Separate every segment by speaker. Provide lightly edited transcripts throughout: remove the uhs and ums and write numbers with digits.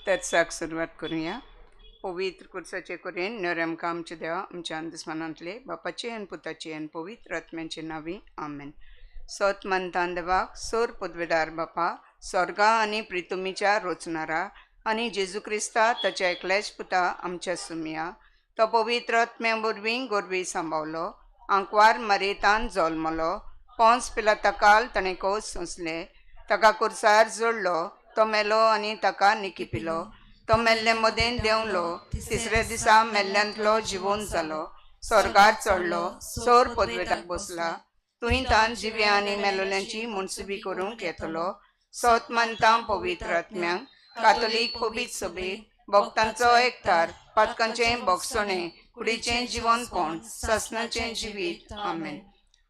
Speaker 1: तरसाक सुरवात करुया. पवित्र कुर्साचे करेन नर आमकां आमच्या देवा आमच्या दुस्मानांतले बापाचे आनी पुताचे आनी पवित्र आत्म्याचे नांवी आमेन. सत मानतान देवाक सोर पदवेदार बापा स्वर्गा आनी प्रितुमीच्या रोचणारा आनी जेजू क्रिस्ता ताच्या एकल्याच पुता आमच्या सुमया तो पवित्र आत्म्या वरवीं गोरवी सांबावलो आंकवार मरेतान जल्मलो पोंस पिलाता काल ताणें कोस सोंसले ताका कुर्सार जोडलो तो मेलो आनी ताका निकिपिलो तो मेल्ले मदेन देंवलो तिसऱ्या दिसा मेल्ल्यांतलो जिवोन जालो स्वर्गार चडलो सोर पदवेताक बसला तुंय तान जिव्या आनी मेलोल्यांची मुनसुबी करूंक येतलो. सत मानता पवित्र आत्म्यांक कातोलीक पवित्र सभेक भक्तांचो एकठार पातकांचें भोगसणें कुडीचें जिवनपण सासणाचें जिवीत आमेन.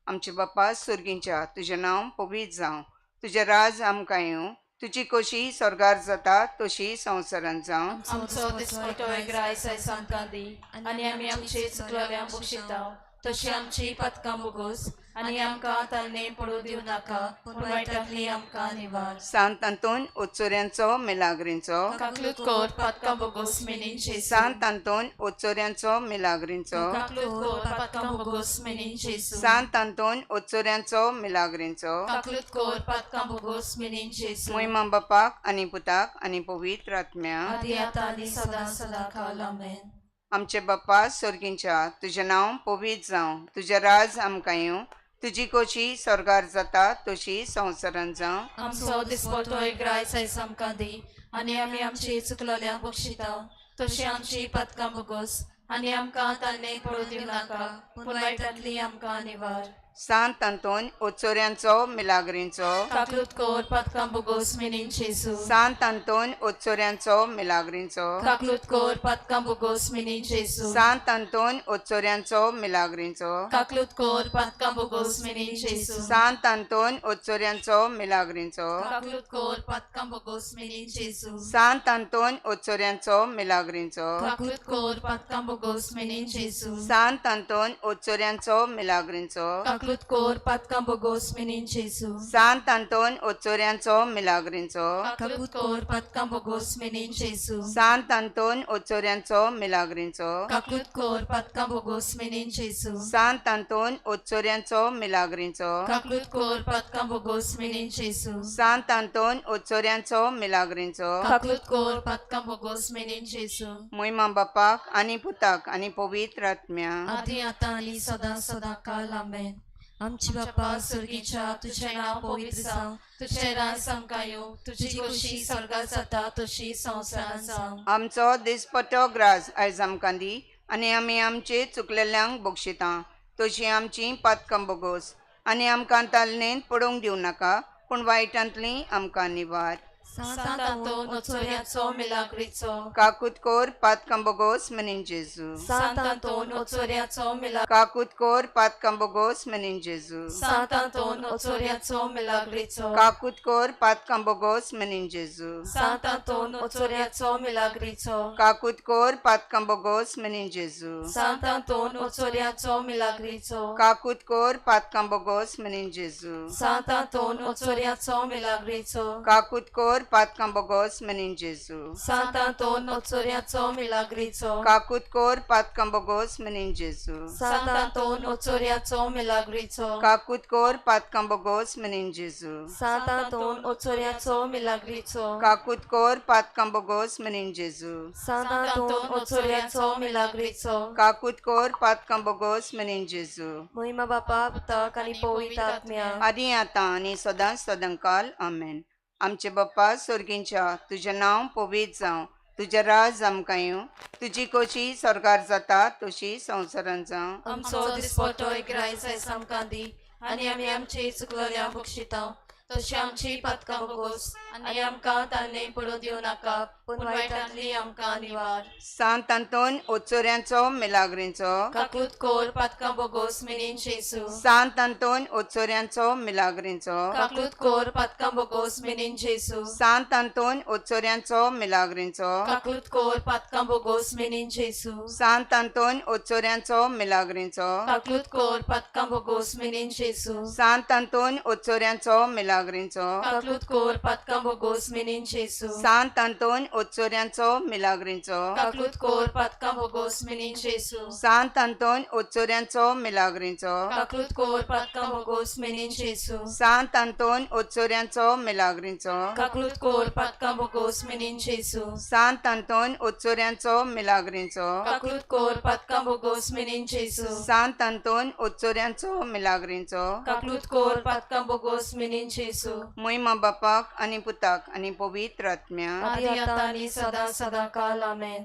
Speaker 1: आमचे बापा सुर्गींच्या तुजें नांव पवित्र जावं तुजें राज आमकां येवं तुजी कशी स्वर्गार जाता तशी संवसारांत जावं.
Speaker 2: आमचो दिसपटो ग्रायस आयज आमकां दी आनी आमी आमचे चुकलेल्या बक्षिता तशी आमची पदकां बोगोस आनी आमकां तालने पडूं दिवं नाका पूण वायटांतली आमकां निवार.
Speaker 1: सांत आंतोन ओचोऱ्यांचो मिलाग्रींचो.
Speaker 2: काकलूत कोर पातकां बोगोस मेनीन जेजू.
Speaker 1: सांत आंतोन ओचोऱ्यांचो मिलाग्रींचो.
Speaker 2: काकलूत कोर पातकां बोगोस मेनीन जेजू.
Speaker 1: सांत आंतोन ओचोऱ्यांचो मिलाग्रींचो.
Speaker 2: काकलूत कोर पातकां बोगोस मेनीन जेजू.
Speaker 1: मोहिमा बापाक आनी पुताक आनी पवित्र आत्म्याक
Speaker 2: आदी आतां आनी सदां सदां काल आमेन.
Speaker 1: आमचे बाप्पा स्वर्गींच्या तुजें नांव पवित्र जावं तुजें राज आमकां येवं तुजी कोशी स्वर्गार जाता तशी संवसारांत जावं.
Speaker 2: आमचो दिसपटो ग्रायस आयज आमकां दी आनी आमी आमची चुकलेल्या बक्षिता तशी आमची पदकां बोगोस आनी आमकां तालने पडूं दिवं नाका पूण वायटांतली आमकां निवार.
Speaker 1: सांत आंतोन ओचोऱ्यांचो मिलाग्रींचो.
Speaker 2: काकलूत कोर पातकां बोगोस मेनीन जेजू.
Speaker 1: सांत आंतोन ओचोऱ्यांचो मिलाग्रींचो.
Speaker 2: काकलूत कोर पातकां बोगोस मेनीन जेजू.
Speaker 1: सांत आंतोन ओचोऱ्यांचो मिलाग्रींचो.
Speaker 2: काकलूत कोर पातकां बोगोस मेनीन जेजू.
Speaker 1: सांत आंतोन ओचोऱ्यांचो मिलाग्रींचो.
Speaker 2: काकलूत कोर पातकां बोगोस मेनीन जेजू.
Speaker 1: सांत आंतोन ओचोऱ्यांचो मिलाग्रींचो.
Speaker 2: काकलूत कोर पातकां बोगोस मेनीन जेजू.
Speaker 1: सांत आंतोन ओचोऱ्यांचो मिलाग्रींचो.
Speaker 2: काकलूत कोर पातकां बोगोस मेनीन जेजू.
Speaker 1: सांत आंतोन ओचोऱ्यांचो मिलाग्रींचो.
Speaker 2: काकलूत कोर पातकां बोगोस मेनीन जेजू.
Speaker 1: सांत आंतोन ओचोऱ्यांचो मिलाग्रींचो.
Speaker 2: काकलूत कोर पातकां बोगोस मेनीन जेजू.
Speaker 1: सांत आंतोन ओचोऱ्यांचो मिलाग्रींचो.
Speaker 2: काकलूत कोर पातकां बोगोस मेनीन जेजू.
Speaker 1: सांत आंतोन ओचोऱ्यांचो मिलाग्रींचो.
Speaker 2: काकलूत कोर पातकां बोगोस मेनीन जेजू.
Speaker 1: मोहिमा बापाक आनी पुताक आनी पवित्र आत्म्या.
Speaker 2: आदी आतां आनी सदां सदां काल आमेन. आमची बाप्पा सुर्गीच्या तुझें नांव पवित्र जावं तुझें राज आमकां येवं तुजी खोशी स्वर्गात जाता तशी संवसारांत जावं.
Speaker 1: आमचो दिसपटो ग्रास आयज आमकां दी आनी आमी आमचे चुकलेल्यांक बक्षिता तशी आमची पातकां बोगोस आनी आमकां तालनेंत पडोवंक दिवं नाका पूण वायटांतली आमकां निवार.
Speaker 2: सांत आंतोन ओचोऱ्याचो मिलाग्रीचो.
Speaker 1: काकूत कोर पातकां बोगोस मनीन जेजू.
Speaker 2: सांत आंतोन ओचोऱ्याचो मिला.
Speaker 1: काकूत कोर पातकां बोगोस मनीन जेजू.
Speaker 2: सांत आंतोन ओचोऱ्याचो मिलाग्रीचो.
Speaker 1: काकूत कोर पातकां बोगोस मनीन जेजू.
Speaker 2: सांत आंतोन ओचोऱ्याचो मिलाग्रीचो.
Speaker 1: काकूत कोर पातकां बोगोस मनीन जेजू.
Speaker 2: सांत आंतोन ओचोऱ्याचो मिलाग्रीचो.
Speaker 1: काकूत कोर पातकां बोगोस मनीन जेजू.
Speaker 2: सांत आंतोन ओचोऱ्याचो मिलाग्रीचो.
Speaker 1: काकूत कोर पातकां बोगोस मनीन जेजू.
Speaker 2: सांत आंतोन ओचोऱ्याचो मिलाग्रीचो.
Speaker 1: काकूत कोर पातकां बोगोस मनीन जेजू.
Speaker 2: सांत आंतोन ओचोऱ्याचो मिलाग्रीचो.
Speaker 1: काकूत कोर पातकां बोगोस मनीन जेजू.
Speaker 2: सांत आंतोन ओचोऱ्याचो मिलाग्रीचो.
Speaker 1: काकूत कोर पातकां बोगोस मनीन जेजू.
Speaker 2: सांत आंतोन ओचोऱ्याचो मिलाग्रीचो.
Speaker 1: काकूत कोर पातकां बोगोस मनीन जेजू.
Speaker 2: महिमा बापा पुताक आनी पवित्र आत्म्या.
Speaker 1: आदी आतां आनी सदांच सदांकाल आमेन. आमचे बाप्पा स्वर्गींच्या तुजें नांव पवित्र जावं तुजें राज आमकां येवं तुजी कोशी स्वर्गार जाता तशी संवसारांत जावं.
Speaker 2: आमचो दिसपटो ग्रायस आयज आमकां दी आनी आमी आमचे चुकलेल्या बक्षिता तशी आमची पातकां बोगोस आनी आमकां तालने पडूं दिवं नाका पूण वायटांतली आमकां निवार.
Speaker 1: सांत आंतोन ओचोऱ्यांचो मिलाग्रींचो.
Speaker 2: काकलूत कोर पातकां बोगोस मेनीन जेजू.
Speaker 1: सांत आंतोन ओचोऱ्यांचो मिलाग्रींचो.
Speaker 2: काकलूत कोर पातकां बोगोस मेनीन जेजू.
Speaker 1: सांत आंतोन ओचोऱ्यांचो मिलाग्रींचो.
Speaker 2: काकलूत कोर पातकां बोगोस मेनीन जेजू.
Speaker 1: सांत आंतोन ओचोऱ्यांचो मिलाग्रींचो.
Speaker 2: काकलूत कोर पातकां बोगोस मेनीन जेजू.
Speaker 1: सांत आंतोन ओचोऱ्यांचो मिलाग्रींचो. मिलाग्रींचो
Speaker 2: काकलूत कोर पातकां बोगोस मिनीन जेसू
Speaker 1: सांत आंतोन ओचोऱ्यांचो मिलाग्रींचो
Speaker 2: काकलूत कोर पातकां बोगोस मिनीन जेसू
Speaker 1: सांत आंतोन ओचोऱ्यांचो मिलाग्रींचो
Speaker 2: काकलूत कोर पातकां बोगोस मिनीन जेसू
Speaker 1: सांत आंतोन ओचोऱ्यांचो मिलाग्रींचो
Speaker 2: काकलूत कोर पातकां बोगोस मिनीन जेसू
Speaker 1: सांत आंतोन ओचोऱ्यांचो मिलाग्रींचो
Speaker 2: काकलूत कोर पातकां बोगोस मिनीन जेसू
Speaker 1: सांत आंतोन ओचोऱ्यांचो मिलाग्रींचो
Speaker 2: काकलूत कोर पातकां बोगोस मिनीन जेसू
Speaker 1: मोहिमा बापाक आनी पुताक आनी पवित्र आत्म्या
Speaker 2: आदी आतां आनी सदां सदां काल आमेन.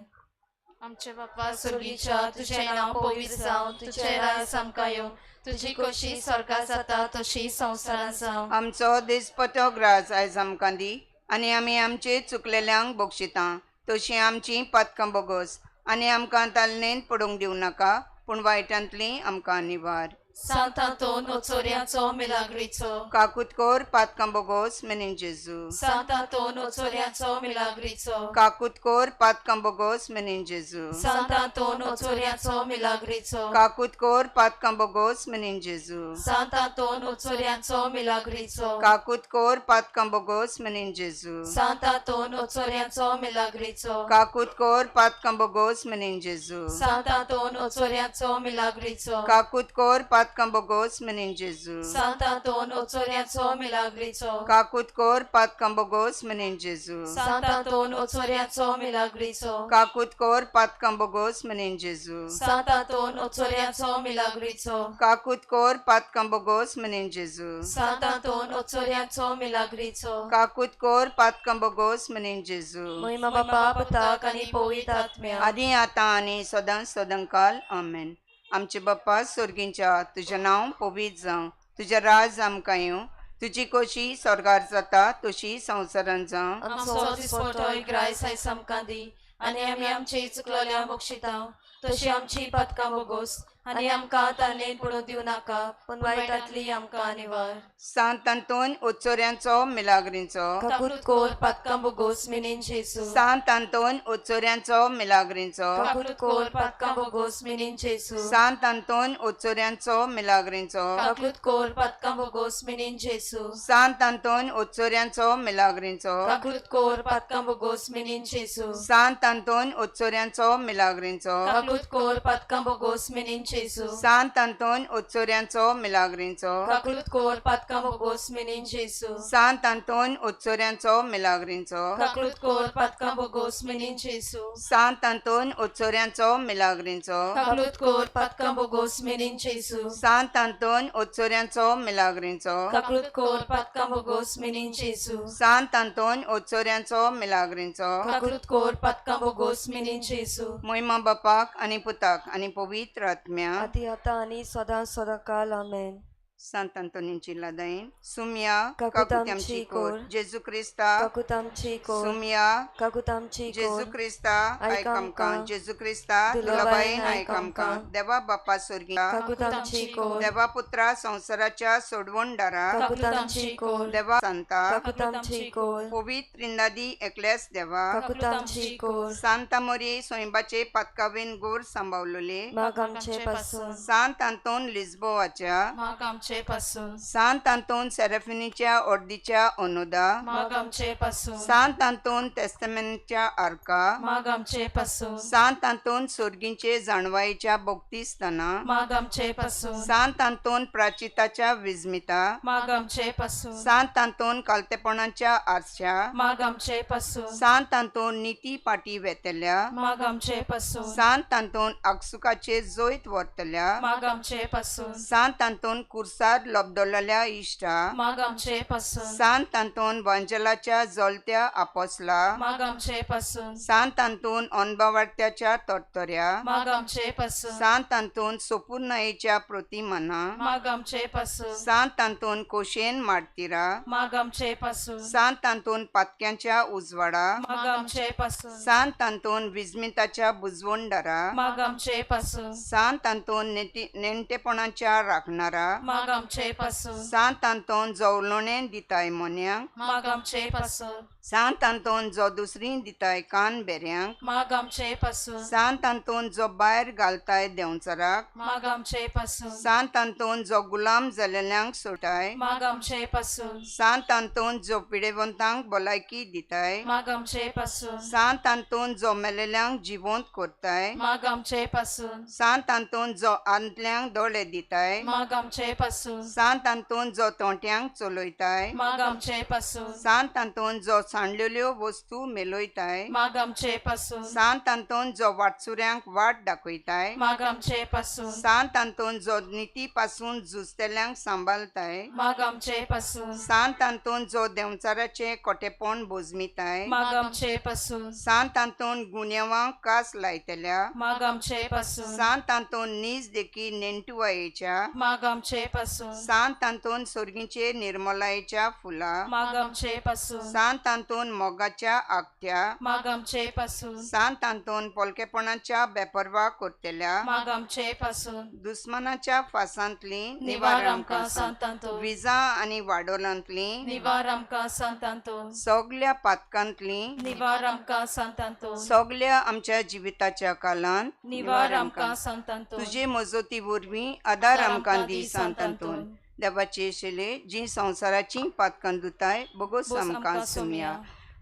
Speaker 2: आमचे बाप्पा सुर्गीच्या, तुजें नांव पवित्र जावं, तुजें राज आमकां येवं, तुजी खोशी स्वर्गात जाता तशी संवसारांत जावं.
Speaker 1: आमचो दिसपटो ग्रास आयज आमकां दी आनी आमी आमचे चुकलेल्यांक बक्षिता तशी आमची पातकां बोगस आनी आमकां तालनेन पडूंक दिवं नाका पूण वायटांतली आमकां निवार.
Speaker 2: सांत आंतोन ओचोऱ्याचो मिलाग्रीचो
Speaker 1: काकुतकोर पातकां बोगोस मिनीन जेजू
Speaker 2: सांत आंतोन ओचोऱ्याचो मिलाग्रीचो
Speaker 1: काकुतकोर पातकां बोगोस मिनीन जेजू
Speaker 2: सांत आंतोन ओचोऱ्याचो मिलाग्रीचो
Speaker 1: काकुतकोर पातकां बोगोस मिनीन जेजू
Speaker 2: सांत आंतोन ओचोऱ्याचो मिलाग्रीचो
Speaker 1: काकुतकोर पातकां बोगोस मिनीन जेजू
Speaker 2: सांत आंतोन ओचोऱ्याचो मिलाग्रीचो
Speaker 1: काकुतकोर पातकां बोगोस मिनीन जेजू
Speaker 2: सांत आंतोन ओचोऱ्याचो मिलाग्रीचो
Speaker 1: काकुतकोर पातकां बोगोस मिनीन जेजू
Speaker 2: सांत आंतोन ओचोऱ्याचो मिलाग्रीचो
Speaker 1: काकुतकोर पातकां बोगोस मिनीन जेजू
Speaker 2: सांत आंतोन ओचोऱ्याचो मिलाग्रीचो
Speaker 1: काकुतकोर पातकां बोगोस मिनीन जेजू
Speaker 2: सांत आंतोन ओचोऱ्याचो मिलाग्रीचो
Speaker 1: काकुतकोर पातकां बोगोस मिनीन जेजू
Speaker 2: सांत आंतोन ओचोऱ्याचो मिलाग्रीचो
Speaker 1: काकुतकोर पातकां बोगोस मिनीन जेजू
Speaker 2: मोहिमा बापा पुताक आनी पवित्र आत्म्या
Speaker 1: आदी आतां आनी सदां सदांकाल आमेन. आमचे बाप्पा सोर्गींच्या, तुजें नांव पवित्र जावं, तुजें राज आमकां येवं, तुजी खोशी स्वर्गार जाता तशी संवसारांत जावं.
Speaker 2: आमचो दिसपटो ग्रायस आयज आमकां दी आनी आमी आमची चुकलोल्या बक्षिता तशी आमची पातकां बोगोस आनी आमकां तालनेन पडूं दिवं नाका पूण वायटांतली आमकां निवार.
Speaker 1: सांत आंतोन ओचोऱ्यांचो मिलाग्रींचो
Speaker 2: काकूत कोर पातकां बोगोस मिनीन जेसू
Speaker 1: सांत आंतोन ओचोऱ्यांचो मिलाग्रींचो
Speaker 2: काकूत कोर पातकां बोगोस मिनीन जेसू
Speaker 1: सांत आंतोन ओचोऱ्यांचो मिलाग्रींचो
Speaker 2: काकूत कोर पातकां बोगोस मिनीन जेसू
Speaker 1: सांत आंतोन ओचोऱ्यांचो मिलाग्रींचो
Speaker 2: काकूत कोर पातकां बोगोस मिनीन जेसू
Speaker 1: सांत आंतोन ओचोऱ्यांचो मिलाग्रींचो
Speaker 2: काकूत कोर पातकां बोगोस मिनीन जेसू
Speaker 1: सांत आंतोन ओचोऱ्यांचो मिलाग्रींचो
Speaker 2: काकूत कोर पातकां बोगोस मिनीन जेसू
Speaker 1: सांत आंतोन ओचोऱ्यांचो मिलाग्रींचो
Speaker 2: काकूत कोर पातकां बोगोस मिनीन जेसू
Speaker 1: सांत आंतोन ओचोऱ्यांचो मिलाग्रींचो
Speaker 2: काकूत कोर पातकां बोगोस मिनीन जेसू
Speaker 1: सांत आंतोन ओचोऱ्यांचो मिलाग्रींचो
Speaker 2: काकूत कोर पातकां बोगोस मिनीन जेसू
Speaker 1: सांत आंतोन ओचोऱ्यांचो मिलाग्रींचो
Speaker 2: काकूत कोर पातकां बोगोस मिनीन जेसू
Speaker 1: मोहिमा बापाक आनी पुताक आनी पवित्र आत्म्या
Speaker 3: आदी आतां आनी सदां सदां काल आमेन.
Speaker 1: सांत आंतोनीची लादाईन सुमया
Speaker 3: काकूत
Speaker 1: काकूत
Speaker 3: आमची
Speaker 1: आमची कोर
Speaker 3: कोर.
Speaker 1: जेजू क्रिस्ता
Speaker 3: काकूत आमची कोर
Speaker 1: सुमया
Speaker 3: काकूत आमची
Speaker 1: जेजू
Speaker 3: कोर
Speaker 1: क्रिस्ता
Speaker 3: आयक
Speaker 1: आयक आमकां
Speaker 3: आमकां.
Speaker 1: जेजू क्रिस्ता
Speaker 3: दुर्लभायेन
Speaker 1: दुर्लभायेन आयक
Speaker 3: आयक
Speaker 1: आमकां
Speaker 3: आमकां.
Speaker 1: देवा बापा स्वर्गीया
Speaker 3: काकूत आमची कोर
Speaker 1: देवा पुत्रा संवसाराच्या सोडवणदारा
Speaker 3: काकूत आमची कोर
Speaker 1: देवा सांता
Speaker 3: काकूत आमची कोर
Speaker 1: पवित्र इंदादी एकल्यास देवा
Speaker 3: काकूत आमची कोर
Speaker 1: सांता मोरी सोयंबाचे पातकावेन गोर सांबावलोले
Speaker 3: माग आमचे पासून
Speaker 1: सांत आंतोन लिस्बोवाच्या
Speaker 2: माग आमचे पासून
Speaker 1: सांत आंतोन सेरेफिनीच्या ऑर्दीच्या ओनोदा
Speaker 2: माग आमचे पासून
Speaker 1: सांत आंतोन तेस्तमेनच्या आर्का
Speaker 2: माग आमचे पासून
Speaker 1: सांत आंतोन सोर्गींचे जाणवायेच्या बोगतीस्ताना
Speaker 2: माग आमचे पासून
Speaker 1: सांत आंतोन प्राचिताच्या विस्मिता
Speaker 2: माग आमचे पासून
Speaker 1: सांत आंतोन कालतेपणाच्या आरश्या
Speaker 2: माग आमचे पासून
Speaker 1: सांत आंतोन निती पाटी वेतल्या
Speaker 2: माग आमचे पासून
Speaker 1: सांत आंतोन आगसुकाचे जैत व्हरतल्या
Speaker 2: माग आमचे पासून
Speaker 1: सांत आंतोन कुर्सार लबदोलेल्या इश्टा
Speaker 2: माग आमचे पासून
Speaker 1: सांत आंतोन वांजलाच्या जलत्या आपोसला
Speaker 2: माग आमचे पासून
Speaker 1: सांत आंतोन अनबावार्त्याच्या तरतऱ्या
Speaker 2: माग आमचे पासून
Speaker 1: सांत आंतोन सोपुर्नायेच्या प्रतिमाना
Speaker 2: माग आमचे पासून
Speaker 1: सांत आंतोन कोशेन मार्तिरा
Speaker 2: माग आमचे पासून
Speaker 1: सांत आंतोन पातक्यांच्या उजवाडा
Speaker 2: माग आमचे पासून
Speaker 1: सांत आंतोन विस्मिताच्या बुजवणदारा
Speaker 2: माग आमचे पासून
Speaker 1: सांत आंतोन नेणटेपणाच्या राखणारा
Speaker 2: माग आमचे पासून
Speaker 1: सांत आंतोन जवलोणे दिताय मोन्यांक
Speaker 2: माग आमचे पासून.
Speaker 1: सांत आंतोन जो दुसरी दिताय कान बेऱ्यांक,
Speaker 2: माग आमचे पासून।
Speaker 1: सांत आंतोन जो भायर घालताय देंवचाराक,
Speaker 2: माग आमचे पासून।
Speaker 1: सांत आंतोन जो गुलाम जालेल्यांक सोटाय,
Speaker 2: माग आमचे पासून।
Speaker 1: सांत आंतोन जो पिडेवंतांक भलायकी दिताय,
Speaker 2: माग आमचे पासून।
Speaker 1: सांत आंतोन जो मेलेल्यांक जिवंत करताय,
Speaker 2: माग आमचे पासून।
Speaker 1: सांत आंतोन जो आंतल्यांक दोळे दिताय,
Speaker 2: माग आमचे पासून।
Speaker 1: सांत आंतोन जो तोंट्यांक चलयताय,
Speaker 2: माग आमचे पासून।
Speaker 1: सांत आंतोन जो सांडलेल्यो वस्तू मेलयताय,
Speaker 2: माग आमचे पासून।
Speaker 1: सांत आंतोन जो वाटसुऱ्यांक वाट दाखयताय,
Speaker 2: माग आमचे पासून।
Speaker 1: सांत आंतोन जो निती पासून झुजतेल्यांक सांबाळताय,
Speaker 2: माग आमचे पासून।
Speaker 1: सांत आंतोन जो देंवचाराचें कोटेपण बोजमिताय,
Speaker 2: माग आमचे पासून।
Speaker 1: सांत आंतोन गुन्यांवांक कास लायतल्या,
Speaker 2: माग आमचे पासून।
Speaker 1: सांत आंतोन नीज देखी नेणटुवायेच्या,
Speaker 2: माग आमचे पासून।
Speaker 1: सांत आंतोन सोर्गीचे निर्मलायेच्या फुला,
Speaker 2: माग आमचे पासून।
Speaker 1: सांत आंतोन मोगाच्या आगत्या,
Speaker 2: माग आमचे पासून।
Speaker 1: सांत आंतोन पोलकेपणाच्या बेपर्वा करतल्या,
Speaker 2: माग आमचे पासून।
Speaker 1: दुस्मानाच्या फासांतली
Speaker 2: निवार आमकां सांत आंतोन।
Speaker 1: विजा आनी वाडोलांतली
Speaker 2: निवार आमकां सांत आंतोन।
Speaker 1: सगल्या पातकांतली
Speaker 2: निवार आमकां सांत आंतोन।
Speaker 1: सगल्या आमच्या जिविताच्या कालांत
Speaker 2: निवार आमकां सांत आंतोन।
Speaker 1: तुजे मजती वरवीं आदार आमकां दी सांत आंतोन। देवाचे शेले जी संवसाराची पातकां धुताय, बोगोस आमकां सुमया।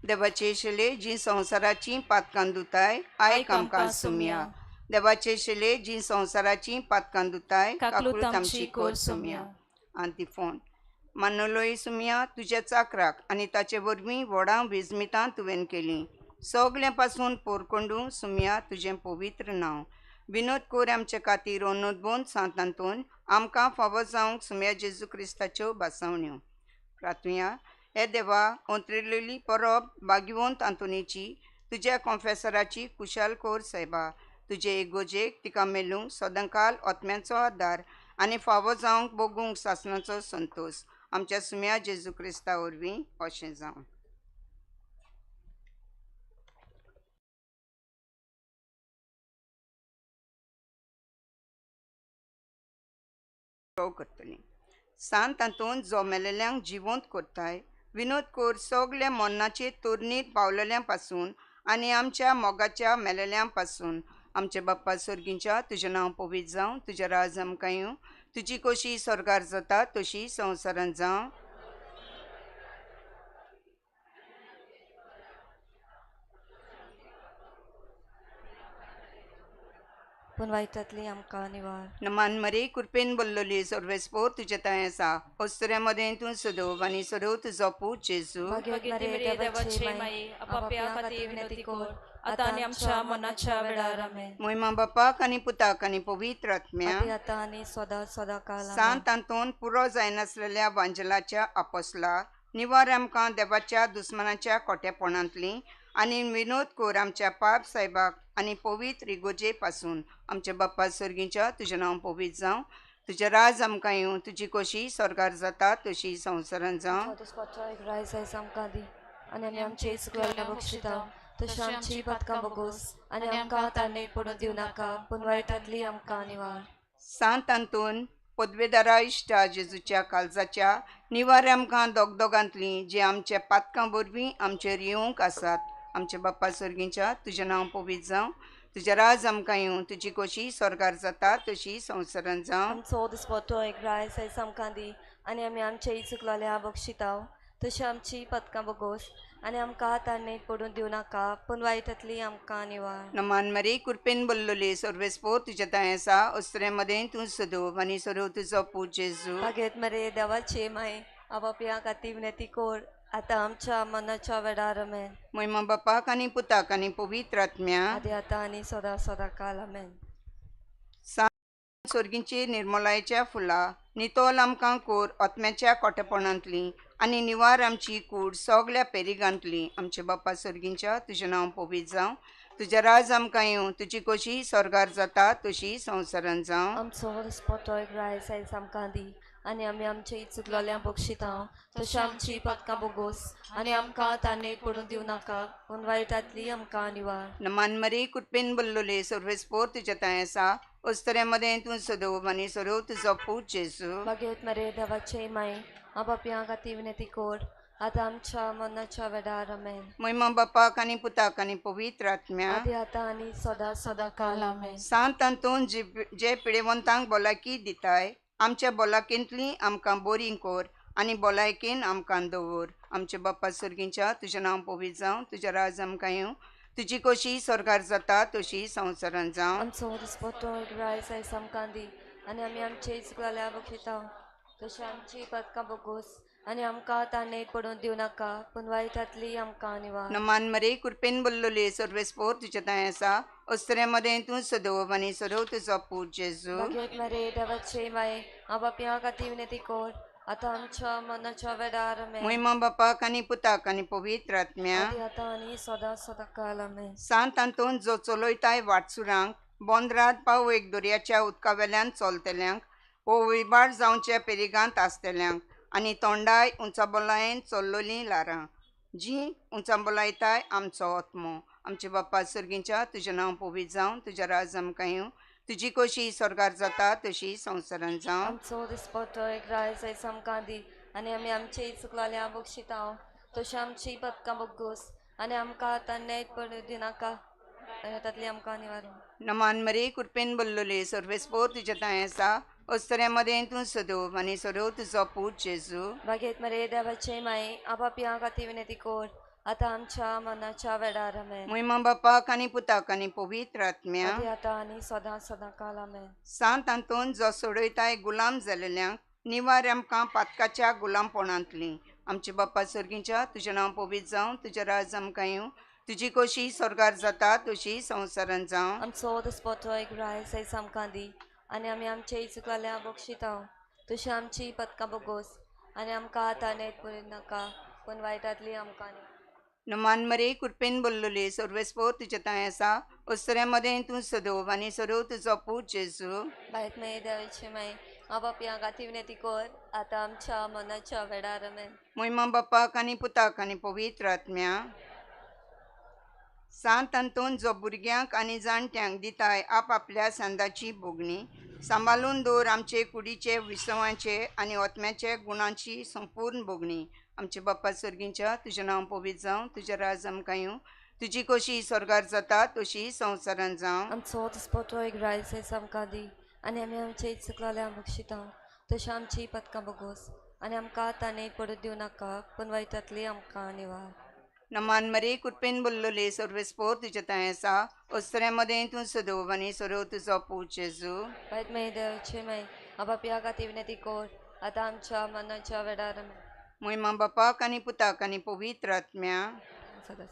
Speaker 1: देवाचे शेले जी संवसाराची पातकां धुताय, आयक आमकां सुमया। देवाचे शेले जी संवसाराची पातकां धुताय, काकूट आमची कोर सुमया। आंतिफोन मानलोय सुमया तुज्या चाकराक आनी ताचे वरवीं व्हडां विजमितां तुवें केलीं। सगळ्यां पासून पोरकोंडू सुमया तुजें पवित्र नांव। विनोद कोर आमचे खातीर अनुदबोन सांत आंतोन आमकां फावो जावंक सुमया जेजू क्रिस्ताच्यो भासावण्यो। प्रार्थुया। हे देवा, ओंत्रेलेली परब भाग्यवंत आंतोनीची तुज्या कॉन्फेसराची कुशाल कोर सायबा। तुजे इगोजेक तिका मेलूंक सदांकाल आत्म्याचो आदार आनी फावो जावंक भोगूंक सासणाचो संतोश आमच्या सुम्या जेजू क्रिस्ता वरवीं अशें जावं। करतली सांत आंतोन जो मेलेल्यांक जिवंत करताय, विनोद कोर सगल्या मरणाचे तोरणीत पावलेल्यां पासून आनी आमच्या मोगाच्या मेलेल्यां पासून। आमच्या बाप्पा सोर्गींच्या तुजें नांव पवित्र जावं, तुजें राज आमकां येवं, तुजी कशी स्वर्गार जाता तशी संवसारांत जावं।
Speaker 3: पूण वायटांतली आमकां निवार।
Speaker 1: नमान मरे कृपेन बोल्लोली सर्वेस्पोर तुजे थंय आसा, अस्तुऱ्यां मदें तूं सदोव आनी सदोव तुजो पूत जेजू।
Speaker 2: भाग्यवती मरिये देवाची माई, पाप्यां खातीर विनंती कर आतां आनी आमच्या मरणाच्या वेळार। आमेन।
Speaker 1: मोहिमा बापाक आनी पुताक आनी पवित्र आत्म्याक,
Speaker 3: आतां आनी सदां सदां काल।
Speaker 1: सांत आंतोन पुरो जायनासलेल्या वांजलाच्या आपोसला निवार आमकां देवाच्या दुस्मानाच्या कोटेपणांतली आनी विनोद कोर आमच्या पाप सायबाक आनी पवित्र इगोजे पासून। आमच्या बाप्पा सोर्गींच्या तुजें नांव पवित्र जावं, तुजें राज आमकां येवं, तुजी कशी स्वर्गार जाता तशी संवसारांत जावं।
Speaker 3: रायस आमकां दी आनी आमी आमचे चुकलेल्या बक्षिता तशी आमची पातकां बोगोस आनी आमकां ताणें पडून दिवं नाका, पूण वायटांतली आमकां निवार।
Speaker 1: सांत आंतोन पदवेदारा इश्टा जेजूच्या काळजाच्या निवार आमकां दोगदोगांतलीं जी आमच्या पातकां वरवीं आमचेर येवंक आसात। आमच्या बाप्पा सोर्गींच्या तुजें नांव पवित्र जावं, तुजें राज आमकां येवं, तुजी कशी स्वर्गार जाता तशी संवसारांत जावं।
Speaker 3: आमचो दिसपट्टो एक रायस आयज आमकां दी आनी आमी आमचे चुकलेल्या बक्षिता तशी आमची पातकां बोगोस आनी आमकां ताणें पडून दिवं नाका, पूण वायटांतली आमकां निवार।
Speaker 1: नमान मरे कृपेन बोल्लोली सर्वेस्पोर तुजे थंय आसा, अस्तुऱ्यां मदें तूं सदोव आनी सदोव तुजो पूत जेजू।
Speaker 3: भागयत मरे देवाची माई, पाप्यां खातीर विनंती कर आतां आमच्या मरणाच्या वेळार। आमेन।
Speaker 1: मोहिमा बापाक आनी पुताक आनी पवित्र आत्म्याक,
Speaker 3: आदी आतां आनी सदां सदां काल। आमेन।
Speaker 1: सांत सोर्गींची निर्मलायेच्या फुलां नितोल आमकां कोर आत्म्याच्या कोटेपणांतली आनी निवार आमची कूड सगल्या पेरिगांतली। आमच्या बाप्पा सोर्गींच्या तुजें नांव पवित्र जावं, तुजें राज आमकां येवं, तुजी कशी स्वर्गार जाता तशी संवसारांत जावं।
Speaker 3: आमचो दिसपट्टो एक रायस आयज आमकां दी आनी आमी आमचे चुकलेल्या बक्षिता तशी आमची पातकां बोगोस आनी आमकां ताणें पडून दिवं नाका, पूण वायटांतली आमकां निवार।
Speaker 1: नमान मरे कृपेन बोल्लोले सर्वेस्पोर तुजे थंय आसा, अस्तुऱ्यां मदें तूं सदोव आनी सदोव तुजो पूत जेजू।
Speaker 3: भाग्यवत मरे देवाचे माई, पाप्यां खातीर विनंती कर आतां आमच्या मरणाच्या वेळार आमेन.
Speaker 1: महिमा बापाक आनी पुताक आनी पवित्र आत्म्या.
Speaker 3: आदी आतां आनी सदां
Speaker 2: सदां काल आमेन.
Speaker 1: सांत अंतून जे पिडेवंतांक भलायकी दिताय, आमच्या भलायकेंतली आमकां बरी कर आनी भलायकेन आमकां दवर. आमच्या बाप्पा सर्गींच्या, तुजें नांव पवित्र जावं, तुजें राज आमकां येवं, तुजी कशी स्वर्गार जाता तशी संवसारांत जावं.
Speaker 3: आमचो दिसपट्टो ग्रायस आयज आमकां दी आनी आमी आमचे चुकलेल्या बक्षिता तशें आमची पदकां बोगोस आनी आमकां ताणें पडून दिवं नाका, पूण वायटांतली आमकां निवार.
Speaker 1: नमान मरे, कृपेन बोल्लोले, सर्वेस्पोर तुज्या थंय आसा, अस्त्रे मदें तूं सदोव आनी सदोव तुजो पूत जेजू.
Speaker 3: भाग्यवत मरे, देवाचे माये, हांव पापयां खातीर विनंती कर, आतां आमच्या मरणाच्या वेळार आमेन.
Speaker 1: महिमा बापाक आनी पुताक आनी पवित्र आत्म्या.
Speaker 3: आदी आतां आनी सदां सदां काल आमेन.
Speaker 1: सांत अंतून जो चलयताय वाटसुरांक, बोंदरात पाव एक दर्याच्या उदका वेल्यान चलतल्यांक, वो विबाड जावच्या पेरिगांत आसतल्यांक आनी तोंडाय उंचाबोलायेन चल्लोलीं ल्हारां जीं उंचाबोलायताय आमचो आत्मो. आमचे बाप्पा सर्गींच्या, तुजें नांव पवित्र जावं, तुजें राज आमकां येवं, तुजी कशी स्वर्गार जाता तशी संवसारांत जावं.
Speaker 3: आमचो दिसपट्टो ग्रायस आयज आमकां दी आनी आमी आमचे चुकलेल्या बक्षिता तशें आमची पदकां बोगोस आनी आमकां तान्ने पडूं दिनाका, तातली आमकां निवार.
Speaker 1: नमान मरे, कृपेन बोल्लोले, सर्वेस्पोर तुज्या थंय आसा, अस्त्रे मदें तूं सदोव आनी सदोव तुजो पूत जेजू.
Speaker 3: भाग्यत मरे, देवाचे माये, आपापया खातीर विनंती कर, आतां आमच्या मरणाच्या वेळार आमेन.
Speaker 1: महिमा बापाक आनी पुताक आनी पवित्र आत्म्या.
Speaker 3: आदी आतां आनी सदां सदां काल आमेन.
Speaker 1: सांत अंतून जो सोडयताय गुलाम जालेल्यांक, निवार आमकां पातकाच्या गुलामपणांतली. आमचे बाप्पा सर्गींच्या, तुजें नांव पवित्र जावं, तुजें राज आमकां येवं, तुजी कशी स्वर्गार जाता तशी संवसारांत जावं.
Speaker 3: आमचो दिसपट्टो ग्रायस आयज आमकां दी आनी आमी आमचे चुकलेल्या बक्षिता तशी आमची पदकां बोगोस आनी आमकां ताणें पडूं नाका, पूण वायटांतली आमकां न्ही.
Speaker 1: नमान मरे, कृपेन बोल्लोले, सर्वेस्पोर तुज्या थंय आसा, अस्त्रे मदें तूं सदोव आनी सदोव तुजो पूत जेजू.
Speaker 3: भायत माये, देवाचे माये, हांव पापयां खातीर विनंती कर, आतां आमच्या मरणाच्या वेळार आमेन.
Speaker 1: महिमा बापाक आनी पुताक आनी पवित्र आत्म्या. सांत अंतून जो भुरग्यांक आनी जाणट्यांक दिताय आपआपल्या संदाची भोगणी, सांबाळून दवर आमचे कुडीचे, विसवाचे आनी आत्म्याचे गुणांची संपूर्ण भोगणी. आमचे बाप्पा सर्गींच्या, तुजें नांव पवित्र जावं, तुजें राज आमकां येवं, तुजी कशी स्वर्गार जाता तशी संवसारांत जावं.
Speaker 3: आमचो दिसपट्टो ग्रायस आयज आमकां दी आनी आमी आमचे चुकलेल्या बक्षिता तशें आमची पदकां बोगोस आनी आमकां ताणें पडूं दिवं नाका, पूण वायटांतली आमकां निवार.
Speaker 1: नमान मरे, कृपेन बोल्लोले, सर्वेस्पोर तुज्या थंय आसा, अस्त्रे मदें तूं सदोव आनी सदोव तुजो पूत जेजू.
Speaker 3: भायत माये, देवाचे माये, हांव पापयां खातीर विनंती कर, आतां आमच्या मरणाच्या वेळार आमेन.
Speaker 1: महिमा बापाक आनी पुताक आनी पवित्र आत्म्या.
Speaker 3: सदां.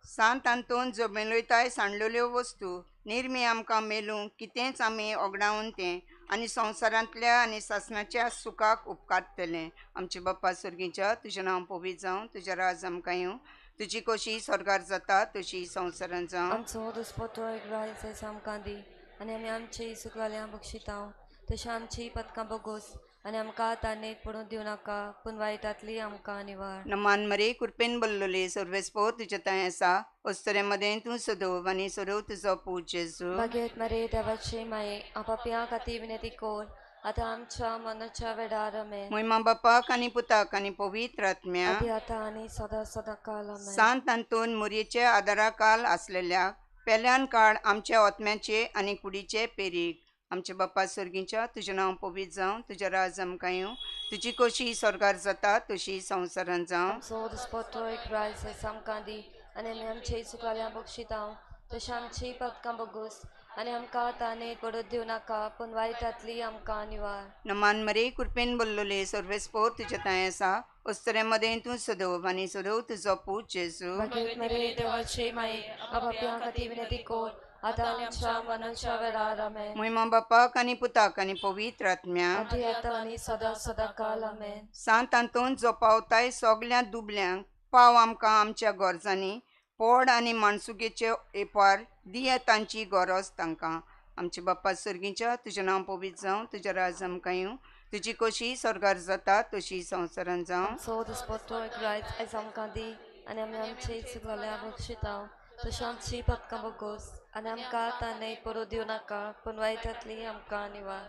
Speaker 1: सांत अंतून जो मेलयताय सांडलेल्यो वस्तू निर्मी आमकां मेलूंक कितेंच आमी ओगडावन तें आनी संवसारांतल्या आनी सासणाच्या सुखाक उपकारतलें. आमचे बाप्पा सर्गींच्या, तुजें नांव पवित्र जावं, तुजें राज आमकां येवं, तुजी कशी स्वर्गार जाता तशी संवसारांत जावं.
Speaker 3: आमचो दिसपट्टो ग्रायस आयज आमकां दी आनी आमी आमचे चुकलेल्या बक्षिता तशें आमची पदकां बोगोस आनी आमकां ताणें पडूं दिवं नाका, पूण वायटांतली आमकां निवार.
Speaker 1: नमान मरे, कृपेन बोल्लोले, सर्वेस्पोर तुज्या थंय आसा, अस्त्रे मदें तूं सदोव आनी सदोव तुजो पूत जेजू.
Speaker 3: भाग्यवत मरे, देवाचे माये, आपापया खातीर विनंती कर, आतां आमच्या मरणाच्या वेळार आमेन.
Speaker 1: महिमा बापाक आनी पुताक आनी पवित्र आत्म्या.
Speaker 3: आदी आतां आनी सदां सदां काल आमेन.
Speaker 1: सांत अंतून मुरयेचे आदाराकाल आसलेल्या पेल्यान काड आमच्या आत्म्याचे आनी कुडीचे पेरीक. आमचे बाप्पा सर्गींच्या, तुजें नांव पवित्र जावं, तुजें राज आमकां येवं, तुजी कशी स्वर्गार जाता तशी संवसारांत जावं.
Speaker 3: आमचो दिसपट्टो ग्रायस आयज आमकां दी आनी आमी आमचे चुकलेल्या बक्षिता तशें आमची पदकां बोगोस आनी आमकां ताणें पडूं दिवं नाका, पूण वायटांतली आमकां निवार.
Speaker 1: नमान मरे, कृपेन बोल्लोले, सर्वेस्पोर तुज्या थंय आसा, अस्त्रे मदें तूं सदोव आनी सदोव तुजो पूत जेजू.
Speaker 3: भाग्यवत मरे, देवाचे माये, आपापया खातीर विनंती कर, आतां आमच्या मरणाच्या वेळार आमेन.
Speaker 1: महिमा बापाक आनी पुताक आनी पवित्र आत्म्या.
Speaker 3: आदी आतां आनी सदां सदां काल आमेन.
Speaker 1: सांत अंतून जो पावताय सगल्या दुबल्यांक, पाव आमकां आमच्या गरजांनी, पोड आनी माणसुकेचे एपार दिया तांची गरज तांकां. आमचे बाप्पा सर्गींच्या, तुजें नांव पवित्र जावं, तुजें राज आमकां येवं, तुजी कशी स्वर्गार जाता तशी संवसारांत जावं.
Speaker 3: आमचो दिसपट्टो ग्रायस आयज आमकां दी आनी आमी आमचे चुकलेल्या बक्षिता तशें आमची पदकां बोगोस आनी आमकां ताणें पडूं दिवं नाका, पूण वायटांतली आमकां निवार.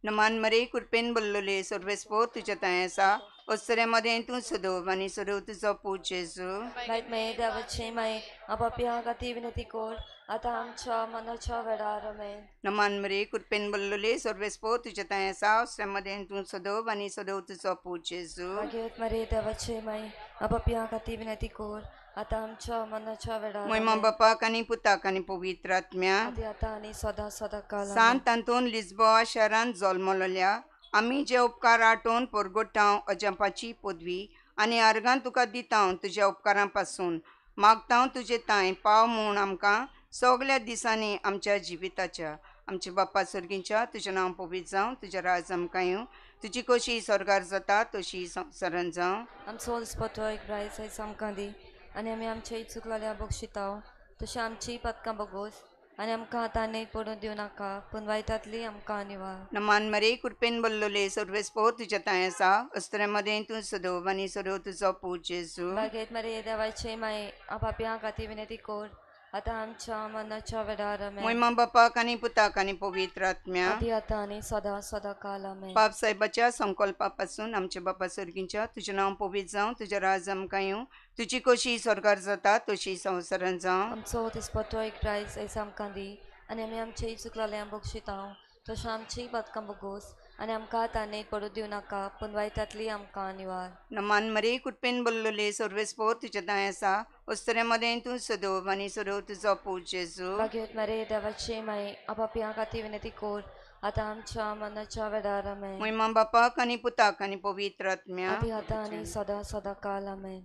Speaker 1: नमान मरे, कृपेन बोल्लोले, सर्वेस्पोर तुज्या थंय आसा, अस्तरे मदें तूं सदोव आनी सदोव तुजो पूत जेजू.
Speaker 3: बायट माये देवाचे माये, पापयां खातीर विनंती कर आतां आमच्या मनाच्या वेळार. आमेन.
Speaker 1: नमान मरे, कृपेन बोल्लोले, सर्वेस्पो तुज्या तांय आसा. अस्तरे मदें तूं सदोव आनी सदोव तुजो पूत जेजू.
Speaker 3: मागीर मरे देवाचे माये, पापयां खातीर विनंती कर आतां आमच्या मनाच्या वेळार.
Speaker 1: मोहिमा
Speaker 3: आमेन.
Speaker 1: बापाक आनी पुताक आनी पवित्र आत्म्या.
Speaker 3: आदी आतां आनी सदां सदां काल. आमेन.
Speaker 1: सांत आंतोन लिस्बोआ शारांत जल्मलोल्या आमी जे उपकार आठोवन परगटाव अजापाची पदवी आनी आर्गां तुका दिताव. तुज्या उपकारां पासून मागताव तुजे तांय पाव म्हूण आमकां सगल्या दिसांनी आमच्या जिविताच्या. आमच्या बाप्पा सर्गींच्या, तुजें नांव पवित्र जावं, तुजें राज आमकां येवं, तुजी कशी स्वर्गार जाता तशी संवसारान जावं.
Speaker 3: आमचो दिसपट्टो एक रायस आयज आमकां दी आनी आमी आमचे चुकलेल्या बक्षिताव तशें आमची पदकां बगोस आनी आमकां आतां पडून दिवं नाका, पूण वायटांतली आमकां निवार.
Speaker 1: नमान मरे, कृपेन बोल्लोले, सर्वेस्पोर तुज्या तांय आसा. अस्तरे मदें तूं सदोव आनी सदोव तुजो पूत जेजू.
Speaker 3: बागेत मरे देवाचे माये, पापयां खातीर विनंती कर आतां आमच्या मनाच्या वेळार. आमेन.
Speaker 1: मोहिमा बापाक आनी पुताक आनी पवित्र आत्म्या.
Speaker 3: आदी आतां आनी सदां सदां काल. आमेन.
Speaker 1: पाप साहेबाच्या संकल्पा पासून आमच्या बापा सर्गींच्या, तुजें नांव पवित्र जावं, तुजें राज आमकां येवं, तुजी कशी स्वर्गार जाता तशी संवसारान जावं.
Speaker 3: आमचो दिसपट्टो एक रायस आयज आमकां दी आनी आमी आमचे चुकलेल्या बक्षिताव तशें आमची पदकां बगोस आनी आमकां ताणें पडूं दिवं नाका, पूण वायटांतली आमकां निवार.
Speaker 1: नमान मरे, कृपेन बोल्लोले, सर्वेस्पोर तुज्या तांय आसा. अस्तरे मदें तूं सदोव आनी सदोव तुजो पूत जेजू.
Speaker 3: बागेत मरे देवाचे माये, पापयां खातीर विनंती कर आतां आमच्या मनाच्या वेळार. आमेन.
Speaker 1: मोहिमा बापाक आनी पुताक आनी पवित्र आत्म्या.
Speaker 3: आदी आतां आनी सदां सदां काल. आमेन.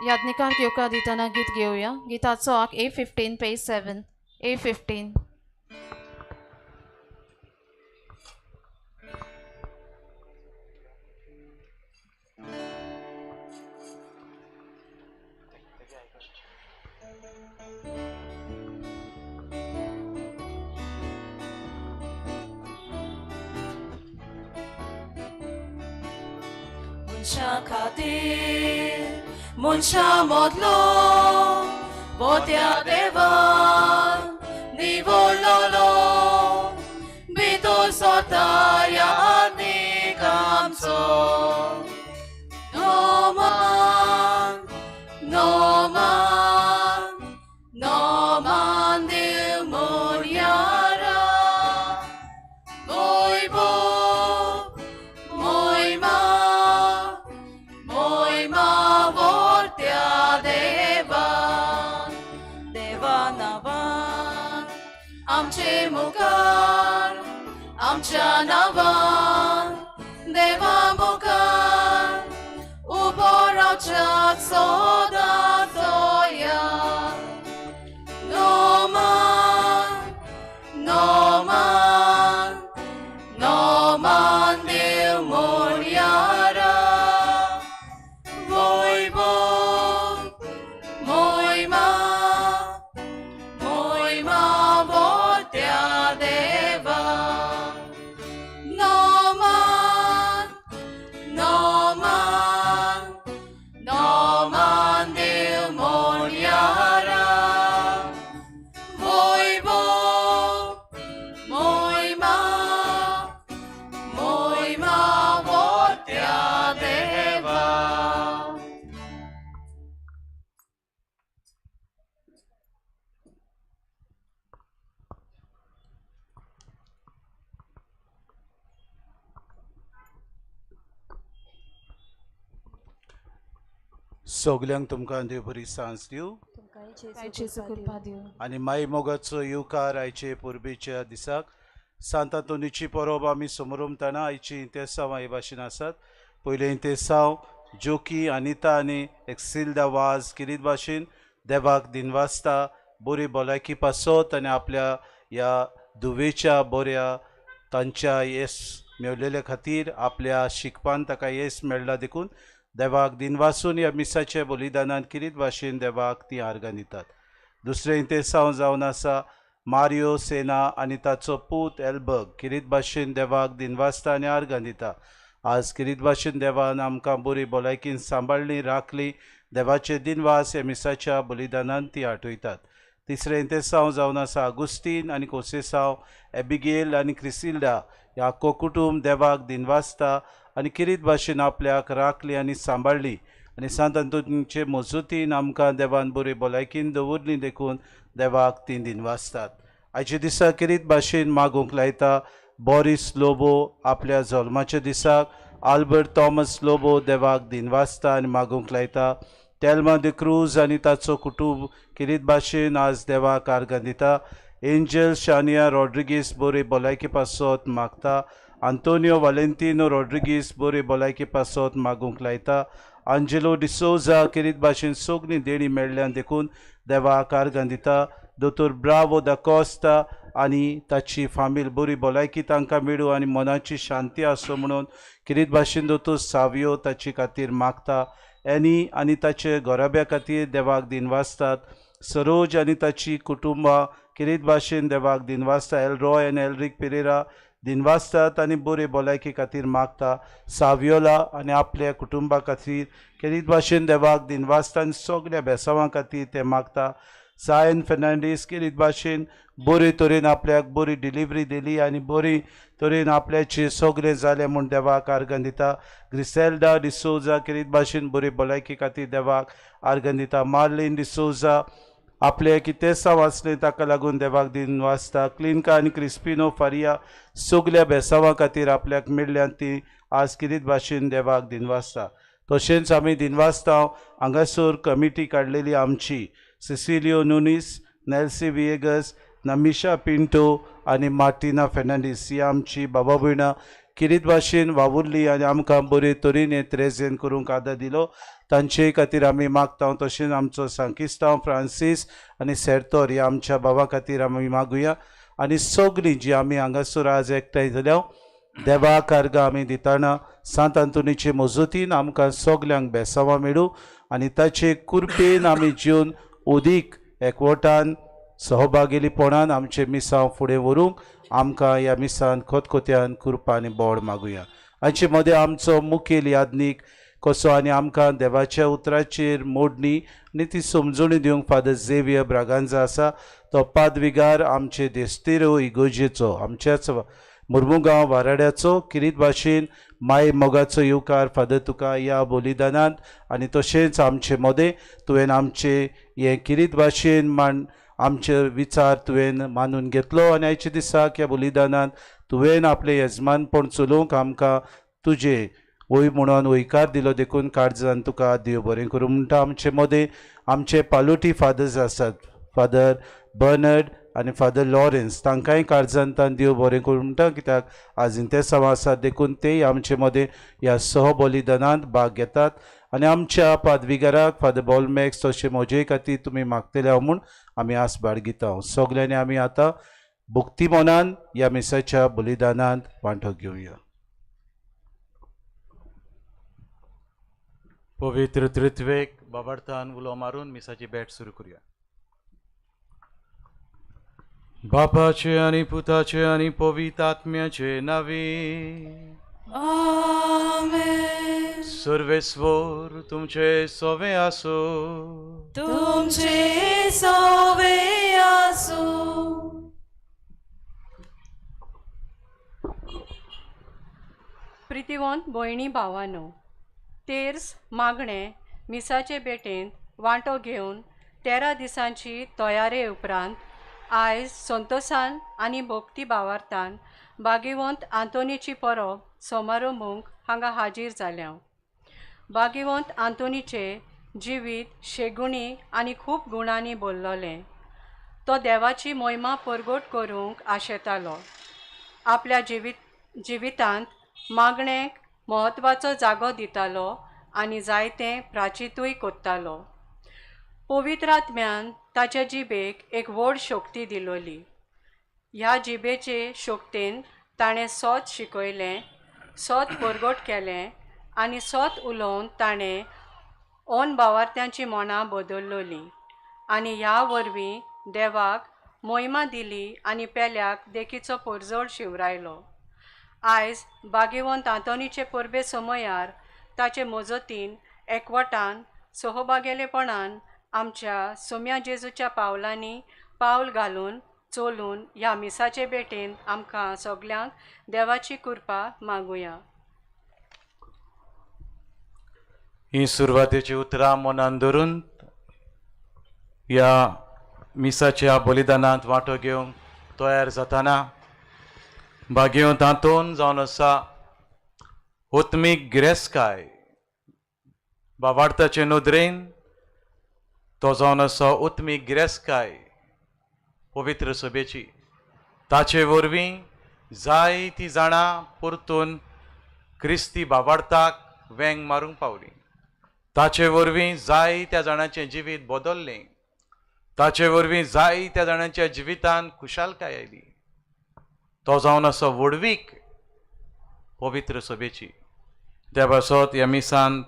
Speaker 2: याज्ञिकाक येवकार दितना गीत घेवया. गिताचो आंक A15, page 7, A15.
Speaker 4: मनशां खातीर मनशां मदलो बोत्या देवान निवडलोलो भितर सरता ह्या आनीक आमचो. नोमान, नोमान, नोमान देव मोरयारा, वैभव, मोयमा, मोयमा वोर्त्या देवा. देवा नांवान आमचे मुखार, आमच्या नांवान देवा मुखार उबो रावच्याक सदां तयार. नोमान, नोमान, नोमान देव मोरयारा, वैभव, मोयमा, मोयमा वोर्त्या देवा. नोमान, नोमान, नोमान देव मोरयारा, वैभव, मोयमा, मोयमा वोर्त्या देवा.
Speaker 5: सगल्यांक तुमकां देव बरी सांज दिवं.
Speaker 3: तुमकांय
Speaker 2: काय
Speaker 3: जेजू
Speaker 2: जेजू
Speaker 3: कृपा
Speaker 2: कृपा
Speaker 3: दिवं.
Speaker 2: दिवं.
Speaker 5: आनी माई मोगाचो येवकार आयचे परबेच्या दिसाक. सांत आंतोनीची परब आमी समरमतना आयची इंतेसांव हे भाशेन आसात. पयलें इंतेसांव जोकी अनिता आनी एक्सिल्दा वाज किरीत भाशेन देवाक दिनवासता बरी भलायकी पासत आनी आपल्या ह्या धुवेच्या बऱ्या तांच्या येस मेवलेल्या खातीर, आपल्या शिकपान ताका येस मेळ्ळा देखून देवाक दिनवासून ह्या मिसाच्या बलिदानान किरीत भाशेन देवाक ती आर्गां दितात. दुसरें इंतेसांव जावन आसा मारियो सेना आनी ताचो पूत एल्बर्ग किरीत भाशेन देवाक दिनवासता आनी आर्गां दिता. आज किरीत भाशेन देवान आमकां बरी भलायकीन सांबाळ्ळी राखली देवाचे दिनवास ह्या मिसाच्या बलिदानान ती आठयतात. तिसरें इंतेसांव जावन आसा आगुस्तीन आनी कोसेसांव एबिगेल आनी क्रिसिल्डा ह्या आख्खो कुटूंब देवाक दिनवासता आनी किरीत भाशेन आपल्याक राखली आनी सांबाळ्ळी आनी सांत अंतोनीचे मजतीन आमकां देवान बरी भलायकीन दवरली देखून देवाक ती दिनवासतात. आयच्या दिसा किरीत भाशेन मागूंक लायता बोरीस लोबो आपल्या जल्माच्या दिसाक आल्बर्ट थॉमस लोबो देवाक दिनवासता आनी मागूंक लायता. तेल्मा de क्रूज आनी ताचो कुटूंब किरीत भाशेन आज देवाक आर्गां दिता. एंजल शानिया रॉड्रिगीस बरी भलायकी पासत मागता. आंतोनियो वालेंतिनो रॉड्रिगीस बरी भलायकी पासत मागूंक लायता. आंजेलो डिसोजा किरीत भाशेन सगळीं देणी मेळ्ळ्यान देखून देवाक आर्गां दिता. दोतोर ब्रावो दा कॉस्ता आनी ताची फामील बरी भलायकी तांकां मेळूं आनी मनाची शांती आसूं म्हणून किरीत भाशेन दोतोर सावयो ताचे खातीर मागता. एनी आनी ताचे घराब्या खातीर देवाक दिनवासतात. सरोज आनी ताची कुटुंबां किरीत भाशेन देवाक दिनवासता. एलरॉय आनी एलरीक पिरेरा दिनवासतात आनी बरे भलायकी खातीर मागता. सावियोला आनी आपल्या कुटुंबा खातीर किरीत भाशेन देवाक दिनवासता आनी सगल्या बेसांवां खातीर ते मागता. सायन फेर्नांडीस किरीत भाशेन बरे तरेन आपल्याक बरी डिलिवरी दिली आनी बरी तरेन आपल्याचे सगळें जालें म्हूण देवाक आर्गां दिता. ग्रिसेल्डा डिसोजा किरीत भाशेन बरी भलायकी खातीर देवाक आर्गां दिता. मार्लीन डिसोजा आपले कितें आसलें ताका लागून देवाक दिनवासता. क्लिनका आनी क्रिस्पिनो फारिया सगल्या बेसांवां खातीर आपल्याक मेळ्ळ्यात ती आज किरीत भाशेन देवाक दिनवासता. तशेंच आमी दिनवासता हांगासर कमिटी काडलेली आमची सिसिलियो नुनीस, नेल्सी विएगस, नमिशा पिंटो आनी मार्टिना फेर्नांडीस ही आमची बाबा भयणां किरीत भाशेन वावुरली आनी आमकां बरे तरेन हें त्रेजेन करूंक आदार दिलो तांचे खातीर आमी मागता. तशेंच आमचो सांकिस्तांव फ्रांसीस आनी सेर्तोर ह्या आमच्या बाबा खातीर आमी मागुया आनी सगळीं जी आमी हांगासर आज एकठांय जाल्या देवाक आर्गां आमी दितना सांत आंतोनीचे मजतीन आमकां सगल्यांक बेसांवां मेळूं आनी ताचे कुरपेन आमी जिवन उदीक एकवटान सहभागीपणान आमचें मिसांव फुडें व्हरूंक आमकां ह्या मिसान खतखत्यान कृपा आनी बोड मागुया. हांचे मदें आमचो मुखेल यादनीक कसो आनी आमकां देवाच्या उतराचेर मोडणी आनी ती समजणी दिवंक फादर झेवियर ब्रागांजा आसा. तो पादविगार आमचे देस्तिरो इगोजेचो आमच्याच मुर्मुगांव वाराड्याचो किरीत भाशेन माय मोगाचो येवकार फादर तुका ह्या बलिदानांत आनी तशेंच आमचे मदें तुवें आमचे हें किरीत भाशेन मान आमचे विचार तुवें मानून घेतलो आनी आयच्या दिसाक ह्या बलिदानांत तुवें आपलें येजमानपण चलोवंक आमकां तुजें वय म्हणून वयकार दिलो देखून काळजान तुका देव बरें करूं म्हणटा. आमचे मदें आमचे पालोटी फादर्स आसात फादर बर्नर्ड आनी फादर लॉरेन्स तांकांय काळजान देव बरें करूं म्हणटा कित्याक आज इंतेसांव आसात देखून तेय आमचे मदें ह्या सहबलिदानांत भाग घेतात आनी आमच्या पादविगाराक फादर बॉलमॅक्स तशें म्हजे खातीर तुमी मागतले हांव म्हूण आमी आस बाळगिता. सगल्यांनी आमी आतां भक्ती मनान ह्या मिसाच्या बलिदानांत वांटो घेवया.
Speaker 6: पवित्र त्रित्वेक बाबार्थान उलो मारून मिसाची भेट सुरू करूया. बापाचे आनी पुताचे आनी पवित्र आत्म्याचे नांवी
Speaker 4: आमेन.
Speaker 6: सर्वेस्वर तुमचे सोवे आसो.
Speaker 4: तुमचे सोवे आसूं.
Speaker 7: प्रितिवंत भयणी भावानो, तेर्स मागणें मिसाचे भेटेंत वांटो घेवन 13 दिसांची तयारे उपरांत आयज संतोसान आनी भक्ती भावार्थान भाग्यवंत आंतोनीची परब समारंभूंक हांगा हाजीर जाल्या. भाग्यवंत आंतोनीचें जिवीत शेगुणी आनी खूब गुणांनी भरलोलें. तो देवाची मोहिमा परगट करूंक आशेतालो. आपल्या जिवितांत मागणेक म्हत्वाचो जागो दितालो आनी जायतें प्राचितूय कोत्तालो. पवित्र आत्म्यान ताच्या जिबेक एक व्हड शक्ती दिलोली. ह्या जिबेचे शक्तेन ताणें सोत शिकयलें, सोत परगट केलें आनी सोत उलोवन ताणें ओन भावार्थ्यांची मनां बदल्लोलीं आनी ह्या वरवीं देवाक मोहिमा दिली आनी पेल्याक देखीचो पोरजोळ शिंवरायलो. आयज बागेवंत आंतोनीचे परबे समयार ताचे मजतीन एकवटान सहभागेलेपणान आमच्या सोम्या जेजूच्या पावलांनी पावल घालून चलून ह्या मिसाचे भेटेन आमकां सगल्यांक देवाची कृपा मागुया.
Speaker 6: ही सुरवातेची उतरां मनान धरून ह्या मिसाच्या बलिदानांत वांटो घेवंक तयार जाताना भाग्यवंत आंतोन जावन आसा उत्मीक गिरेस्तकाय बाबार्थाचे नदरेन तो जावन आसा उत्मीक गिरेस्तकाय पवित्र सभेची. ताचे वरवीं जायतीं जाणां परतून क्रिस्ती बाबार्थाक वेंग मारूंक पावलीं. ताचे वरवीं जायत्या जाणांचें जिवीत बदल्लें. ताचे वरवीं जायत्या जाणांच्या जिवितान खुशालकाय आयली. तो जावन आसा व्हडवीक पवित्र सभेची. त्या पासत ह्या मिसान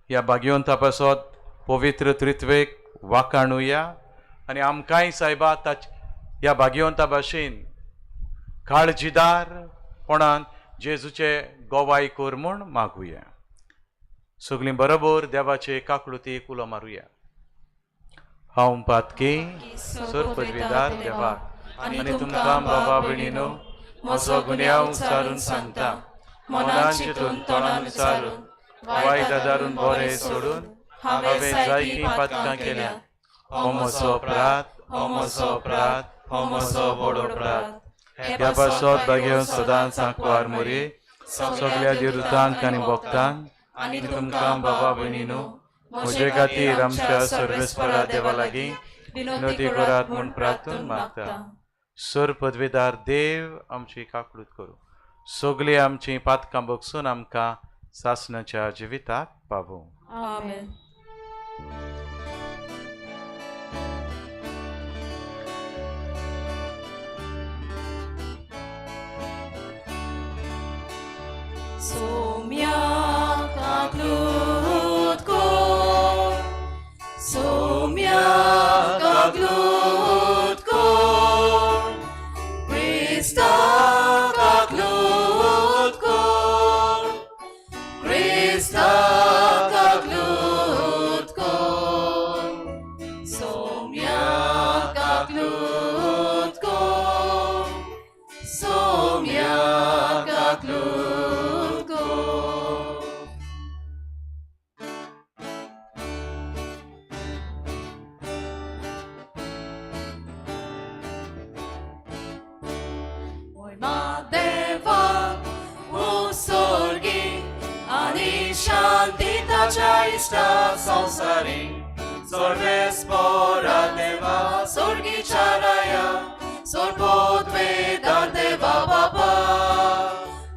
Speaker 6: ह्या भाग्यवंता पासत पवित्र त्रित्वेक वाखाणुया आनी आमकांय सायबा ताच ह्या भाग्यवंता भाशेन काळजीदारपणान जेजूचे गोवाय कर म्हूण मागुया. सगळीं बरोबर देवाचे काकळुतीक उलो मारुया. हांव पातकी सर पदवीदार देवाक आनी तुमकां बाबा भयणीनो म्हजो गुन्यांव उच्चारून सांगता. मनान चिंतून तोंडान उच्चारून वायट आदारून बरें सोडून हांवें जायतीं पातकां केल्या. हो म्हजो अपराध, हो म्हजो अपराध, हो म्हजो व्हड अपराध. ह्या पासत भाग्यवंत सदांच सांकवार मोरये सगल्या देवदूतांक आनी भक्तांक आनी तुमकां बाबा भयणीनो म्हजे खातीर आमच्या सर्वेस्परा देवा लागीं विनोती करात म्हूण प्रार्थून मागता. सर पदवेदार देव आमची काकळूत करूं. सगळीं आमचीं पातकां बगसून आमकां सासणाच्या जिविताक पावोवं.
Speaker 2: आमेन. सोम्या काकलूत कोर, सोम्या काकलूत कोर, क्रिस्ता काकलूत कोर, क्रिस्ता काकलूत कोर, सोम्या काकलूत कोर, सोम्या काकलूत कोर. आनी शांती ताच्या इश्टा संवसारी सर्वेस्परा देवा स्वर्गीच्या राया सर्वोद्वेदार देवा बाबा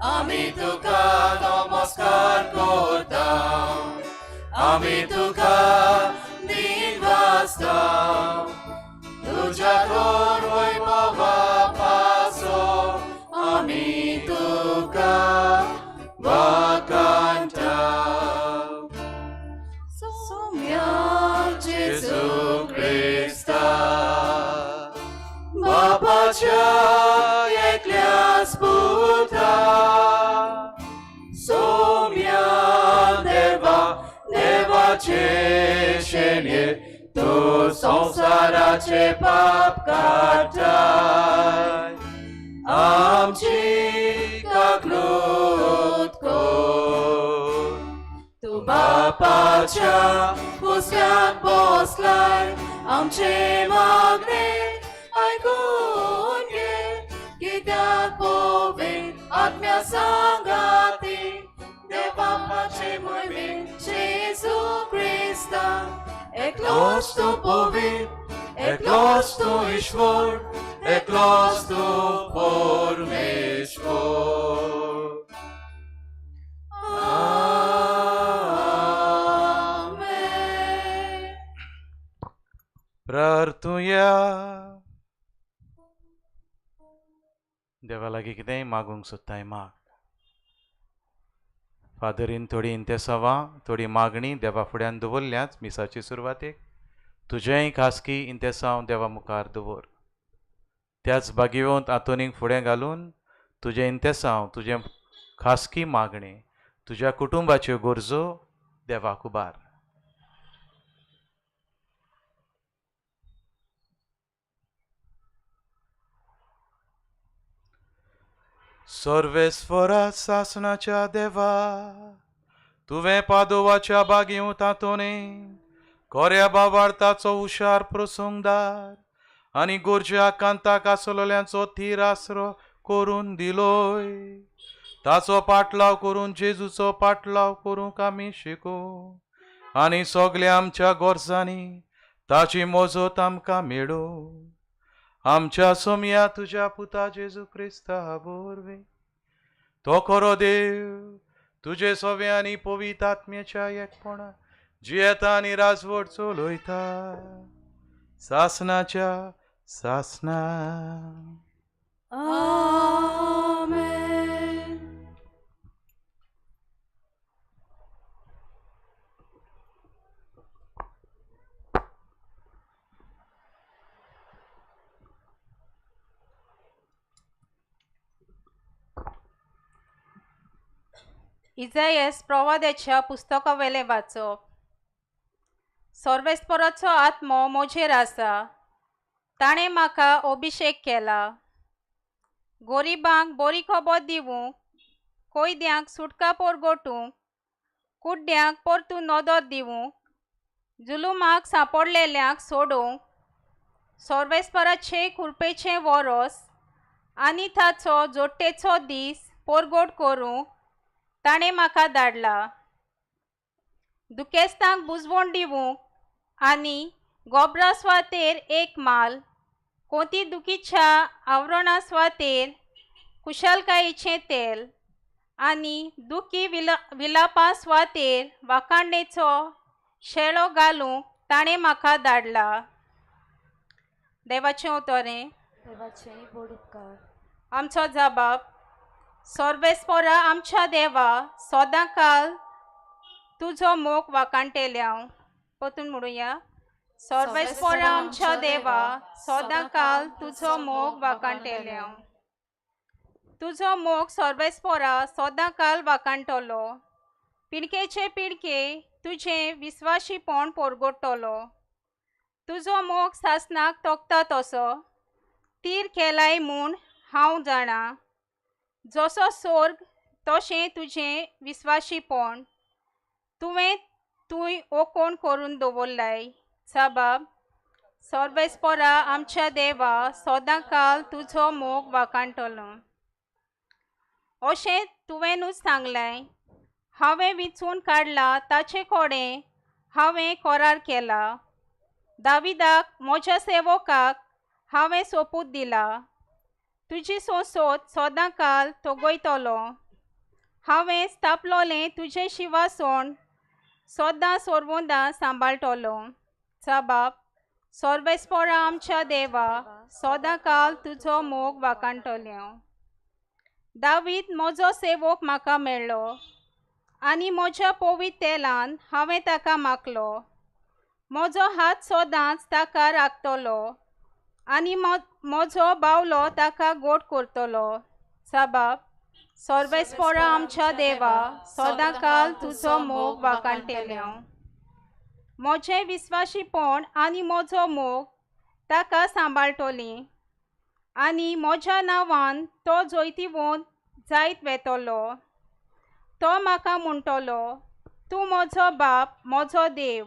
Speaker 2: आमी तुका नमस्कार करता, आमी तुका दिनवासता. तुज्या थोर वैभवा पासो आमी तुका वाखाणटा. सोम्या जेजू क्रिस्ता बापाच्या एकल्याच पुता, सोम्या देवा देवाचे शेणये तूं संवसाराचे पाप काडटाय आमची काकलूत कर. तूं बापाच्या हुस्क्याक बसलाय आमचे मागणे आयकून घे. कित्याक पवित्र आत्म्या सांगाती देव बापाचे मोहिमेन जेजू क्रिस्ता एकलोच तूं पवित्र, एकलोच तूं ईश्वर, एकलोच तूं परमेश्वर. आमेन.
Speaker 6: प्रार्थुया. देवा लागीं कितेंय मागूंक सोदताय माग. फादरीन थोडी इंतेसांवां थोडी मागणी देवा फुड्यान दवरल्याच मिसाचे सुरवातेक. तुजेंय खासगी इंतेसांव देवा मुखार दवर. त्याच बागेवंत आंतोनीक फुडें घालून तुजें इंतेसांव, तुजें खासगी मागणें, तुज्या कुटुंबाच्यो गरजो देवाक उबार. सर्वेस्वरा सासणाच्या देवा, तुवें पादोवाच्या बागेवंत आंतोनी कोऱ्या बावार्थाचो हुशार प्रसंगदार आनी गोरज्या कांताक आसलेल्यांचो थीर आसरो करून दिलोय. ताचो पाटलाव करून जेजूचो पाटलाव करूंक आमी शिकूं आनी सगल्या आमच्या गरजांनी ताची मजत आमकां मेळूं. आमच्या सोमया तुज्या पुता जेजू क्रिस्ता वरवीं, तो खरो देव तुजे सवे आनी पवित्र आत्म्याच्या एकपणा जियेता आनी राजवट चलयता सासनाच्या सासना.
Speaker 4: आमेन.
Speaker 8: इजायस प्रवाद्याच्या पुस्तकावेलें वाचप. सर्वेस्पराचो आत्मो म्हजेर आसा, ताणें म्हाका अभिशेक केला गोरिबांक बरी खबर दिवंक, कैद्यांक सुटका परगटूंक, कुड्ड्यांक परतून नदर दिवंक, जुलुमाक सांपडलेल्यांक सोडोवंक, सर्वेस्पराचे कृपेचें वरोस आनी ताचो जोडटेचो दीस परगट करूंक ताणें म्हाका धाडला. दुखेस्तांक बुजवण दिवंक आनी गोबरा स्वातेर एक माल, कोती दुखीच्या आवरणा स्वातेर खुशालकायेचें तेल आनी दुखी विलापा स्वातेर वाखाणेचो शेळो घालूंक ताणें म्हाका धाडला. देवाचें उतरें.
Speaker 3: देवाचें बोड उपकार.
Speaker 8: आमचो जबाब. सर्वेस्परा आमच्या देवा, सदां काल तुजो मोग वाखाणटेल्या. परतून म्हणुया. सर्वेस्परा आमच्या देवा, सदां काल तुजो मोग वाखाणटेल्या. तुजो मोग सर्वेस्परा सदां काल वाखाणटलो. पिळगेचे पिळगे तुजें विस्वाशीपण परगटतलो. तुजो मोग सासणाक तोखता तसो तीर केलाय म्हूण हांव जाणा. जसो सोर्ग तशें तुजें विस्वाशीपण तुवें तूंय ओकोण करून दवरलाय. साबाब सर्वेस्परा आमच्या देवा, सदां काल तुजो मोग वाखाणटलो. अशें तुवेंनूच सांगलें, हांवें विंचून काडला ताचे कडेन हांवें करार केला. दाविदाक म्हज्या सेवकाक हांवें सोपूत दिला, तुजी सोंसोत सदां काल तगयतलो. हांवें स्थापलोलें तुजें शिवासण सदां सोरवंदां सांबाळटलो. साबाब सर्वेस्परा आमच्या देवा, सदां काल तुजो मोग वाखाणटलो. दावीद म्हजो सेवक म्हाका मेळ्ळो आनी म्हज्या पवित्र तेलान हांवें ताका माखलो. म्हजो हात सदांच ताका राखतलो आनी म्हजो बावलो ताका गोड करतलो. साबाब सर्वेस्परा आमच्या देवा, सदां काल तुजो मोग वाखाणटेलो. म्हजें विस्वाशीपण आनी म्हजो मोग ताका सांबाळटली आनी म्हज्या नांवान तो जैतिवंत जायत वेतलो. तो म्हाका म्हणटलो, तूं म्हजो बाप, म्हजो देव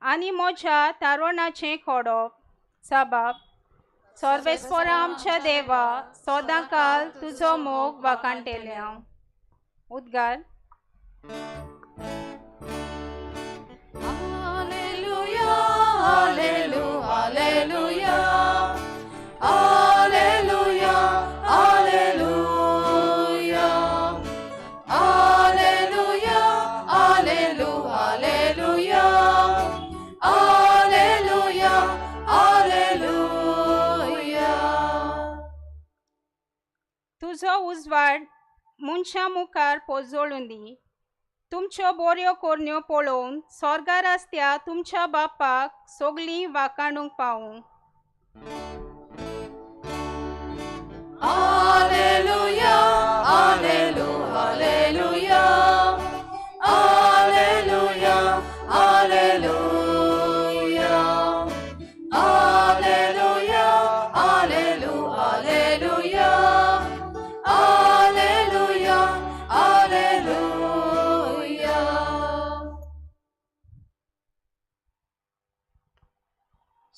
Speaker 8: आनी म्हज्या तारवणाचें खोडप. साबाब सर्वेस्परा आमच्या देवा, सदां काल तुजो मोग वाखाणटेल्या. उद्गार.
Speaker 4: Hallelujah, hallelujah, hallelujah, hallelujah, hallelujah, hallelujah, hallelujah, hallelujah.
Speaker 8: तुजो उजवाड मनशां मुखार पोजोळून दी. तुमच्यो बऱ्यो करण्यो पळोवन स्वर्गार आसत्या तुमच्या बापाक सगळीं वाखाणूंक पावूं.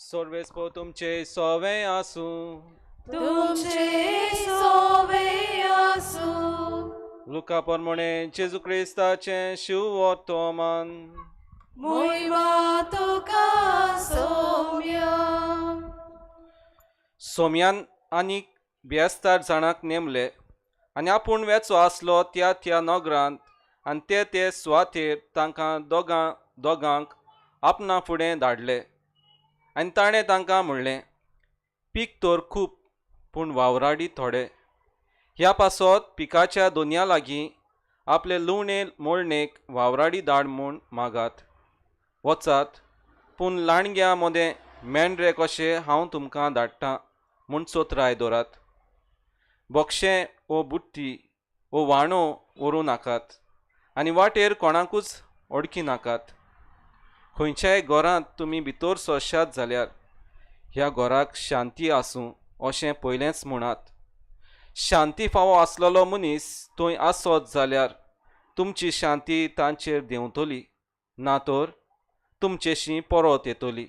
Speaker 9: सोर्वेस्पो तुमचे सोवे आसूं.
Speaker 4: तुमचे सोवे आसूं.
Speaker 9: लुका प्रमाणे जेजू क्रिस्ताचें शिववर्तमान.
Speaker 4: मोहिमा तुका सोम्या.
Speaker 9: सोम्यान आनीक बेस्तार जाणांक नेमले आनी आपूण वेचो आसलो त्या त्या नगरांत आनी ते ते सुवातेर तांकां दोगां दोगांक आपणा फुडें धाडले. आनी ताणें तांकां म्हणलें, पीक तर खूब पूण वावराडी थोडे. ह्या पासत पिकाच्या दोनया लागीं आपले लुवणे मोळणेक वावराडी धाड म्हूण मागात. वचात, पूण लांडग्यां मदें मेंढरे कशे हांव तुमकां धाडटां म्हूण चोत्राय दवरात. बोक्षें ओ बुट्टी ओ व्हाणो व्हरूं नाकात आनी वाटेर कोणाकूच अडकी नाकात. खंयच्याय घरांत तुमी भितर सरशात जाल्यार ह्या घराक शांती आसूं अशें पयलेंच म्हणात. शांती फावो आसलेलो मनीस थंय आसत जाल्यार तुमची शांती तांचेर देंवतली, ना तर तुमचेशी परत येतली.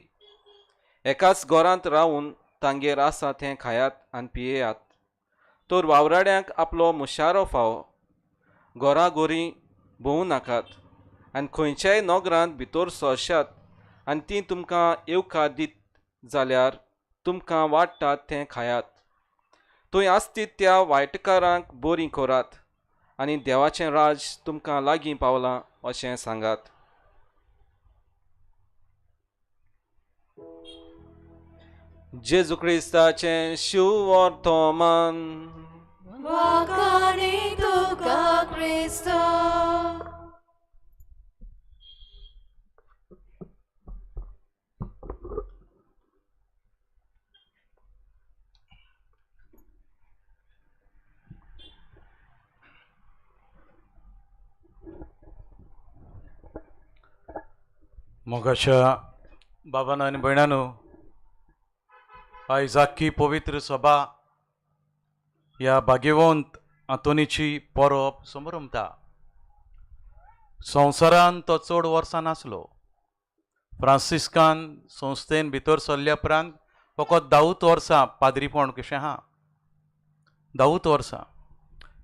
Speaker 9: एकाच घरांत रावून तांगेर आसा तें खायात आनी पियेयात, तर वावराड्यांक आपलो मुशारो फावो. घराघोरी भोंवू नाकात आनी खंयच्याय नगरांत भितर सरशात आनी तीं तुमकां येवकार दीत जाल्यार तुमकां वाडटात तें खायात. थंय आसतीत त्या वायटकारांक बरीं करात आनी देवाचें राज तुमकां लागीं पावलां अशें सांगात. जेजू क्रिस्ताचें शिववर्तमान.
Speaker 4: वाखाणी तुका क्रिस्ता.
Speaker 6: मोगाच्या बाबांनो आनी भयणांनो, आयज आख्खी पवित्र सभा ह्या भाग्यवंत आंतोनीची परब समरमता. संवसारान तो चड वर्सां नासलो. फ्रांसिस्कान संस्थेन भितर सरल्या उपरांत फकत 10 वर्सां पाद्रीपण कशें आहा, 10 वर्सां,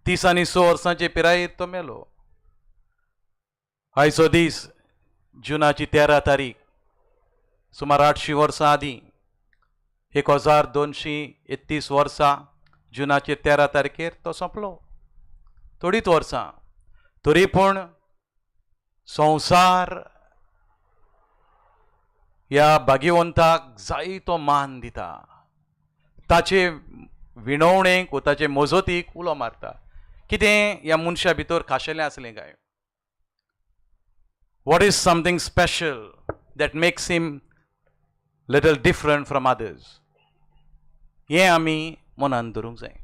Speaker 6: 30 आनी 6 वर्सांचे पिरायेर तो मेलो. आयचो दीस जुनाची 13 तारीख, सुमार 800 वर्सां आदीं, 1231 वर्सां जुनाचे 13 तारखेर तो सोंपलो. थोडीच वर्सां तरी पूण संवसार ह्या भाग्यवंताक जायतो मान दिता, ताचे विणवणेक वो ताचे मजतीक उलो मारता. कितें ह्या मनशा भितर खाशेलें आसलें काय? What is something special that makes him little different from others? हें आमी मनान धरूंक जाय.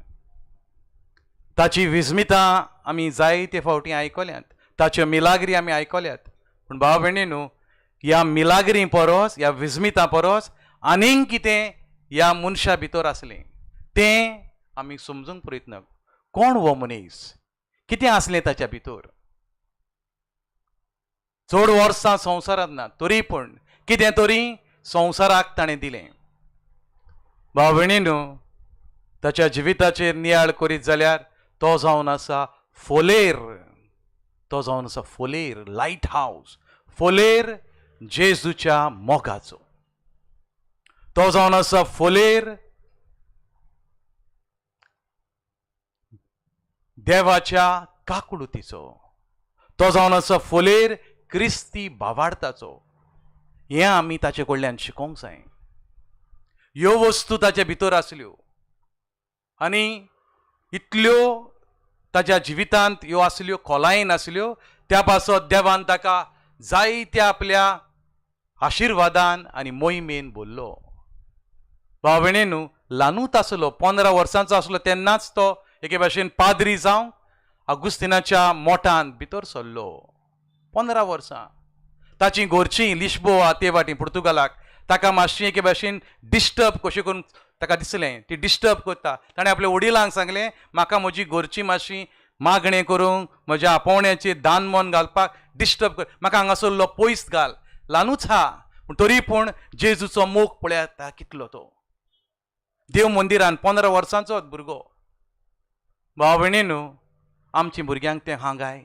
Speaker 6: ताची विस्मितां आमी जायते फावटी आयकल्यात, ताच्यो मिलाग्री आमी आयकल्यात, पूण भाव भयणी न्हू, ह्या मिलाग्री परस, ह्या विस्मितां परस आनीक कितें ह्या मनशा भितर आसलें तें आमी समजूंक प्रयत्न. कोण हो मनीस, कितें आसलें ताच्या भितर? चड वर्सां संवसारांत ना तरी पूण कितें तरी संवसाराक ताणें दिलें. भाव भयणी न्हू, ताच्या जिविताचेर नियाळ करीत जाल्यार तो जावन आसा फोलेर, तो जावन आसा फोलेर, लायट हावस, फोलेर जेजूच्या मोगाचो. तो जावन आसा फोलेर देवाच्या काकुळतीचो, तो जावन आसा फोलेर क्रिस्ती भावार्थाचो. हें आमी ताचे कडल्यान शिकोंक जाय. ह्यो वस्तू ताचे भितर आसल्यो आनी इतल्यो ताच्या जिवितांत ह्यो आसल्यो, खोलायेन आसल्यो. त्या पासत देवान ताका जायत्या आपल्या आशिर्वादान आनी मोहिमेन भरलो. भाव भयणी न्हू, ल्हानूच आसलो, 15 वर्सांचो आसलो तेन्नाच तो एके भाशेन पाद्री जावंक आगुस्तिनाच्या मोठान भितर सरलो. 15 वर्सां. ताची घरचीं लिश्बोआ ते वाटी पुर्तुगालाक ताका मातशी एके भाशेन डिस्टर्ब कशें करून ताका दिसलें, ती डिस्टर्ब करता. ताणें आपल्या वडिलांक सांगलें, म्हाका म्हजी घरची मातशी मागणें करूंक, म्हज्या आपोवण्याचेर दान मन घालपाक डिस्टर्ब कर, म्हाका हांगासरलो पयस घाल. ल्हानूच आहा पूण तरी पूण जेजूचो मोग पळयात कितलो तो. देव मंदिरान 15 वर्सांचोच भुरगो. भाव भयणी न्हू, आमच्या भुरग्यांक तें हां गाय,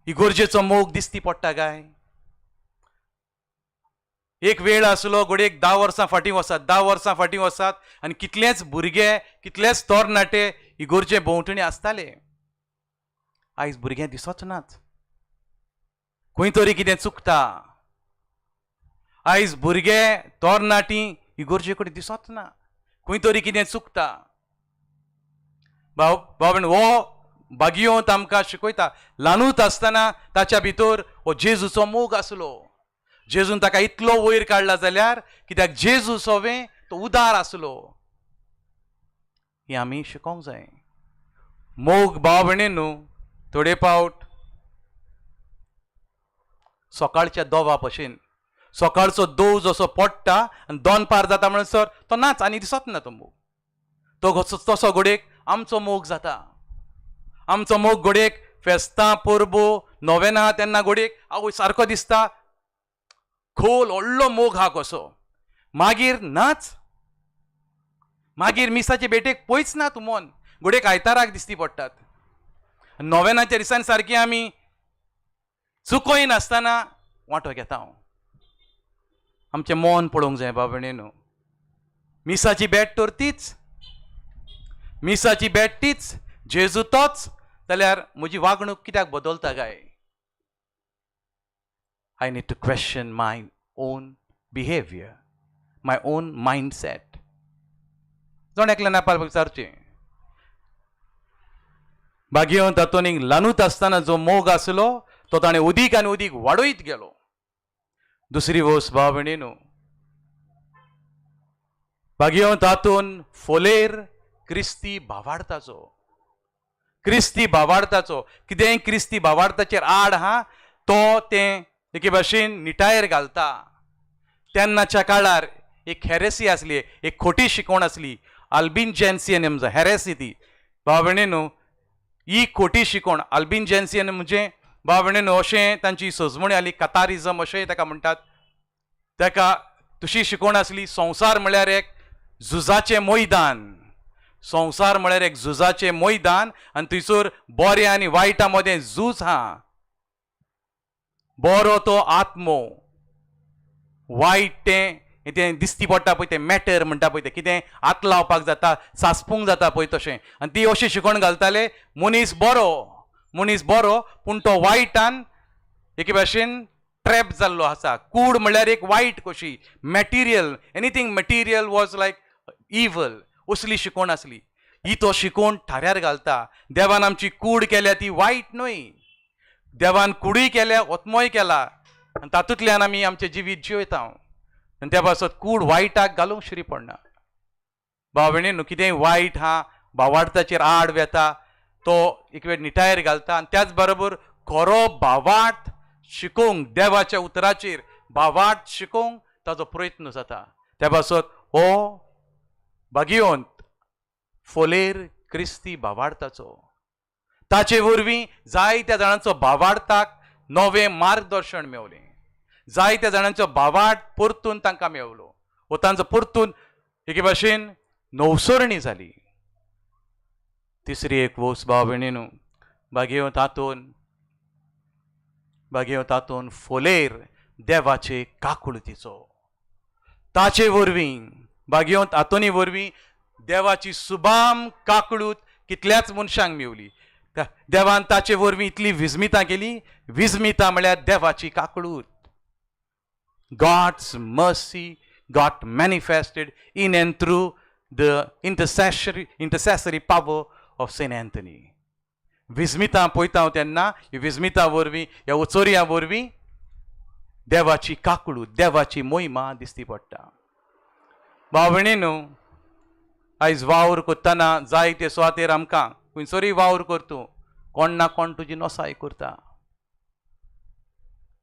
Speaker 6: इगोर्जेचो मोग दिसती पडटा गाय. एक वेळ आसलो घडयेक 10 वर्सां फाटीं वसात, 10 वर्सां फाटीं वसात आनी कितलेच भुरगे, कितलेच तरणाटे इगोर्जे भोंवतणी आसताले. आयज भुरगे दिसच नात. खंय तरी कितें चुकता. आयज भुरगे तरणाटी इगोर्जे कडेन दिसच ना. खंय तरी कितें चुकता. भाव भाव हो बागियोंत आमकां शिकयता, ल्हानूच आसतना ताच्या भितर हो जेजूचो मोग आसलो. जेजून ताका इतलो वयर काडला जाल्यार कित्याक जेजू सोवें तो उदार आसलो. हें आमी शिकोंक जाय. मोग भाव भयणी न्हू, थोडे फावट सकाळच्या दोवा भशेन, सकाळचो दोव जसो पडटा आनी दोनपार जाता म्हणसर तो नाच आनी दिसत ना तो मोग. तो तसो घडयेक आमचो मोग जाता. आमचो मोग घडयेक फेस्तां, परबो, नोवेना तेन्ना घडयेक आवय सारको दिसता, खोल व्हडलो मोग हा कसो. मागीर नाच, मागीर मिसाचे भेटेक पयच ना तूं मन. घडयेक आयताराक दिसती पडटात. नोवेनाच्या दिसांनी सारकी आमी चुकोय नासतना वांटो घेता. हांव आमचें मन पळोवंक जाय बाबा न्हू. मिसाची भेट तर तीच, मिसाची भेट तीच, जेजू तोच, जाल्यार म्हजी वागणूक कित्याक बदलता काय? I need to question my own behaviour, my own mindset. जण एकल्यान आपल्याक विचारचें. बागेवन तातूंत ल्हानूच आसतना जो मोग आसलो तो ताणें उदीक आनी उदीक वाडयत गेलो. दुसरी वस्त भाव भयणी न्हू, बागेवन तातून फोलेर क्रिस्ती भावार्थाचो, क्रिस्ती भावार्थाचो कितेंय क्रिस्ती भावार्थाचेर आड आहा तो तें एके भाशेन निटायेर घालता. तेन्नाच्या काळार एक हेरेसी आसली, एक खोटी शिकवण आसली, आल्बिनजेन्सियन हेरेसी ती. भाव भयणी न्हू, ही खोटी शिकवण आल्बिनजेन्सियन म्हणजे भाव भयणी न्हू अशें तांची सजमणी आली, कतारिजम अशेंय ताका म्हणटात. ताका तशी शिकवण आसली, संवसार म्हळ्यार एक झुजाचें मैदान, संवसार म्हळ्यार एक झुजाचें मैदान आनी थंयसर बरें आनी वायटा मदें झूज आहा. बरो तो आत्मो, वायट तें तें दिसती पडटा पळय, तें मॅटर म्हणटा पळय, तें कितें हात लावपाक जाता, सासपूंक जाता पळय तशें. आनी ती अशी शिकवण घालताले, मनीस बरो, मनीस बरो पूण तो वायटान एके भाशेन ट्रॅप जाल्लो आसा. कूड म्हणल्यार एक वायट कशी, material, anything material was like evil, असली शिकवण आसली. ही तो शिकवण थाऱ्यार घालता. देवान आमची कूड केल्या ती वायट न्हय, देवान कुडूय केल्या, ओत्मोय केला आनी तातूंतल्यान आमी आमचें जिवीत जियेता. आनी त्या पासत कूड वायटाक घालूंक शिरी पडना. भाव भयणी न्हू, कितेंय वायट आहा भावार्थाचेर आड वेता तो एक वेळ निटायेर घालता. आनी त्याच बरोबर खरो भावार्थ शिकोवंक, देवाच्या उतराचेर भावार्थ शिकोवंक ताजो प्रयत्न जाता. त्या पासत हो भागियोंत फोलेर क्रिस्ती भावार्थाचो, ताचे वरवीं जायत्या जाणांचो भावार्थाक नवें मार्गदर्शन मेवलें, जायत्या जाणांचो भावार्थ परतून तांकां मेवलो, वो तांचो परतून एके भाशेन नवसरणी जाली. तिसरी एक वस्त भाव भयणी न्हू, बागेवंत तातून, बागेवंत तातून फोलेर देवाचे काकुळतीचो, ताचे वरवीं बागेवंत आतोनी वरवीं देवाची सुबाम काकळूत कितल्याच मनशांक मेवली. देवान ताचे वरवीं इतली विस्मितां केली. विस्मितां म्हळ्यार देवाची काकळूत. God's mercy got manifested in and through the intercessory power of Saint Anthony. विस्मितां पळयता हांव तेन्ना ही विस्मितां वरवीं, ह्या उचोरयां वरवीं देवाची काकळूत, देवाची मोहिमा दिसती पडटा. भाव भयणी न्हू, आयज वावर करतना जायते सुवातेर आमकां खंयसरूय वावर करतू कोण ना कोण तुजी नसाय करता.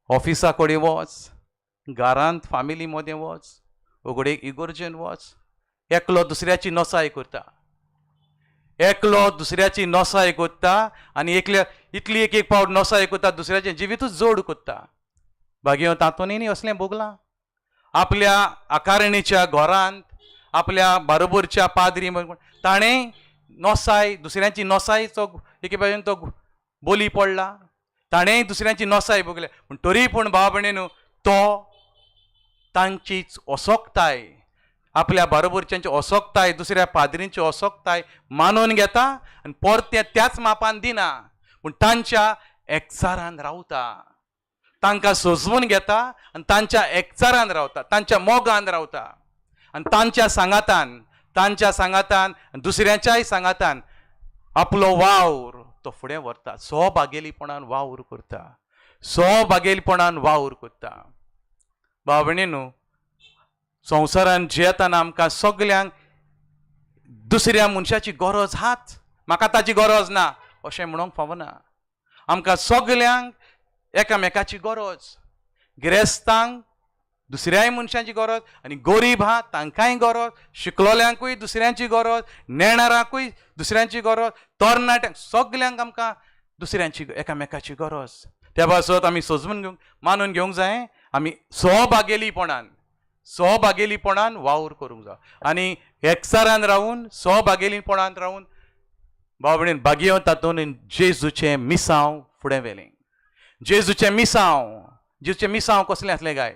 Speaker 6: ऑफिसा कडेन वच, घरांत फामिली मदें वच, घडये इगोर्जेन वच, एकलो दुसऱ्याची नसाय करता, एकलो दुसऱ्याची नसाय करता आनी एकल्या इतली एक एक पावट नसाय करता, दुसऱ्याचें जिवितूच जोड करता. भाग्यवंत आंतोनीनी असलें भोगलां. आपल्या आकारणीच्या घरांत आपल्या बारोबरच्या पाद्री ताणें नोसाय दुसऱ्यांची नोसायचो एके भाशेन तो बोली पडला, ताणें दुसऱ्यांची नोसाय भोगल्या. पूण तरी पूण भाव भयणीनो तो तांची असोकताय आपल्या बारोबरच्यांची असोकताय दुसऱ्या पाद्रींची असोकताय मानून घेता आनी परतें त्याच मापान दिना, पूण तांच्या एकचारान रावता, तांकां सोजवून घेता आनी तांच्या एकचारान रावता, तांच्या मोगान रावता आनी तांच्या सांगातान, तांच्या सांगातान दुसऱ्यांच्याय सांगातान आपलो वावर तो फुडें व्हरता. सहभागेलीपणान वावर करता, सहभागेलीपणान वावर करता. भाव भयणीनो संवसारान जियेतना आमकां सगल्यांक दुसऱ्या मनशाची गरज हाच, म्हाका ताची गरज ना अशें म्हणूंक फावना. आमकां सगल्यांक एकामेकाची गरज, गिरेस्तांक दुसऱ्याय मनशांची गरज आनी गरीब आहा तांकांय गरज, शिकलोल्यांकूय दुसऱ्यांची गरज, नेणारांकूय दुसऱ्यांची गरज, तरणाट्यांक सगल्यांक आमकां दुसऱ्यांची एकामेकाची गरज. त्या पासत आमी सोजून घेवंक मानून घेवंक जाय, आमी सहभागेलीपणान सहभागेलीपणान वावर करूंक जाय आनी एकचारान रावून सहभागेलीपणान रावून भाव भयणीन भाग्यवंत तातूंत जेजूचें मिसांव फुडें व्हेलें. जेजूचें मिसांव, जेजूचें मिसांव कसलें आसलें काय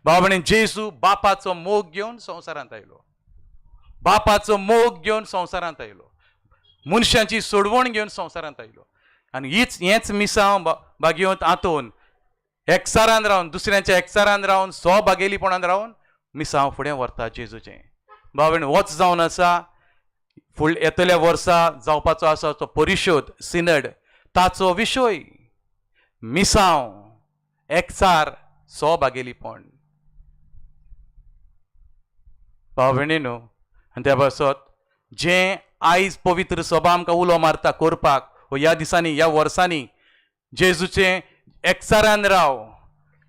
Speaker 6: भाव भयणीन? जेजू बापाचो मोग घेवन संवसारांत आयलो, बापाचो मोग घेवन संवसारांत आयलो, मनशांची सोडवण घेवन संवसारांत आयलो आनी हीच हेंच मिसांव भाग्यवंत आंतोन एकचारान रावन दुसऱ्यांच्या एकचारान रावन सहभागेलीपणान रावन मिसांव फुडें व्हरता जेजूचें. भाव भयण होच जावन आसा फुडल्या येतल्या वर्सा जावपाचो आसा तो परिशोध सिनड, ताचो विशय मिसांव एकचार सहभागेलीपण. भाव भयणीनो आनी त्या पासत जें आयज पवित्र सभा आमकां उलो मारता करपाक ह्या दिसांनी ह्या वर्सांनी जेजूचें एकचारान राव,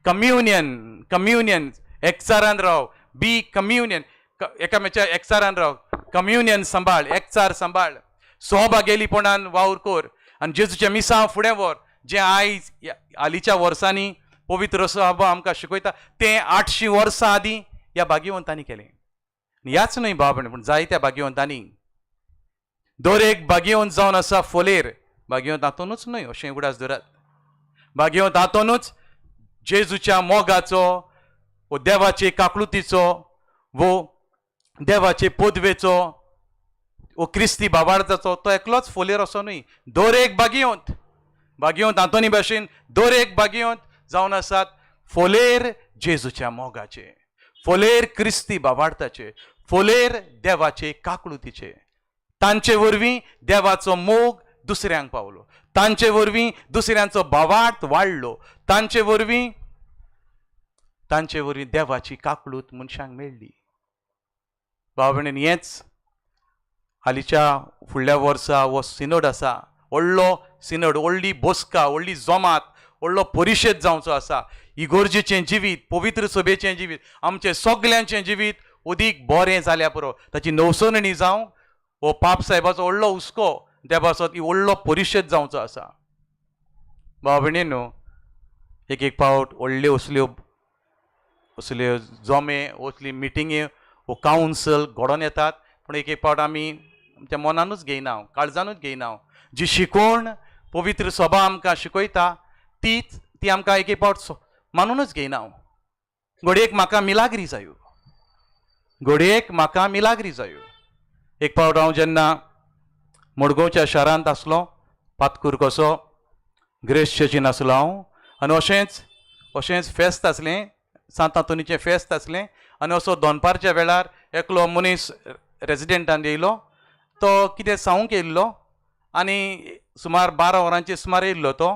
Speaker 6: कम्युनियन, कम्युनियन एकचारान राव, बी कम्युनियन, एकामेच्या एकचारान राव, कम्युनियन सांबाळ, एकचार सांबाळ, सहभागेलीपणान वावर कर आनी जेजूचें मिसांव फुडें व्हर. जें आयज हालींच्या वर्सांनी पवित्र सभा आमकां शिकयता तें 800 वर्सां आदीं ह्या भाग्यवंतांनी केलें. ह्याच न्हय भाव भयण पूण जायत्या भाग्यवंतांनी, दर एक भाग्यवंत जावन आसा फोलेर, भाग्यवंत आंतोनूच न्हय अशें उगडास धरात, भाग्यवंत आंतोनूच जेजूच्या मोगाचो वो देवाचे काकळुतीचो वो देवाचे पदवेचो वो क्रिस्ती बाबार्थाचो तो एकलोच फोलेर असो न्हय. दर एक भाग्यवंत, भाग्यवंत आंतोनी भाशेन दर एक भाग्यवंत जावन आसात फोलेर जेजूच्या मोगाचे, फोलेर क्रिस्ती बाबार्थाचे, फोलेर देवाचे काकळुतीचे. तांचे वरवीं देवाचो मोग दुसऱ्यांक पावलो, तांचे वरवीं दुसऱ्यांचो भावार्थ वाडलो, तांचे वरवीं देवाची काकळूत मनशांक मेळ्ळी. भाव भयणीन हेंच हालींच्या फुडल्या वर्सा हो सिनोड आसा, व्हडलो सिनोड, व्हडली बसका, व्हडली जमात, व्हडलो परिशद जावचो आसा. इगोर्जेचें जिवीत, पवित्र सभेचें जिवीत, आमचें सगल्यांचें जिवीत अदीक बरें जाल्यार पुरो, ताची नवसरणी जावं हो पाप साहेबाचो व्हडलो हुस्को, त्या पासत ही व्हडलो परिशद जावचो आसा. भाव भयणीनो एक एक फावट व्हडल्यो असल्यो असल्यो जमे, असली मिटिंगी वो कावन्सल घडोवन येतात, पूण एक एक फावट आमी आमच्या मनानूच घेयना, काळजानूच घेयना. जी शिकवण पवित्र सभा आमकां शिकयता तीच ती आमकां एक एक फावट मानुनूच घेयना. घडयेक म्हाका मिलाग्री जायो, घडयेक म्हाका मिलाग्री जायो. एक फावट हांव जेन्ना मडगांवच्या शारांत आसलो, पातकूर कसो ग्रेस चर्चीन आसलो हांव, आनी अशेंच अशेंच फेस्त आसलें, सांत आंतोनीचें फेस्त आसलें आनी असो दनपारच्या वेळार एकलो मनीस रेजिडेंटान येयलो, तो कितें सांगूंक येयल्लो आनी सुमार 12 वरांचे सुमार येयल्लो तो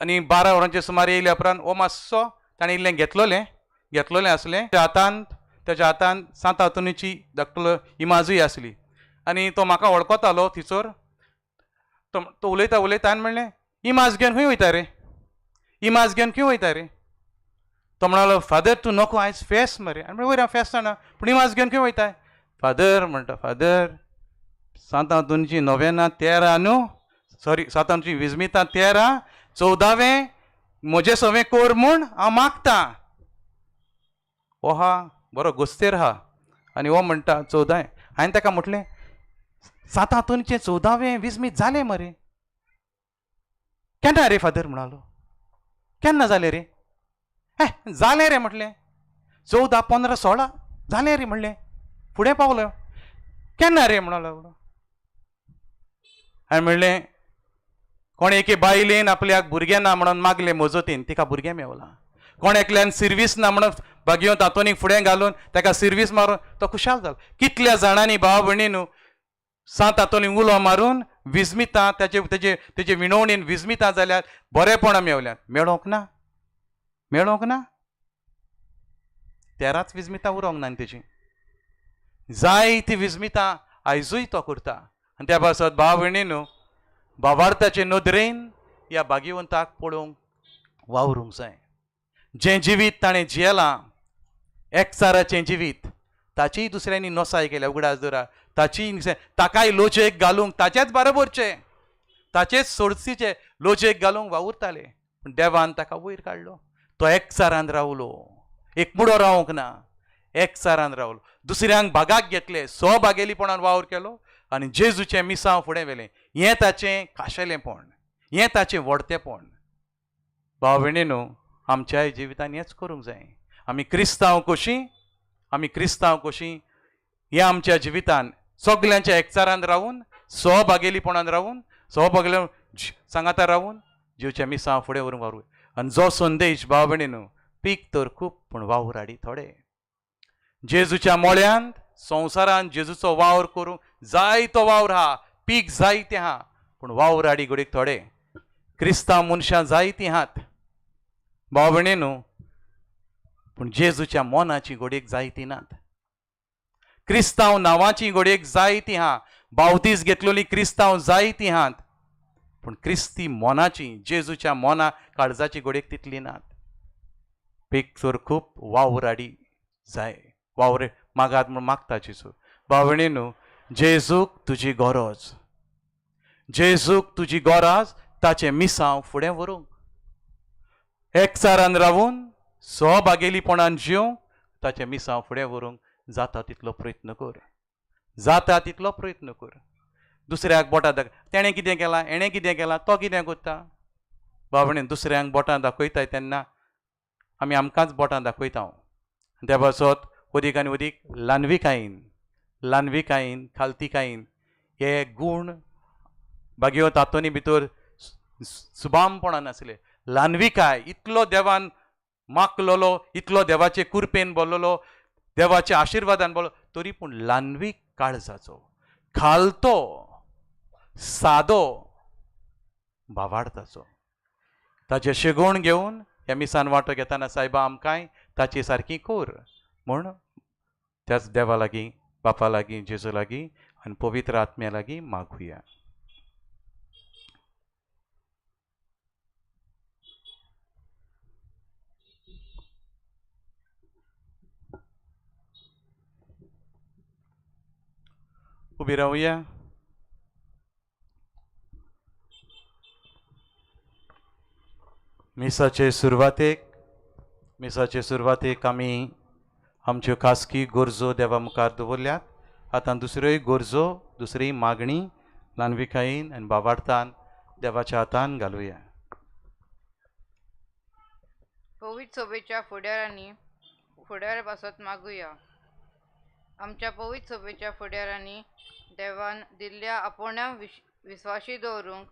Speaker 6: आनी 12 वरांचे सुमार येयल्या उपरांत हो मातसो ताणें इल्लें घेतलोलें घेतलोलें आसलें हातांत, तेच्या हातांत सांत आंतोनीची धाकटुलो इमाजूय आसली आनी तो म्हाका वळखतालो थिचोर. तो उलयता उलयता आनी म्हणलें, इमाज घेवन खंय वयता रे, इमाज घेवन खंय वयता रे? तो म्हणालो, फादर तूं नको आयज फेस्त मरे. आनी म्हणलें, वयर हांव फेस्त जाणा, पूण इमाज घेवन खंय वयताय? फादर म्हणटा, फादर सांत आंतोनीची नोवेना 13 न्हू, सॉरी सांत आंतोनीची विजमितां 13 14वें म्हजें सवें कोर म्हूण हांव मागतां. हो हा बरो गोस्तेर हा आनी हो म्हणटा 14. हांवें ताका म्हटलें सांत आंतोनीचें 14वें विजमीत जालें मरे. केन्ना रे फादर म्हणालो. केन्ना जालें रे? ए जालें रे म्हटलें. 14 15 16 जालें रे म्हणलें. फुडें पावलो. केन्ना रे म्हणालो. हांवें म्हणलें कोण एके बायलेन आपल्याक भुरगें ना म्हणून मागलें मजतीन, तिका भुरगें मेवलां. कोण एकल्यान सिर्वीस ना म्हणून भागीवंत आंतोनीक फुडें घालून ताका सिर्वीस मारून तो खुशाल जालो. कितल्या जाणांनी भाव भयणी न्हू सांत आंतोनीक उलो मारून विजमितां ताचे तेजे तेजे विणवणीन विजमितां जाल्यार बरेपणां मेवल्यात. मेळोंक ना, मेळोंक ना. 13 विजमितां उरोंक ना तेजी. जायती विजमितां आयजूय तो करता. आनी त्या पासत भाव भयणी न्हू भावार्थाचे नदरेन ह्या भाग्यवंताक पळोवंक वावरूंक जाय. जें जिवीत ताणें जियेलां एकचाराचें जिवीत, ताचीय दुसऱ्यांनी नसाय केल्या. उगडास दवरा, ताची ताकाय लोजेक घालूंक ताचेच बरोबरचे ताचेच सोर्सीचे लोजेक घालूंक वावुरताले, पूण देवान ताका वयर काडलो. तो एकचारान रावलो, एकमुडो रावंक ना, एकचारान रावलो. दुसऱ्यांक भागाक घेतले, स्वभागेलीपणान वावर केलो आनी जेजूचें मिसांव फुडें व्हेलें. हें ताचें खाशेलेंपण, हें ताचें व्हडतेपण. भाव भयणी न्हू आमच्याय जिवितान हेंच करूंक जाय. आमी क्रिस्तांव कशीं, आमी क्रिस्तांव कशीं हें आमच्या जिवितान सगल्यांच्या एकचारान रावून, स्वभागेलीपणान रावून, स्वभागेले सांगाता रावून जिवचें मिसांव फुडें व्हरूंक वावरूं. आनी जो संदेश भाव भयणी न्हू पीक तर खूब पूण वावर हाडी थोडे. जेजूच्या मोळ्यांत संवसारान जेजूचो वावर करूंक जायतो वावर आहा, पीक जायतें आहा, पूण वावर हाडी घडयेक थोडे. क्रिस्तांव मनशां जायतीं आहात भाव भयणी न्हू, पूण जेजूच्या मनाची घडयेक जायतीं नात. क्रिस्तांव नांवाची घडयेक जायतीं आहा, बावतीस घेतलेली क्रिस्तांव जायतीं आहात, पूण क्रिस्ती मनाची जेजूच्या मना काळजाची घडयेक तितली नात. पीक तर खूब, वावर हाडी जाय. वावर मागात म्हूण मागता जेजू. भाव भयणी न्हू जेजूक तुजी गरज, जेजूक तुजी गरज ताचें मिसांव फुडें व्हरूंक. एकचारान रावून स्वभागेलीपणान जिवंक ताचें मिसांव फुडें व्हरूंक जाता तितलो प्रयत्न कर, जाता तितलो प्रयत्न कर. दुसऱ्याक बोटां दाख, तेणें कितें केलां, हेणें कितें केलां, तो कितें करता. भाव भयणी दुसऱ्यांक बोटां दाखयताय तेन्ना आमी आमकांच बोटां दाखयता. त्या पासत अदीक आनी अदीक ल्हानविकायेन, ल्हानविकायेन, खालतिकायेन हे गूण भाग्यवंत आंतोनी भितर सुबामपणान आसले. ल्हानविकाय इतलो देवान मागलोलो, इतलो देवाचे कुरपेन बोल्लोलो, देवाच्या आशिर्वादान बोल्लो, तरी पूण ल्हानवीक काळजाचो, खालतो, सादो भावार्थाचो. ताचे शेगोण घेवन ह्या मिसान वांटो घेतना सायबा आमकांय ताची सारकी कोर म्हूण त्याच देवा लागीं, बापा लागीं, जेजू लागीं आनी पवित्र आत्म्या लागीं मागुया. उबी रावया. मिसाचे सुरवातेक आमी आमच्यो खासगी गरजो देवा मुखार दवरल्यात. आतां दुसऱ्योय गरजो, दुसरी मागणी ल्हानविकायेन आनी भावार्थान देवाच्या हातान घालुया.
Speaker 10: पवित्र सभेच्या फुडारांनी फुडारा पासत मागुया. आमच्या पवित्र सभेच्या फुडारांनी देवान दिल्ल्या आपोवण्या विस्वाशी दवरूंक,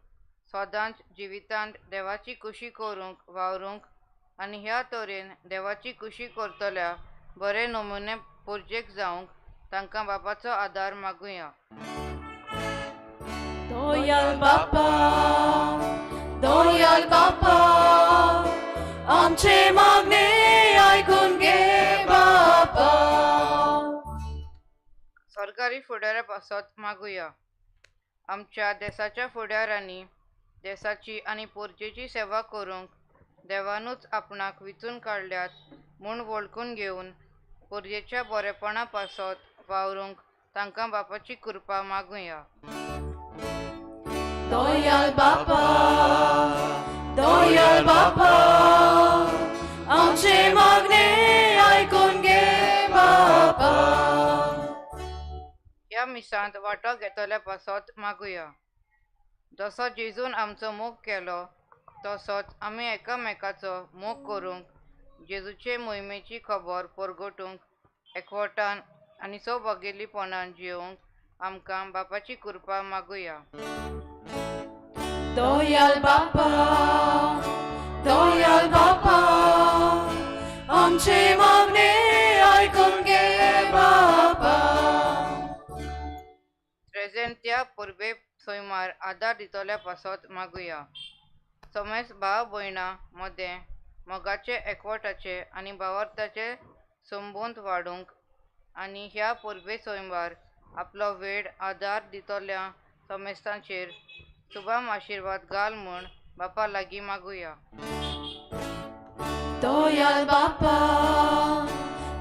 Speaker 10: सदांच जिवितांत देवाची खुशी करूंक वावरूंक आनी ह्या तरेन देवाची खुशी करतल्या बरे नमुने पोरजेक जावंक तांकां बापाचो आदार मागुया.
Speaker 4: दोयाल बापा, दोयाल बापा, आमचे मागणे आयकून घे बापा.
Speaker 10: सरकारी फुडारा पासत मागुया. आमच्या देसाच्या फुडारांनी देसाची आनी पोरजेची सेवा करूंक देवानूच आपणाक विचून काडल्यात म्हूण वळखून घेवन पोरजेच्या बरेपणा पासत वावरूंक तांकां बापाची कृपा मागुया.
Speaker 4: दोयाल बापा, दोयाल बापा,
Speaker 10: मिसांत वांटो घेतल्या पासत मागुया. जसो जेजून आमचो मोग केलो तसोच आमी एकामेकाचो मोग करूंक, जेजूचे मोहिमेची खबर परगटूंक एकवटान आनी सौभागेलीपणान जियोवंक आमकां बापाची कृपा मागुया.
Speaker 4: दयाल बापा, दयाल बापा, आमचे मागणे आयकून घे बापा.
Speaker 10: त्रेजेंत्या परबे सोयमार आदार दितल्या पासत मागुया. समेस्त भाव भयणां मदें मोगाचे, एकवटाचे आनी भावार्थाचे संबंद वाडूंक आनी ह्या परबे सोयमार आपलो वेळ आदार दितल्या समेस्तांचेर शुभाम आशिर्वाद घाल म्हूण बापा लागीं मागुया.
Speaker 4: दयाल बापा,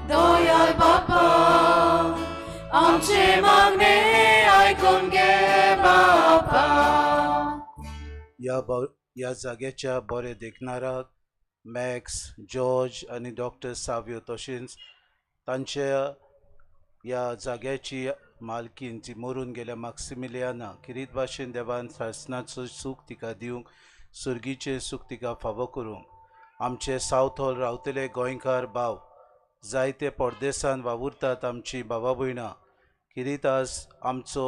Speaker 4: दयाल बापा, आमचे मागणे आयकून घे बापा.
Speaker 5: ह्या जाग्याच्या बरे देखणाराक मॅक्स, जॉर्ज आनी डॉक्टर साव्यो, तशेंच तांच्या ह्या जाग्याची मालकीन जी मरून गेल्या माक्सिमिलियाना, किरीत भाशेन देवान सासणाचो सूख तिका दिवंक, सुर्गीचें सूख तिका फावो करूंक. आमचे सावथ हॉल रावतले गोंयकार भाव जायते परदेसान वावुरतात आमची भावा भयणां, किरीत आज आमचो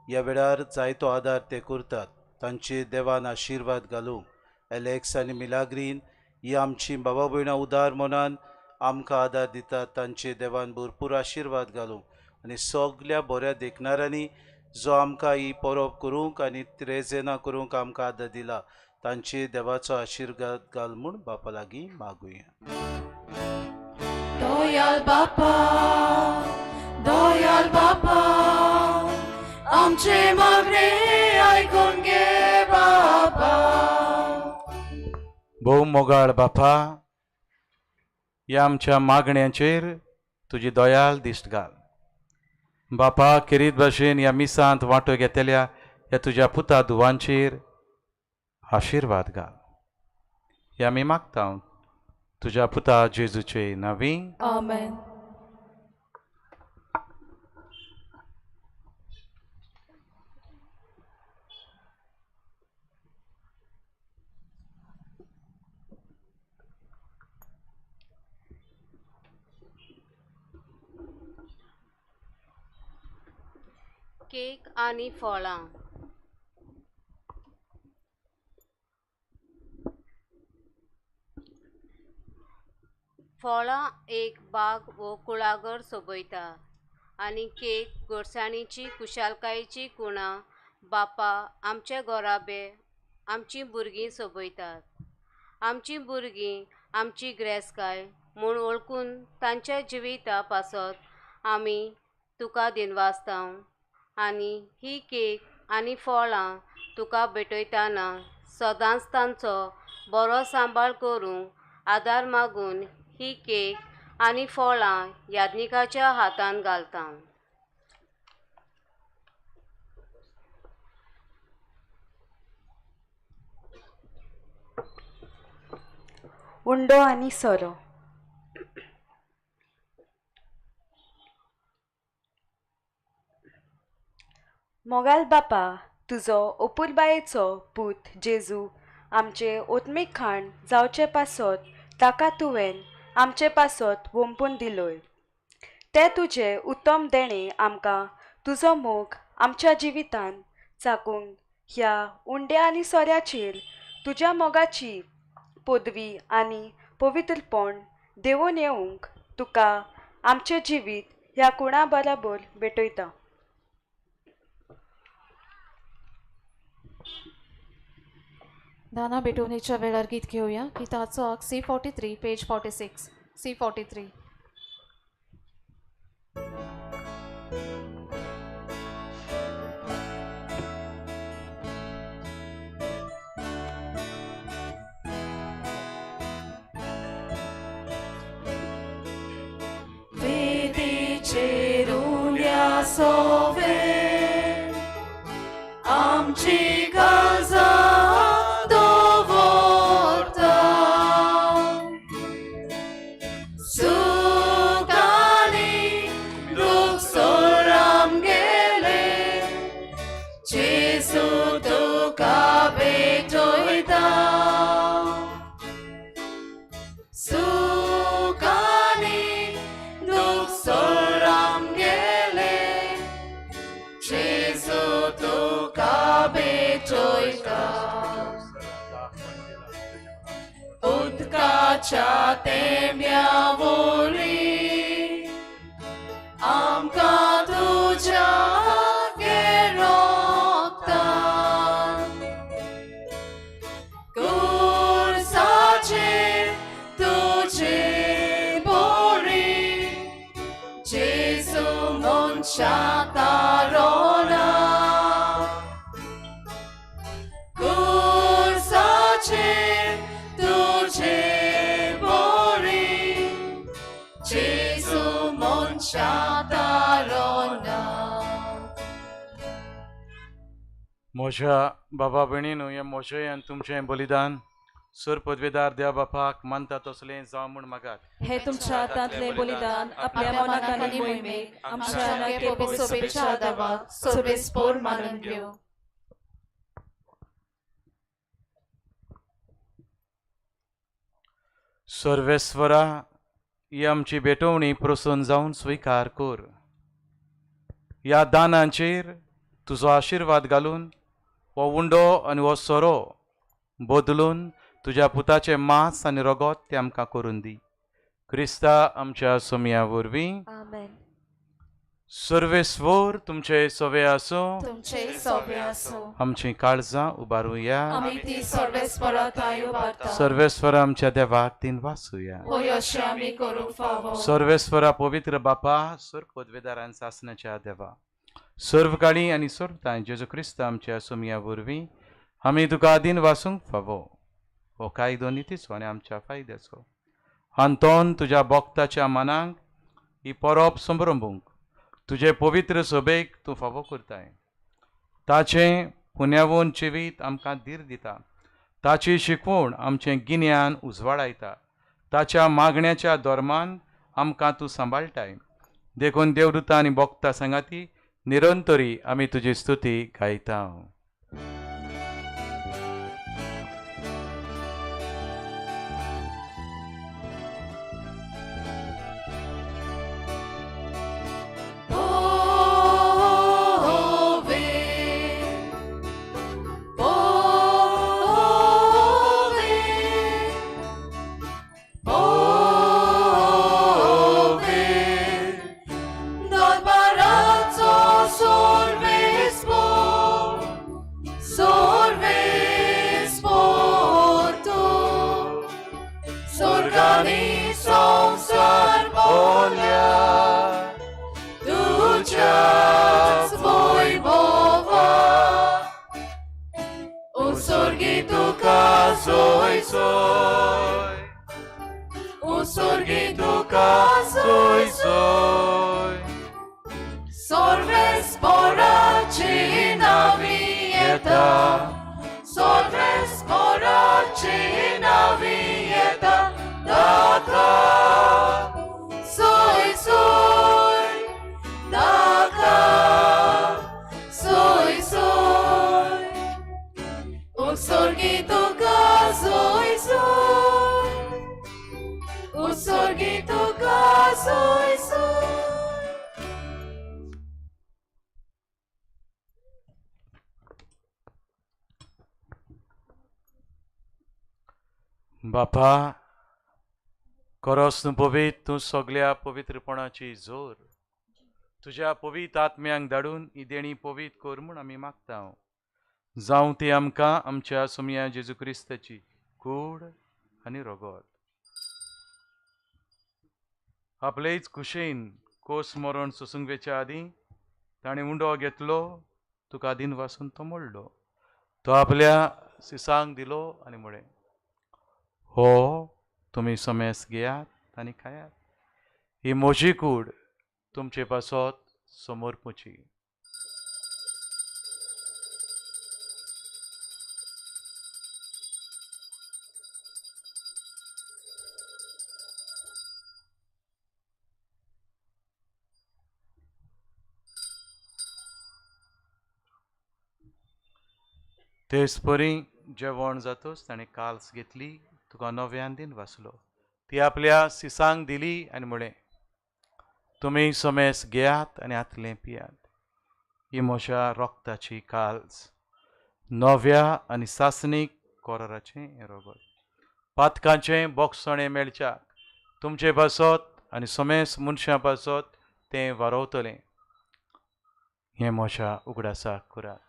Speaker 5: ह्या वेळार जायतो आदार ते करतात, तांचे देवान आशिर्वाद घालूंक. एलेक्स आनी मिलाग्रीन ही आमची बाबा भयणां उदार मनान आमकां आदार दितात, तांचे देवान भरपूर आशिर्वाद घालूंक. आनी सगल्या बऱ्या देखणाऱ्यांनी जो आमकां ही परब करूंक आनी त्रेजेना करूंक आमकां आदार दिला, तांचे देवाचो आशिर्वाद घाल म्हूण बापा लागीं मागुया.
Speaker 4: दयाल बापा, दयाल बापा, आमचे मागणे आयकून घे बापा.
Speaker 6: भोव मोगाळ बापा, ह्या आमच्या मागण्यांचेर तुजी दयाल दिश्ट घाल. बापा, खेरीत भाशेन ह्या मिसांत वांटो घेतल्या ह्या तुज्या पुता धुवांचेर आशिर्वाद घाल. ह्या आमी मागता तुज्या पुता जेजूचे नांवी.
Speaker 2: आमेन.
Speaker 11: केक आनी फळां. फळां एक बाग वो कुळागर सोबयता आनी केक गोडसाणीची खुशालकायेची कुणां बापा आमचे गोराबे आमचीं भुरगीं सोबयतात. आमचीं भुरगीं आमची ग्रेसकाय म्हूण वळखून तांच्या जिविता पासत आमी तुका दिनवासता आनी ही केक आनी फळां तुका भेटयतना सदांच तांचो बरो सांबाळ करूंक आदार मागून ही केक आनी फळां याज्ञिकाच्या हातान घालता.
Speaker 12: उंडो आनी सोरो. मोगाल बापा, तुजो अपुरबायेचो पूत जेजू आमचे ओत्मीक खाण जावचे पासत ताका तुवें आमचे पासत वोंपून दिलोय. तें तुजें उत्तम देणें आमकां तुजो मोग आमच्या जिवितान चाकूंक ह्या उंड्या आनी सोऱ्याचेर तुज्या मोगाची पदवी आनी पवित्रपण देवून येवंक तुका आमचें जिवीत ह्या कुणा बराबर भेटयता.
Speaker 2: दाना भेटवणीच्या वेळार गीत घेवया. गीताचो आंक C43 page 46. C43.
Speaker 4: वेदीचेर उण्या सोवे आमची काळजां दवरता. सुख आनी दुख्ख सोड आमगेलें. रगताच्या तेंब्या वरी आमकां तुज्या रोगतान कुर्साचेर तुजे बोरी जेजू मनशा तारोना कुर्साचेर तुजे बोरी जेजू मनशा तारोना.
Speaker 6: म्हज्या बाबा भयणीनू हें म्हजें आनी तुमचें बलिदान सर पदवेदार देवा बापाक मानता तसलें जावं म्हूण मागात.
Speaker 2: हे तुमच्या हातांतलें बलिदान आपल्या मनाक आनी मोहिमेक आमच्या आनी पवित्र सभेच्या देवाक सर्वेस्पोर मानून घेवं.
Speaker 6: सर्वेस्वरा, ही आमची भेटवणी प्रसन्न जावन स्विकार कर. ह्या दानांचेर तुजो आशिर्वाद घालून हो उंडो आनी हो सोरो बदलून तुज्या पुताचें मांस आनी रगत तें आमकां करून दी. क्रिस्ता आमच्या सोमया वरवीं.
Speaker 3: आमेन.
Speaker 6: सर्वेस्वर तुमचे सवे आसूं.
Speaker 2: तुमचे सोबे आसूं.
Speaker 6: आमचीं काळजां उबारुया.
Speaker 2: आमी ती सर्वेस्परा थांय उबारता.
Speaker 6: सर्वेस्वरा आमच्या देवाक तीन वाचुया.
Speaker 2: होय अशें आमी करूंक फावो.
Speaker 6: सर्वेस्वरा पवित्र बापा, सर्व पदवेदारान सासणाच्या देवा, सर्व काळी आनी सर्व तांय जेजू क्रिस्त आमच्या सोमया वरवीं आमी तुका आदीन वासूंक फावो. हो कायदो नितीचो आनी आमच्या फायद्याचो. आंतोन तुज्या भक्ताच्या मनाक ही परब संभ्रमूंक तुजे पवित्र सभेक तूं फावो करताय. ताचें पुण्यावून जिवीत आमकां धीर दिता. ताची शिकवण आमचें गिन्यान उजवाडायता. ताच्या मागण्याच्या धर्मान आमकां तूं सांबाळटाय. देखून देवदूता आनी भक्ता सांगाती निरंतरी आमी तुजी स्तुती गायता.
Speaker 4: Ove, ove, ove, दरबाराचो सोर्वेस्पोर, सोर्वेस्पोर तूं, सोर्गानी संवसार भोल्या तुज्याच वैभवा, उत्सर्गी तुका
Speaker 6: सोय सोय,
Speaker 4: उत्सर्गी
Speaker 6: तुका सोय सोय,
Speaker 4: सर्वेस्पराची नावी येता, सर्वेस्पराची नावी येता, दाखा सोय सोय, दाखा सोय सोय, उत्सर्गी तुका सोय सोय, उत्सर्गी तुका सोय सोय.
Speaker 6: बापा, कोरोस तूं पवित्र, तूं सगल्या पवित्रपणाची जोर. तुज्या पवित्र आत्म्यांक धाडून ही देणी पवित्र कर म्हूण आमी मागता. जावं ती आमकां आमच्या सोमया जेजू क्रिस्ताची कूड आनी रगत. आपलेच कुशेन कोस मरण सोसूंक वेच्या आदीं ताणें उंडो घेतलो, तुका दिन वासून तो मोडलो, तो आपल्या सिसांक दिलो आनी म्हळें, हो तुमी समेस घेयात आनी खायात, ही म्हजी कूड तुमचे पासत समर्पुची. तेच परी जेवण जातच ताणें काल्स घेतली, तुका नव्यान दिन वाचलो, ती आपल्या सिसांक दिली आनी म्हळें, तुमी समेस घेयात आनी हातलें पियात, ही म्हज्या रोगताची काल्स, नव्या आनी सासणीक कोराराचें हें रगत. पातकांचें बोगसणें मेळच्याक तुमचे पासत आनी समेस मनशां पासत तें वारोवतलें. हें म्हज्या उगडासाक करात.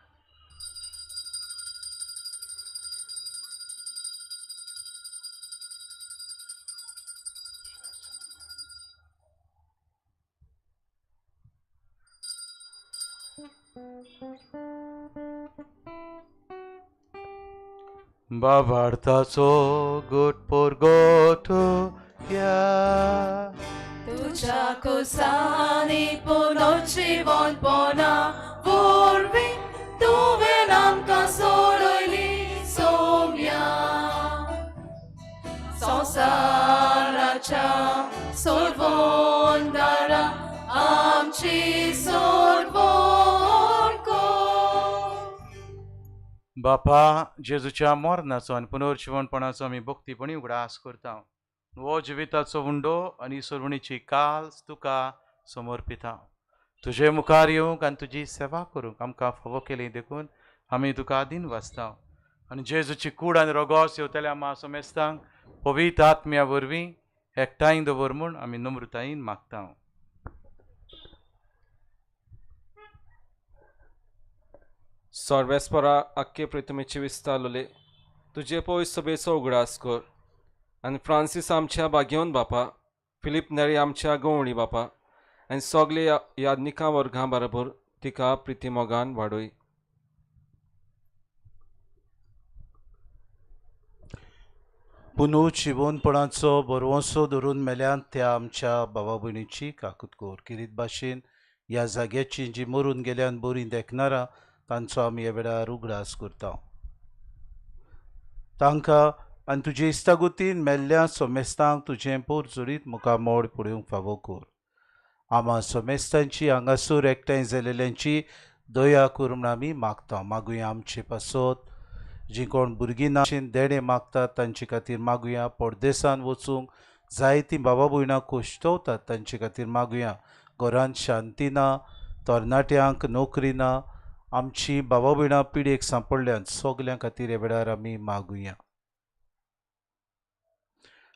Speaker 6: बाबार्थाचो गोट पोरगोट या
Speaker 4: तुझ्या कुसानी पुनर्जीवनपणा वरवीं तुवें आमकां सोडयली सोम्या. संवसाराच्या सोडवणदारा आमची सोडवण कर.
Speaker 6: बापा, जेजूच्या मरणाचो आनी पुनर्जिवनपणाचो आमी भक्तीपणी उगडास करता. हो जिविताचो उंडो आनी सोडवणीची काल तुका समर्पिता. तुजे मुखार येवंक आनी तुजी सेवा करूंक आमकां फावो केली देखून आमी तुका आदीन वाचता. आनी जेजूची कूड आनी रोगोस येवतल्या आमा समेस्तांक पवित्र आत्म्या वरवीं एकठांय दवर म्हूण आमी नम्रतायेन मागता.
Speaker 9: सर्वेस्परा आख्खे प्रितमेची विस्तारलोले तुजे पयस सभेचो उगडास कर आनी फ्रांसीस आमच्या बागेवन बापा, फिलीप नेरी आमच्या गवळी बापा आनी सगळे यादनिकां वर्गां बरोबर तिका प्रितीमोगान वाडय.
Speaker 5: पुनू जिवनपणाचो बरवंसो धरून मेल्यान त्या आमच्या भावा भयणीची काकूत कर. किरीत भाशेन ह्या जाग्याची जी मरून गेल्यान बरीं देखणारां तांचो आमी ह्या वेळार उगडास करता. तांकां आनी तुजे इश्टागतीन मेल्ल्या सोमेस्तांक तुजें पोर जोडीत मुखार मोड पळोवंक फावो कर. आमा सोमेस्तांची हांगासर एकठांय जाल्ल्यांची दया कर म्हूण आमी मागता. मागुया आमचे पासत जीं कोण भुरगीं ना देणें मागतात तांचे खातीर मागुया. परदेसान वचूंक जायतीं बाबा भयणां कोश्टवतात तांचे खातीर मागुया. घरांत शांती ना, तरणाट्यांक नोकरी ना, आमची बाबा भयणां पिडेक सांपडल्यान सगल्यां खातीर ह्या वेळार आमी मागुया.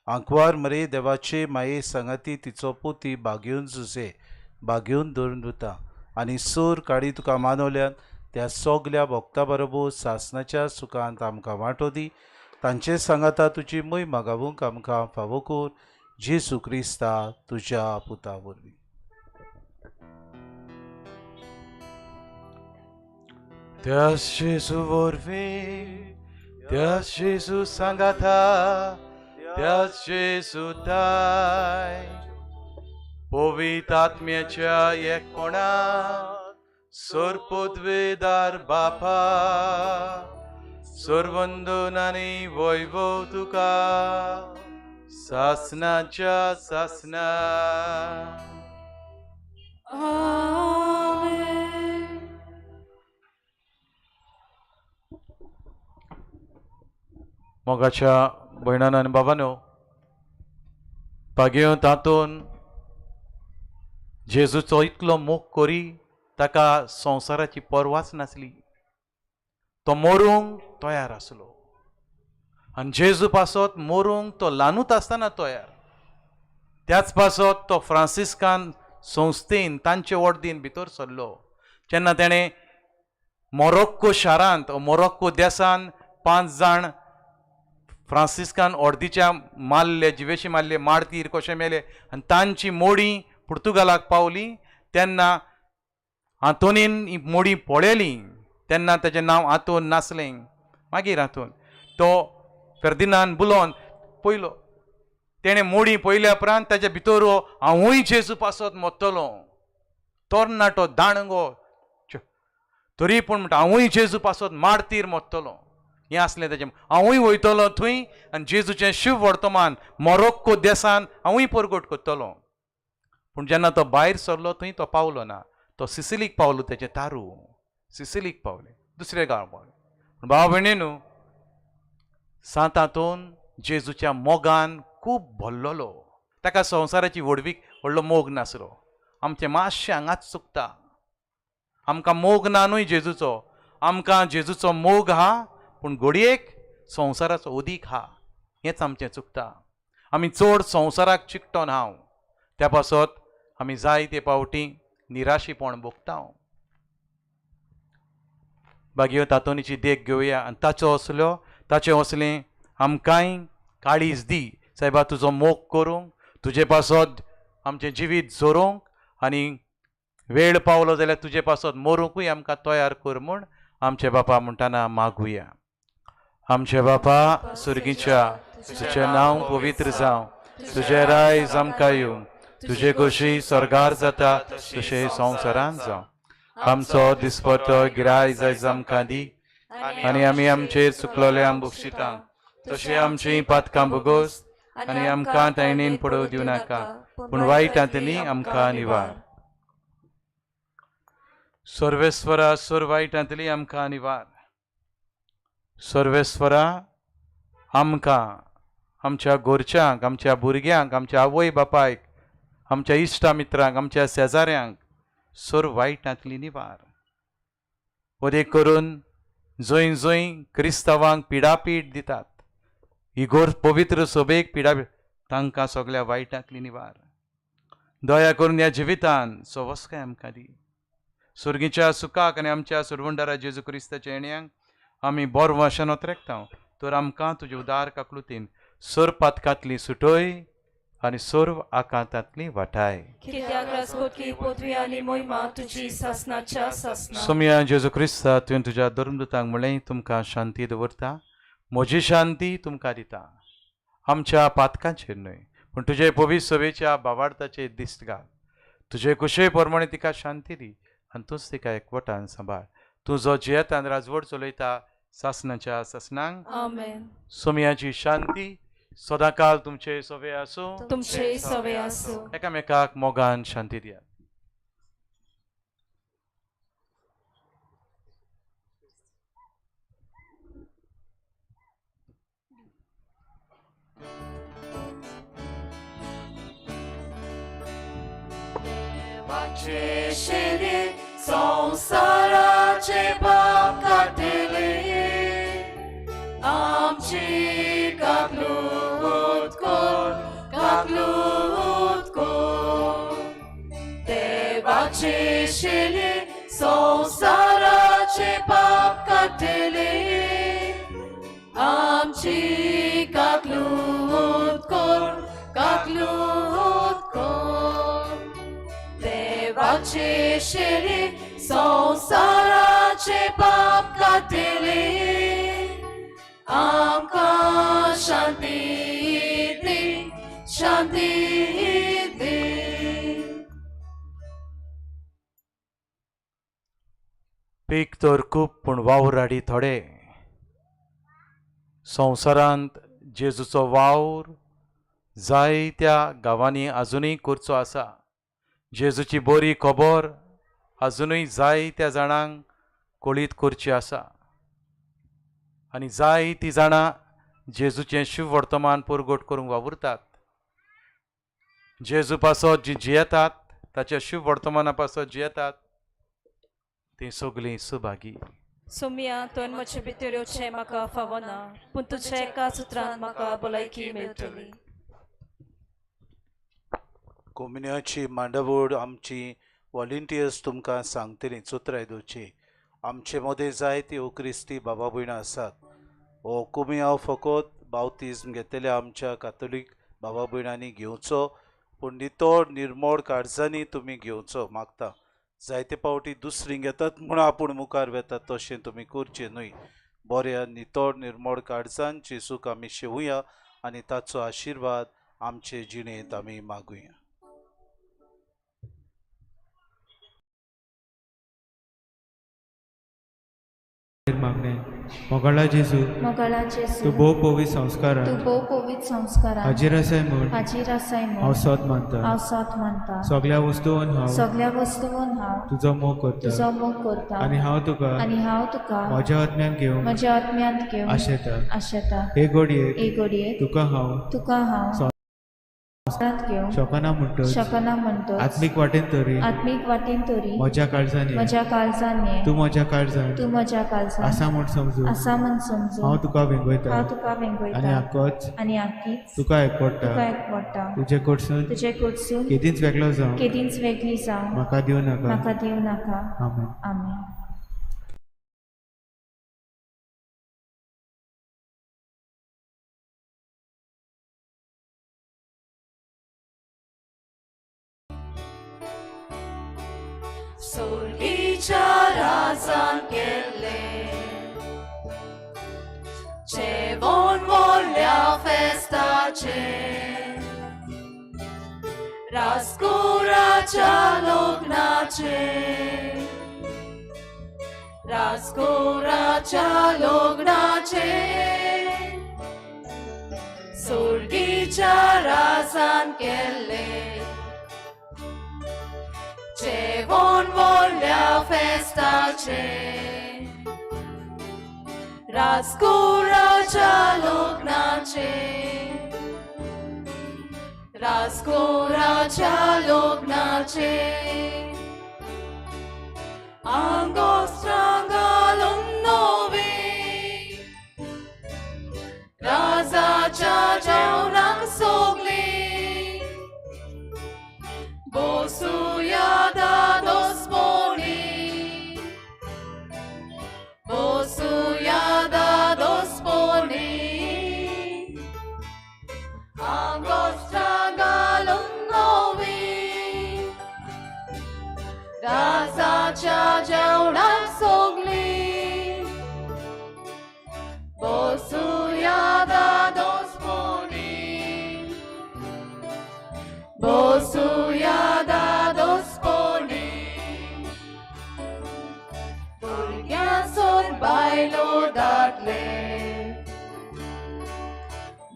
Speaker 5: आंकवार मरे देवाचे माये सांगाती तिचो पोती बागेवन जुजे बागेवन धरून उरता आनी सूर काडी तुका मानवल्यान त्या सगल्या भक्ता बरोबर सासनाच्या सुखांत आमकां वांटो दी. तांचे सांगाता तुजी मोय मागावूंक आमकां फावो कर. जेजू क्रिस्ता तुज्या पुता वरवीं.
Speaker 6: त्यास जेजू वरवीं, त्यास जेजू सांगाता, त्यास जेजू ताय पवित्र आत्म्याच्या एकपणान सर्पोद्वेदार बापा सर्वंदन आनी वैभव तुका सासनाच्या सासना.
Speaker 4: आमेन.
Speaker 6: मोगाच्या भयणान आनी बाबानो, पागेवन तातून जेजूचो इतलो मोग करी ताका संवसाराची पर्वाच नासली. तो मरूंक तयार आसलो आनी जेजू पासत मरूंक तो ल्हानूच आसतना तयार. त्याच पासत तो फ्रांसिस्कान संस्थेन तांचे वडदीन भितर सरलो. जेन्ना तेणें मोरोक्को शारांत मोरोक्को देसान 5 जाण फ्रांसिस्कान ऑर्दीच्या मारले, जिवेशी मारले, मारतीर कशें मेले आनी तांची मोडी पुर्तुगालाक पावली. तेन्ना आंतोनीन ही मोडी पळयली तेन्ना तेजें नांव आंतोन नासलें, मागीर आंतोन. तो फेर्दिनांद बुलोन पयलो तेणें मोडी पळयल्या उपरांत ताच्या भितर हांवूय जेजू पासत मोत्तलो. तरणाटो दाणगो तरी पूण म्हणटा हांवूय जेजू पासत मारतीर मोत्तलो. हें आसलें तेजें. हांवूय वयतलो थंय आनी जेजूचें शिव वर्तमान मोरोक्को देसान हांवूय परगट करतलो. पूण जेन्ना तो भायर सरलो थंय तो पावलो ना. तो सिसिलीक पावलो, तेजें तारू सिसिलीक पावलें, दुसरें गांव पावलें. पूण भाव भयणी न्हू, सांत आंतोन जेजूच्या मोगान खूब भरलेलो. ताका संवसाराची व्हडवीक व्हडलो मोग नासलो. आमचें मातशें हांगाच चुकता. आमकां मोग ना न्हय जेजूचो, आमकां जेजूचो मोग आहा पूण घडयेक संवसाराचो अदीक आहा. हेंच आमचें चुकता. आमी चड संवसाराक चिकटोन हांव, त्या पासत आमी जायते पावटी निराशीपण भोगता. बागेवंत आंतोनीची देख घेवया आनी ताचो असलो ताचें असलें आमकांय काळीज दी सायबा, तुजो मोग करूंक, तुजे पासत आमचें जिवीत जोरोवंक आनी वेळ पावलो जाल्यार तुजे पासत मरूंकूय आमकां तयार कर म्हूण आमचे बापा म्हणटाना मागुया. आमचे बापा सुर्गीच्या, तुजें नांव पवित्र जावं, तुजें रायज आमकां येवं, तुजे खोशी स्वर्गार जाता तशें संवसारांत जावं. आमचो दिसपटो गिराय आयज आमकां दी आनी आमी आमचेर चुकलोले बक्षिता तशें आमचीं पातकां भोगोस आनी आमकां ताणेन पडोवं दिवं नाका, पूण वायटांतली आमकां निवार. सर्वेस्वरा सोर वायटांतली आमकां निवार. सर्वेस्वरा आमकां, आमच्या गोरच्यांक, आमच्या भुरग्यांक, आमच्या आवय बापायक, आमच्या इश्टा मित्रांक, आमच्या शेजाऱ्यांक सोर वायटांतली निवार. वदेक करून जंय जंय क्रिस्तांवांक पिडापीड दितात, ही गोर पवित्र सोबेक पिडापीड, तांकां सगळ्या वायटांतली निवार. दया करून ह्या जिवितान सवस्काय आमकां दी. सुर्गीच्या सुखाक आनी आमच्या सुरवंडारा जेजू क्रिस्ताच्या येण्यांक आमी बोर वाशान ओतरेकता, तर आमकां तुजे उदार काकलुतीन सोर पातकांतली सुटय आनी सर्व आकांतांतली वाटाय. सोमया जेजू क्रिस्ता, तुवें तुज्या धर्मदूतांक म्हणलें, तुमकां शांती दवरता, म्हजी शांती तुमकां दिता. आमच्या पातकांचेर न्हय पूण तुजे पवित्र सभेच्या बावार्थाचेर दिश्ट घाल. तुजे कुशे प्रमाणे तिका शांती दी आनी तूंच तिका एकवटान सांबाळ. तूं जो जियेतान राजवट चलयता सासणाच्या सासणांक.
Speaker 2: आमेन.
Speaker 6: सोमयाची शांती सदांकाल तुमचे सवे आसूं,
Speaker 2: तुमचे सवे आसूं.
Speaker 6: एकामेकाक मोगान शांती दिया.
Speaker 4: देवाचे शेरे संवसाराचे पाप काडटले, आमची काकलूत कर, काकलूत कर. देवाचे शेरे संवसाराचे पाप काडटले, आमची काकलूत कर, काकलूत कर. देवाचे शेरे संवसाराचे पाप काडटले, आमकां शांती दी, शांती दी.
Speaker 6: पीक तर खूब पूण वावर हाडी थोडे. संवसारांत जेजूचो वावर जायत्या गांवांनी आजुनूय करचो आसा. जेजूची बरी खबर आजुनूय जायत्या जाणांक कळीत करची आसा आनी जायतीं जाणां जेजूचें शुभवर्तमान परगट करूंक वावुरतात. जेजू पासत जीं जियेतात, ताच्या शुभवर्तमाना पासत जियेतात, तीं सगळीं सुभागी.
Speaker 2: सोमया, तुवें म्हजे भितर येवचें म्हाका फावना, पूण तुज्या एका सुत्रान म्हाका भलायकी मेळटली.
Speaker 5: कोमिन्याची मांडावळ आमची वॉलंटियर्स तुमकां सांगतली चुत्राय दिवची. आमचे मदें जायती ओक्रिस्ती बाबा भयणां आसात. हो कोमियांव फकत बावतिज्म घेतलेल्या आमच्या कातोलीक बाबा भयणांनी घेवचो, पूण नितळ निर्मळ काळजांनी तुमी घेवचो मागता. जायते पावटी दुसरी घेतात म्हूण आपूण मुखार वेतात, तशें तुमी करचें न्हय. बऱ्या नितळ निर्मळ काळजान जेजूक आमी शेवया आनी ताचो आशिर्वाद आमचे जिणेंत आमी मागुया.
Speaker 13: मागणें. मोगाळा जेजू,
Speaker 14: मोगाळा जेजू,
Speaker 13: तूं भोव पवित्र संस्कारान,
Speaker 14: तूं भोव पवित्र संस्कारान
Speaker 13: हाजीर आसाय म्हूण,
Speaker 14: हाजीर आसाय म्हूण
Speaker 13: हांव सोद मानता,
Speaker 14: हांव सोद मानता.
Speaker 13: सगळ्या वस्तून हांव,
Speaker 14: सगळ्या वस्तून हांव
Speaker 13: तुजो मोग करता,
Speaker 14: तुजो मोग करता
Speaker 13: आनी हांव तुका,
Speaker 14: आनी हांव तुका
Speaker 13: म्हज्या आत्म्यान घेवंक,
Speaker 14: म्हज्या आत्म्यांत घेवंक
Speaker 13: आशेता,
Speaker 14: आशेता.
Speaker 13: हे घडयेक,
Speaker 14: हे घडयेक
Speaker 13: तुका हांव,
Speaker 14: तुका हांव घेवंक
Speaker 13: शकना म्हणटच
Speaker 14: शकना म्हणटच
Speaker 13: आत्मीक वाटेन तरी
Speaker 14: आत्मीक वाटेन तरी
Speaker 13: म्हज्या काळजान ये.
Speaker 14: म्हज्या काळजान ये.
Speaker 13: तूं म्हज्या काळजान
Speaker 14: तूं म्हज्या काळजान
Speaker 13: आसा म्हूण समजून
Speaker 14: आसा म्हूण समजून
Speaker 13: हांव तुका वेंगयता
Speaker 14: हांव तुका वेंगयता
Speaker 13: आनी आकोच
Speaker 14: आनी आकीच
Speaker 13: तुका एकवडटा
Speaker 14: तुका एकवडटा.
Speaker 13: तुजे कडसून
Speaker 14: तुजे कडसून
Speaker 13: केदींच वेगळो जावं
Speaker 14: केदींच वेगळी जावं
Speaker 13: म्हाका दिवं नाका.
Speaker 14: म्हाका दिवं नाका.
Speaker 13: आमेन.
Speaker 14: आमेन.
Speaker 2: सोर्गीच्या राजान केल्लें जेवण व्हडल्या फेस्ताचें राजकुराच्या लग्नाचें राजकुराच्या लग्नाचें सोर्गीच्या राजान केल्लें जेवण व्हडल्या फेस्ताचें राजकुराच्या लग्नाचें राजकुराच्या लग्नाचें आंगोस्त्रां घालून नवीं राजाच्या जेवणाक सोगलीं बसुया दादोसपणी बसुया दादोसपणी आंगोस्त्रां घालून नवीं राजाच्या जेवणाक सोगलीं बसुया दादोसपणी बसुया दादोसपणी भुरग्यां सोर बायलो दादले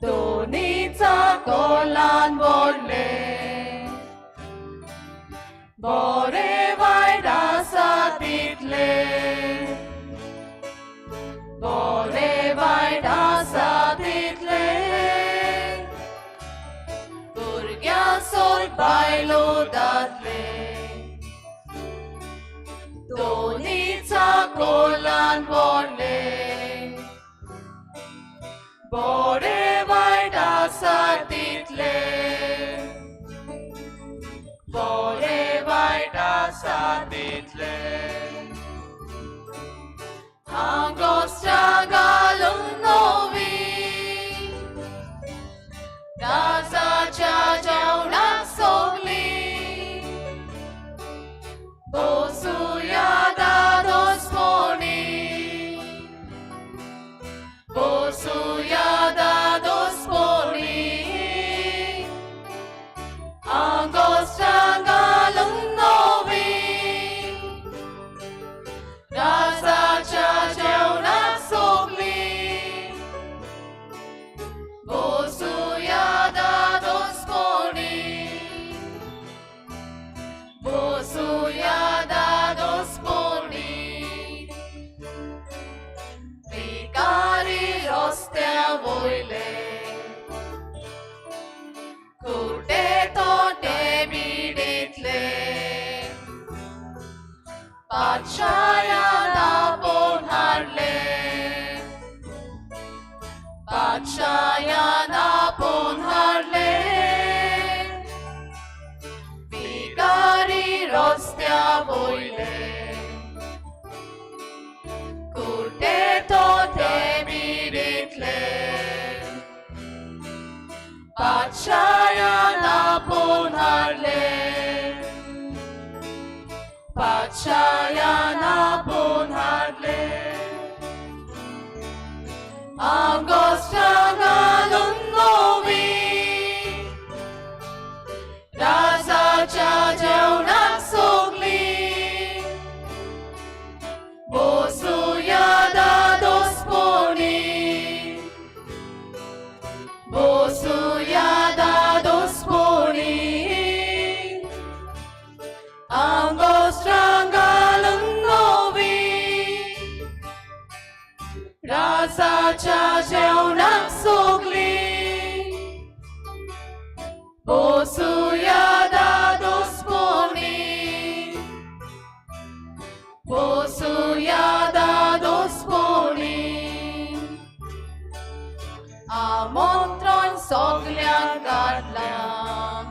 Speaker 2: दोनीचा कोलान व्हडले बरे वायट आसा तितले बरे वायट आसा तितले भुरग्यां सोर बायलो दादले दोनीचा कोलान व्हडले बरे वायट आसा तितले बरे वायट आसा तितले आंगोस्त्रां घालून नवीं राजाच्या जेवणाक सोगलीं बसुया दादोसपणी बसुया दादोसपणी आंगोस्त्रां घालून नवीं राजाच्या जेवणाक सोगलीं बसुया दादोसपणी बसुया दादोसपणी भिकारी रस्त्या वयले कुटे तोटे बिडीतले पातशायान आपोवन हाडले पातशायान आपोवन हाडले भिकारी रस्त्या वयले कुटे तोटे बिडीतले पातशायान आपोवन हाडले पातशायान आपोवन हाडले आंगोस्त्रां घालून नवीं राजाच्या जेवणाक सोगलीं बसुया दादोसपणी बसुया दादोसपणी आंगोस्त्रां घालून नवीं राजाच्या जेवणाक सोगलीं.
Speaker 4: सगल्यांक धाडलां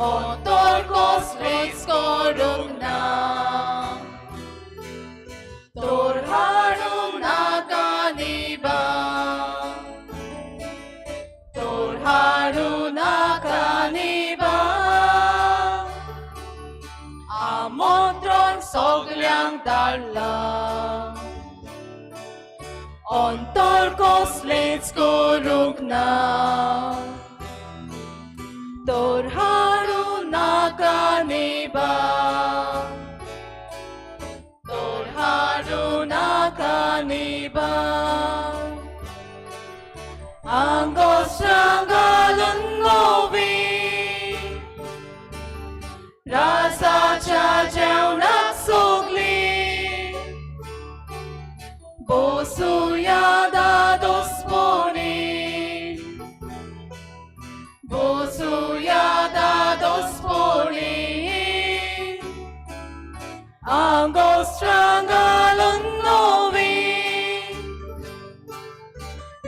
Speaker 4: अंतर कसलेंच करूंक ना तोर हाडूंक नाका निबा तोर हाडूं नाका निबा आमंत्रण सगल्यांक धाडलां अंतर कसलेंच करूंक ना तोर हाडूं नाका निबा तोर हाडूं नाका निबा आंगोस्त्रां घालून नवी रासाच्या जेवणाक सगलीं बसुया दादोसपणी बसुया दादोसपणी आंगोस्त्रां घालून नवी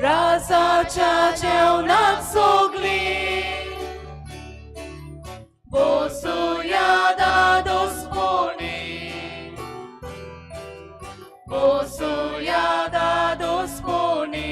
Speaker 4: रासाच्या जेवणाक सगलीं बसुया दादोसपणी बसुया दादोसपणी.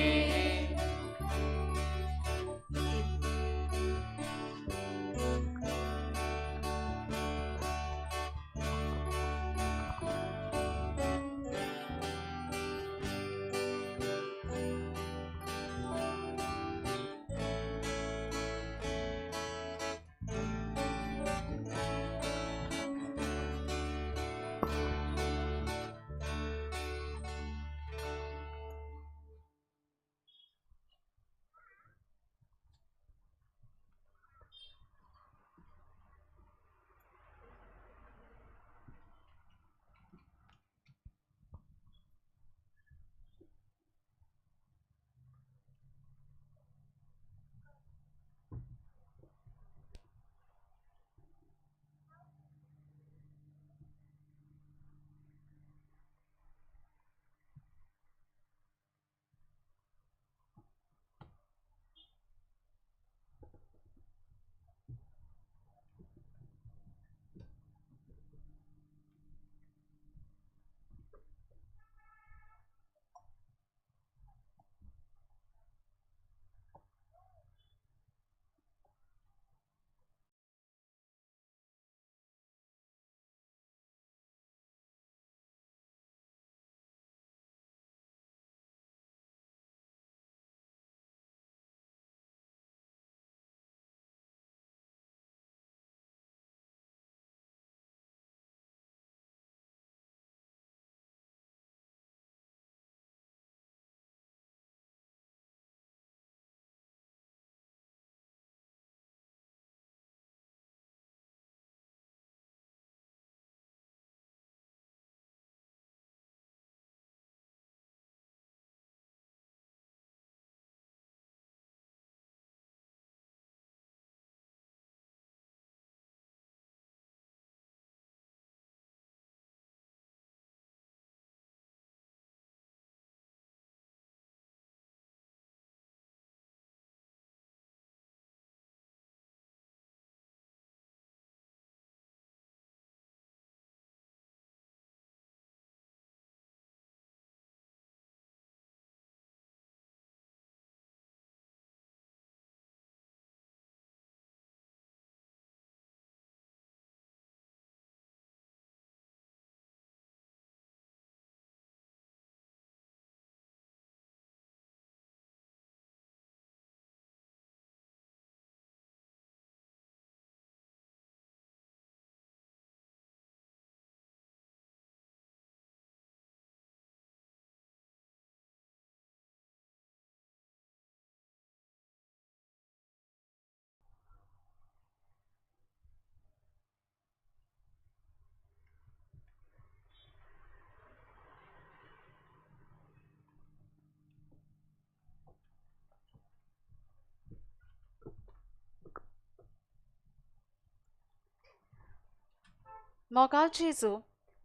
Speaker 2: मोगाळ जेजू,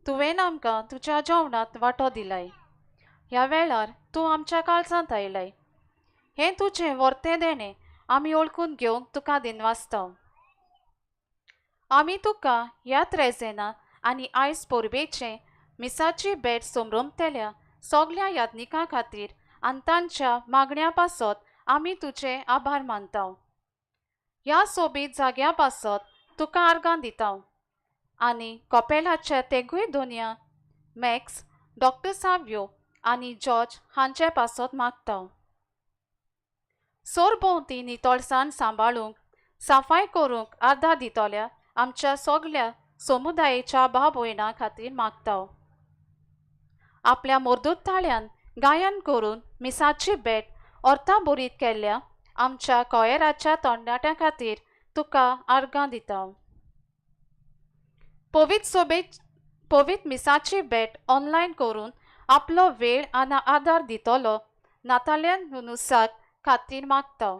Speaker 2: तुवें आमकां तुज्या जेवणांत वांटो दिलाय. ह्या वेळार तूं आमच्या काळजांत आयलाय. हें तुजें वर्तें देणें आमी वळखून घेवंक तुका दिनवासता. आमी तुका ह्या त्रेजेना आनी आयज परबेचें मिसाची भेट समरमतल्या सगल्या याज्ञिकां खातीर आनी तांच्या मागण्या पासत आमी तुजे आभार मानता. ह्या सोबीत जाग्या पासत तुका आर्गां दिता आनी कपेलाच्या तेगूय दोनया मॅक्स, डॉक्टर साव्यो आनी जॉर्ज हांचे पासत मागता. सरभोंवती नितळसाण सांबाळूंक, साफाय करूंक आदार दितल्या आमच्या सगल्या समुदायेच्या भाव भयणां खातीर मागता. आपल्या मर्दूत ताळ्यान गायन करून मिसाची भेट अर्थाभरीत केल्ल्या आमच्या कॉयराच्या तोंडाट्या खातीर तुका आर्गां दिता. पवित्र सोबेत पवित्र मिसाची भेट ऑनलायन करून आपलो वेळ आनी आदार दितलो नाताल्यान नुनुसाक खातीर मागता.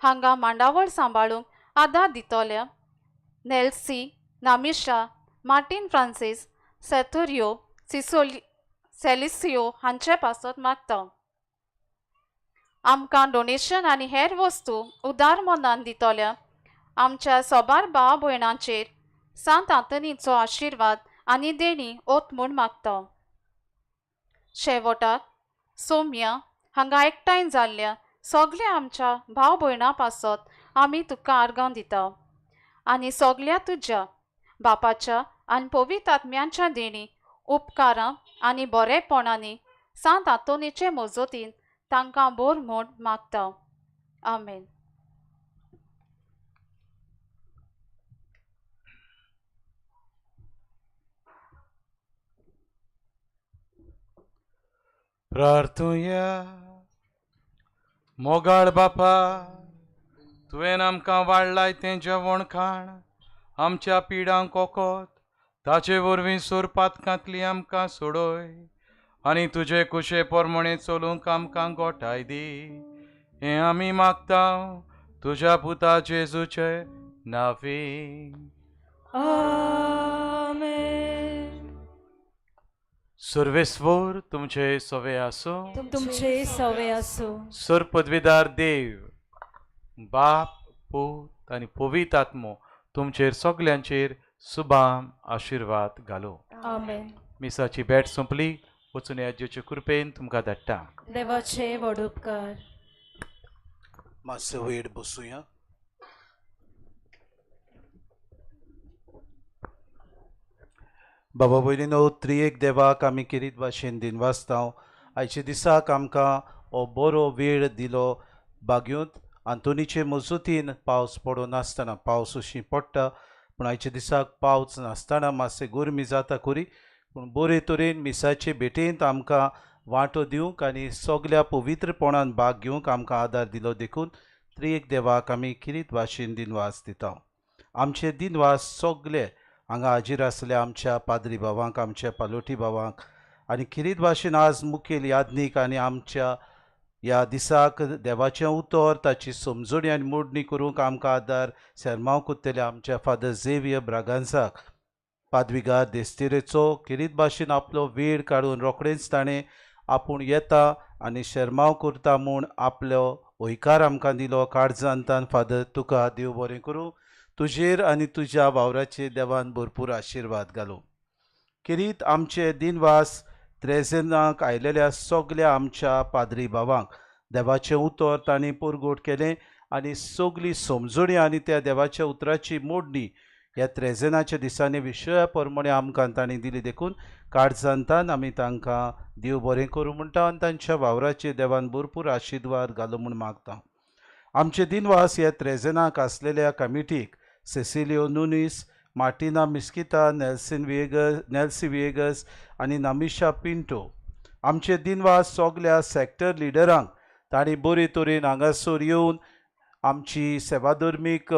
Speaker 2: हांगा मांडावळ सांबाळूंक आदार दितल्या नेल्सी, नामिशा, मार्टीन फ्रांसीस, सेथुरियो, सिसोली, सेलिसियो हांचे पासत मागता. आमकां डोनेशन आनी हेर वस्तू उदार मनान दितल्या आमच्या सोबार भाव भयणांचेर सांत आंतनीचो आशिर्वाद आनी देणी ओत म्हूण मागता. शेवटाक सोम्या हांगा एकठांय जाल्ल्या सगल्या आमच्या भाव भयणां पासत आमी तुका आर्गां दिता आनी सगल्या तुज्या बापाच्या आनी पवित्र आत्म्यांच्या देणी उपकारां आनी बरेपणांनी सांत आंतोनीचे मजतीन तांकां बोर म्हूण मागता. आमेन.
Speaker 6: प्रार्थुया. मोगाळ बापा, तुवें आमकां वाडलाय तें जेवण खाण आमच्या पिडांक ओकोत, ताचे वरवीं सोरपातकांतली आमकां सोडय आनी तुजे कुशे प्रमाणे चलूंक आमकां गोठाय दी. हें आमी मागता तुज्या पुता जेजूचे नांवी.
Speaker 4: आमेन.
Speaker 6: सर्वेस्वर तुमचे सवे आसूं.
Speaker 4: तुमचे सवे आसूं.
Speaker 6: सर पदवीदार देव बाप, पूत आनी पवित्र आत्मो तुमचेर सगल्यांचेर सुबाम आशिर्वाद घालो.
Speaker 4: आमेन.
Speaker 6: मिसाची भेट सोंपली. वचून ह्या जेचे कृपेन तुमकां धाडटा.
Speaker 4: देवाचे व्हड उपकार.
Speaker 5: मातसो वेळ बसुया. बाबा भयणीनो, त्रिएक देवाक आमी किरीत भाशेन दिनवासता. आयच्या दिसाक आमकां हो बरो वेळ दिलो. बागयोंत आंतोनीचे मजतीन पावस पडूं नासतना, पावस अशी पडटा पूण आयच्या दिसाक पावस नासतना मातशें गरमी जाता खरी, पूण बरे तरेन मिसाचे भेटेंत आमकां वांटो दिवंक आनी सगल्या पवित्रपणान भाग घेवंक आमकां आदार दिलो. देखून त्रिएक देवाक आमी किरीत भाशेन दिनवास दिता. आमचे दिनवास सगले हांगा हाजीर आसले आमच्या पाद्री भावांक, आमच्या पालोटी भावांक आनी किरीत भाशेन आज मुखेल याज्ञीक आनी आमच्या ह्या दिसाक देवाचें उतर ताची समजणी आनी मोडणी करूंक आमकां आदार सेर्मांव कोत्तले आमच्या फादर झेवियर ब्रागांसाक, पादविगार देस्तेरेचो किरीत भाशेन आपलो वेळ काडून रोखडेंच ताणें आपूण येता आनी शेर्मांव करता म्हूण आपलो हयकार आमकां दिलो. काळजांतान फादर तुका देव बरें करूं, तुजेर आनी तुज्या वावराचेर देवान भरपूर आशिर्वाद घालूं. किरीत आमचे दिनवास त्रेजेनाक आयलेल्या सगल्या आमच्या पाद्री भावांक. देवाचें उतर तांणी परगट केलें आनी सगली समजणी आनी त्या देवाच्या उतराची मोडणी ह्या त्रेजेनाच्या दिसांनी विशया प्रमाणे आमकां तांणी दिली. देखून काळजांतान आमी तांकां देव बरें करूं म्हणटा आनी तांच्या वावराचेर देवान भरपूर आशिर्वाद घालूं म्हूण मागता. आमचे दिनवास ह्या त्रेजेनाक आसलेल्या कमिटीक सेसिलियो नुनीस, मार्टिना मिस्किता, नेल्सी विएगस आनी नामिशा पिंटो. आमचे दिनवास सगल्या सॅक्टर लिडरांक, तांणी बरे तरेन हांगासर येवन आमची सेवाधर्मीक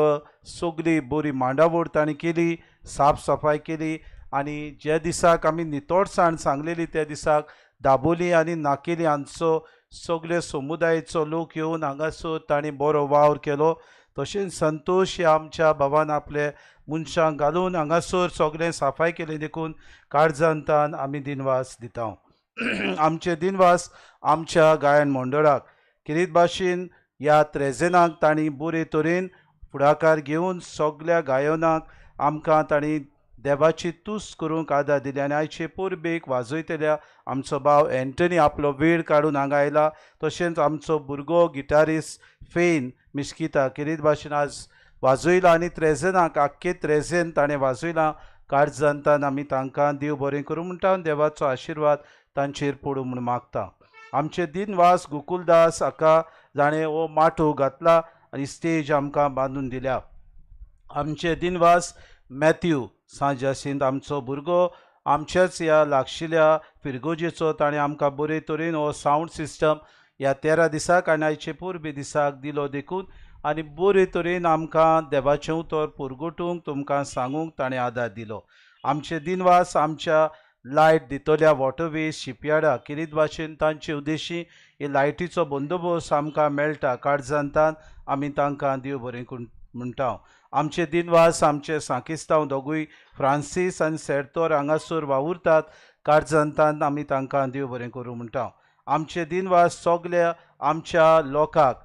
Speaker 5: सगली बरी मांडावळ तांणी केली, साफ सफाय केली आनी ज्या दिसाक आमी नितळसाण सांगलेली त्या दिसाक दाबोली आनी नाकेली हांचो सगळे समुदायेचो लोक येवन हांगासर तांणी बरो वावर केलो. तशेंच संतोश ह्या आमच्या भावान आपले मनशांक घालून हांगासर सगळें साफाय केलें. देखून काळजांतान आमी दिनवास दिता. आमचे दिनवास आमच्या गायन मंडळाक किरीत भाशेन ह्या त्रेजेनाक तांणी बरे तरेन फुडाकार घेवन सगल्या गायनाक आमकां तांणी देवाची तुस्त करूंक आदार दिली आनी आयचे परबेक वाजयतल्या आमचो भाव एंटनी आपलो वेळ काडून हांगा आयला. तशेंच आमचो भुरगो गिटारिस्ट फेन मिस्किता किरीत भाशेन आज वाजयला आनी त्रेजेनाक आख्खे त्रेजेन ताणें वाजयलां. काळजांतान आमी तांकां देव बरें करूं म्हणटा, देवाचो आशिर्वाद तांचेर पडूं म्हूण मागता. आमचे दिनवास गोकुलदास हाका जाणें हो माटो घातला आनी स्टेज आमकां बांदून दिल्या. आमचे दिनवास मॅथ्यू सांजासींत आमचो भुरगो आमच्याच ह्या लागशिल्ल्या फिरगोजेचो ताणें आमकां बरे तरेन हो सावंड सिस्टम ह्या 13 दिसाक आनी आयचे परबे दिसाक दिलो देखून आनी बरे तरेन आमकां देवाचें उतर पुरगोटूंक तुमकां सांगूंक ताणें आदार दिलो. आमचे दिनवास आमच्या लायट दितल्या वॉटरवेज शिपयार्डा किरीत भाशेन तांचे उद्देशी हे लायटीचो बंदोबस्त आमकां मेळटा. काळजांतान आमी तांकां देव बरें म्हणटा. आमचे दिनवास आमचे सांकिस्तांव दोगूय फ्रांसीस आनी सेर्तोर हांगासर वावुरतात. काळजांतान आमी तांकां देव बरें करूं म्हणटा. आमचे दिनवास सगल्या आमच्या लोकांक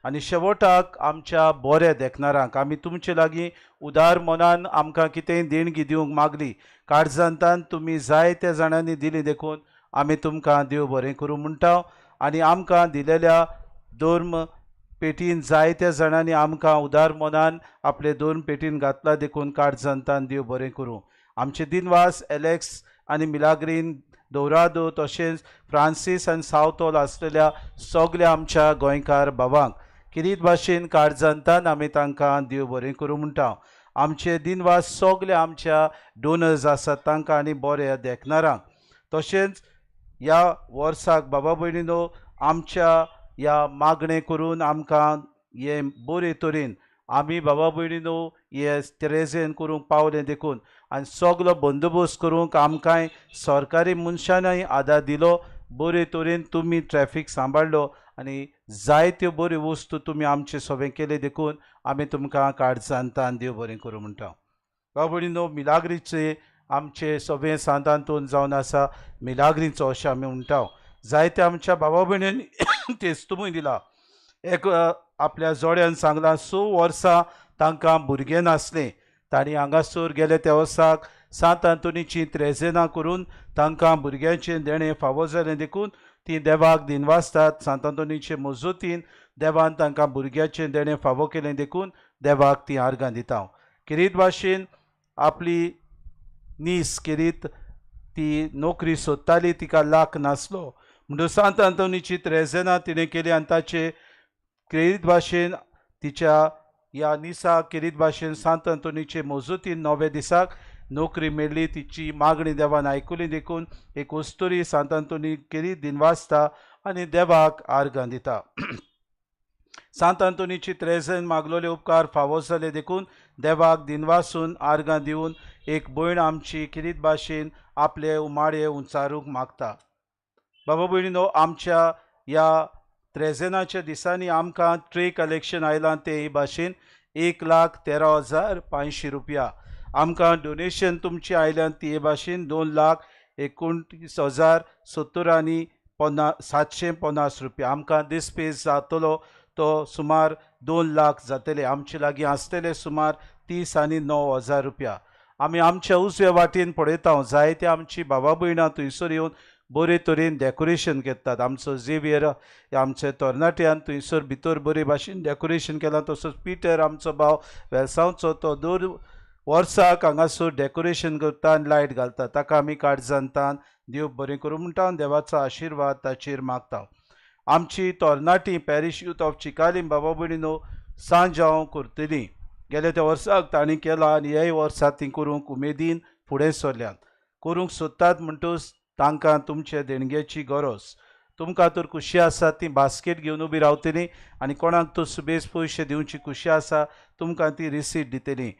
Speaker 5: आनी शेवटाक आमच्या बऱ्या देखणारांक. आमी तुमचे लागीं उदार मनान आमकां कितेंय देणगी दिवंक मागली. काळजांतान तुमी जायत्या जाणांनी दिली देखून आमी तुमकां देव बरें करूं म्हणटा. आनी आमकां दिलेल्या धर्म पेटीन जायत्या जाणांनी आमकां उदार मनान आपले दोन पेटीन घातला देखून काळजांतान देव बरें करूं. आमचे दिनवास एलेक्स आनी मिलाग्रीन दोरादो तशेंच फ्रांसीस आनी सावतोल आसलेल्या सगल्या आमच्या गोंयकार भावांक किरीत भाशेन काळजांतान आमी तांकां देव बरें करूं म्हणटा. आमचे दिनवास सगले आमच्या डोनर्स आसात तांकां आनी बऱ्या देखणारांक. तशेंच ह्या वर्साक बाबा भयणीनो आमच्या ह्या मागणें करून आमकां हें बरे तरेन आमी बाबा भयणीनो हे त्रेजेन करूंक पावलें देखून आनी सगलो बंदोबस्त करूंक आमकांय सरकारी मनशानय आदार दिलो. बरे तरेन तुमी ट्रॅफीक सांबाळ्ळो आनी जायत्यो बऱ्यो वस्तू तुमी आमचे सगळें केले देखून आमी तुमकां काळजांतान देव बरें करूं म्हणटा. बाबा भयणीनो मिलाग्रीचे आमचे सगळें सांतांतून जावन आसा मिलाग्रीचो अशें आमी म्हणटा. जायत्या आमच्या बाबा भयणींनी तेस्तुमूय दिला. एक आपल्या जोड्यान सांगलां 6 वर्सां तांकां भुरगें नासलें. तांणी हांगासर गेले त्या वर्साक सांत आंतोनीची त्रेजेनां करून तांकां भुरग्यांचें देणें फावो जालें देखून ती देवाक दिनवासतात. सांत आंतोनीचे मजतीन देवान तांकां भुरग्याचें देणें फावो केलें देखून देवाक ती आर्गां दिता. किरीत भाशेन आपली नीस किरीत ती नोकरी सोदताली, तिका लाख नासलो म्हणटकच सांत आंतोनीची त्रेजेनां तिणें केली आनी ताचे किरीत भाशेन तिच्या ह्या निसाक किरीत भाशेन सांत आंतोनीचे मजतीन 9व्या दिसाक नोकरी मेळ्ळी. तिची मागणी देवान आयकुली देखून एक वस्तुरी सांत आंतोनी किरीत दिनवासता आनी देवाक आर्गां दिता. सांत आंतोनीची त्रेजेन मागलोले उपकार फावो जाले देखून देवाक दिनवासून आर्गां दिवन एक भयण आमची किरीत भाशेन आपले उमाळे उंचारूंक मागता. बाबा भयणीनो आमच्या ह्या त्रेजेनाच्या दिसांनी आमकां ट्रे कलेक्शन आयलां ते हे भाशेन 1,13,500 रुपया. आमकां डोनेशन तुमचें आयल्यान ती हे भाशेन 2,29,070 आनी 750 रुपया. आमकां दिसपेज जातलो तो सुमार 2 लाख जातले. आमचे लागीं आसतले सुमार 30 आनी 9,000 रुपया. आमी आमच्या उजव्या वाटेन पळयता जायते आमची बाबा भयणां थंयसर येवन बरे तरेन डेकोरेशन करतात. आमचो झेवियर आमचे तरणाट्यान थंयसर भितर बरे भाशेन डेकोरेशन केलां. तसोच पिटर आमचो भाव वेलसांवचो तो दर वर्साक हांगासर डेकोरेशन करता आनी लायट घालता. ताका आमी काळजांतान देव बरें करूं म्हणटा आनी देवाचो आशिर्वाद ताचेर मागता. आमची तरणाटी पॅरिश यूथ ऑफ चिकालीम बाबा भयणीनो सांजांव करतली. गेल्या त्या वर्साक तांणी केलां आनी ह्याय वर्सा ती करूंक उमेदीन फुडें सरल्यात. करूंक सोदतात म्हणटकच तांकां तुमचे देणगेची गरज. तुमकां तर खुशी आसा ती बास्केट घेवन उबी रावतली आनी कोणाक तर सुबेज पयशे दिवची खुशी आसा तुमकां ती रिसीट दितली.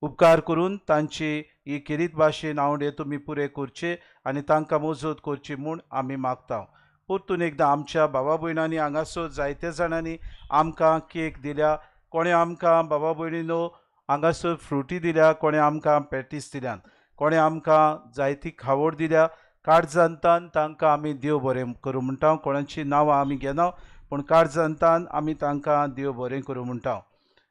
Speaker 5: उपकार करून तांची ही किरीत भाशेन आवडे तुमी पुरे करचे आनी तांकां मजत करची म्हूण आमी मागता. परतून एकदां आमच्या बाबा भयणांनी हांगासर जायत्या जाणांनी आमकां केक दिल्या, कोणें आमकां बाबा भयणीनो हांगासर फ्रुटी दिल्या, कोणें आमकां पॅटीस दिल्यात, कोणें आमकां जायती खावड दिल्या. काळजांतान तांकां आमी देव बरें करूं म्हणटा. कोणाची नांवां आमी घेना पूण काळजांतान आमी तांकां देव बरें करूं म्हणटा.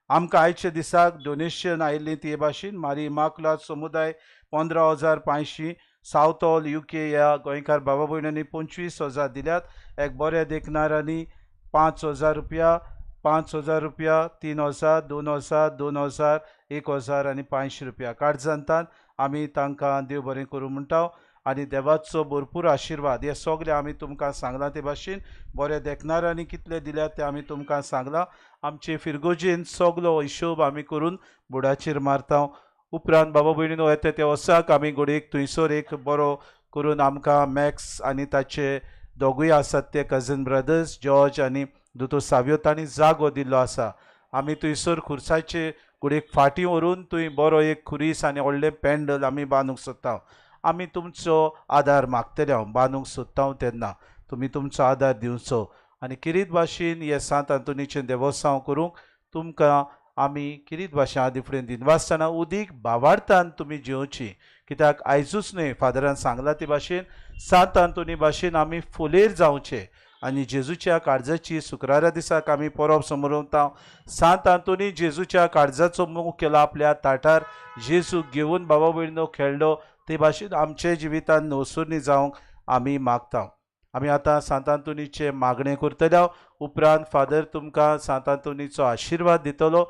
Speaker 5: आमकां आयच्या दिसाक डोनेशन आयिल्लीं ते भाशेन मारी इमाकुलाद समुदाय 15,500, सावथ हॉल UK ह्या गोंयकार बाबा भयणांनी 25,000 दिल्यात. एक बऱ्या देखणाऱ्यांनी 5,000 रुपया, 5,000 रुपया, 3,000, 2,000, 2,000, 1,000 आनी 500 रुपया. काळजांतान आमी तांकां देव बरें करूं म्हणटा आनी देवाचो भरपूर आशिर्वाद. हे सगळे आमी तुमकां सांगलां ते भाशेन बऱ्या देखणाऱ्यांनी कितले दिल्यात ते आमी तुमकां सांगलां. आमचे फिरगोजेन सगलो हिशोब आमी करून बोर्डाचेर मारता. उपरांत बाबा भयणीनो येता त्या वर्साक आमी घडयेक थंयसर एक बरो करून आमकां मॅक्स आनी ताचे दोगूय आसात ते कझन ब्रदर्स जॉर्ज आनी दोतोर सावियो तांणी जागो दिल्लो आसा. आमी थंयसर खुर्साचे घडयेक फाटीं व्हरून थंय बरो एक खुरीस आनी व्हडलें पेंडल आमी बांदूंक सोदता. आमी तुमचो आदार मागतले हांव बांदूंक सोदता तेन्ना तुमी तुमचो आदार दिवचो आनी किरीत भाशेन हे सांत आंतोनीचें देवोसांव करूंक तुमकां आमी किरीत भाशेन आदी फुडें दिनवासतना उदीक भावार्थान तुमी जेवची. कित्याक आयजूच न्हय फादरान सांगलां ते भाशेन सांत आंतोनी भाशेन आमी फुलेर जावचे आनी जेजूच्या काळजाची शुक्रारा दिसाक आमी परब समरवता. सांत आंतोनी जेजूच्या काळजाचो मोग केला आपल्या ताटार जेजूक घेवन बाबा भयणीनो खेळ्ळो ते भाशेन आमच्या जिवितान नवसुरणी जावंक आमी मागता. आमी आतां सांत आंतोनीचें मागणें करतले. उपरांत फादर तुमकां सांत आंतोनीचो आशिर्वाद दितलो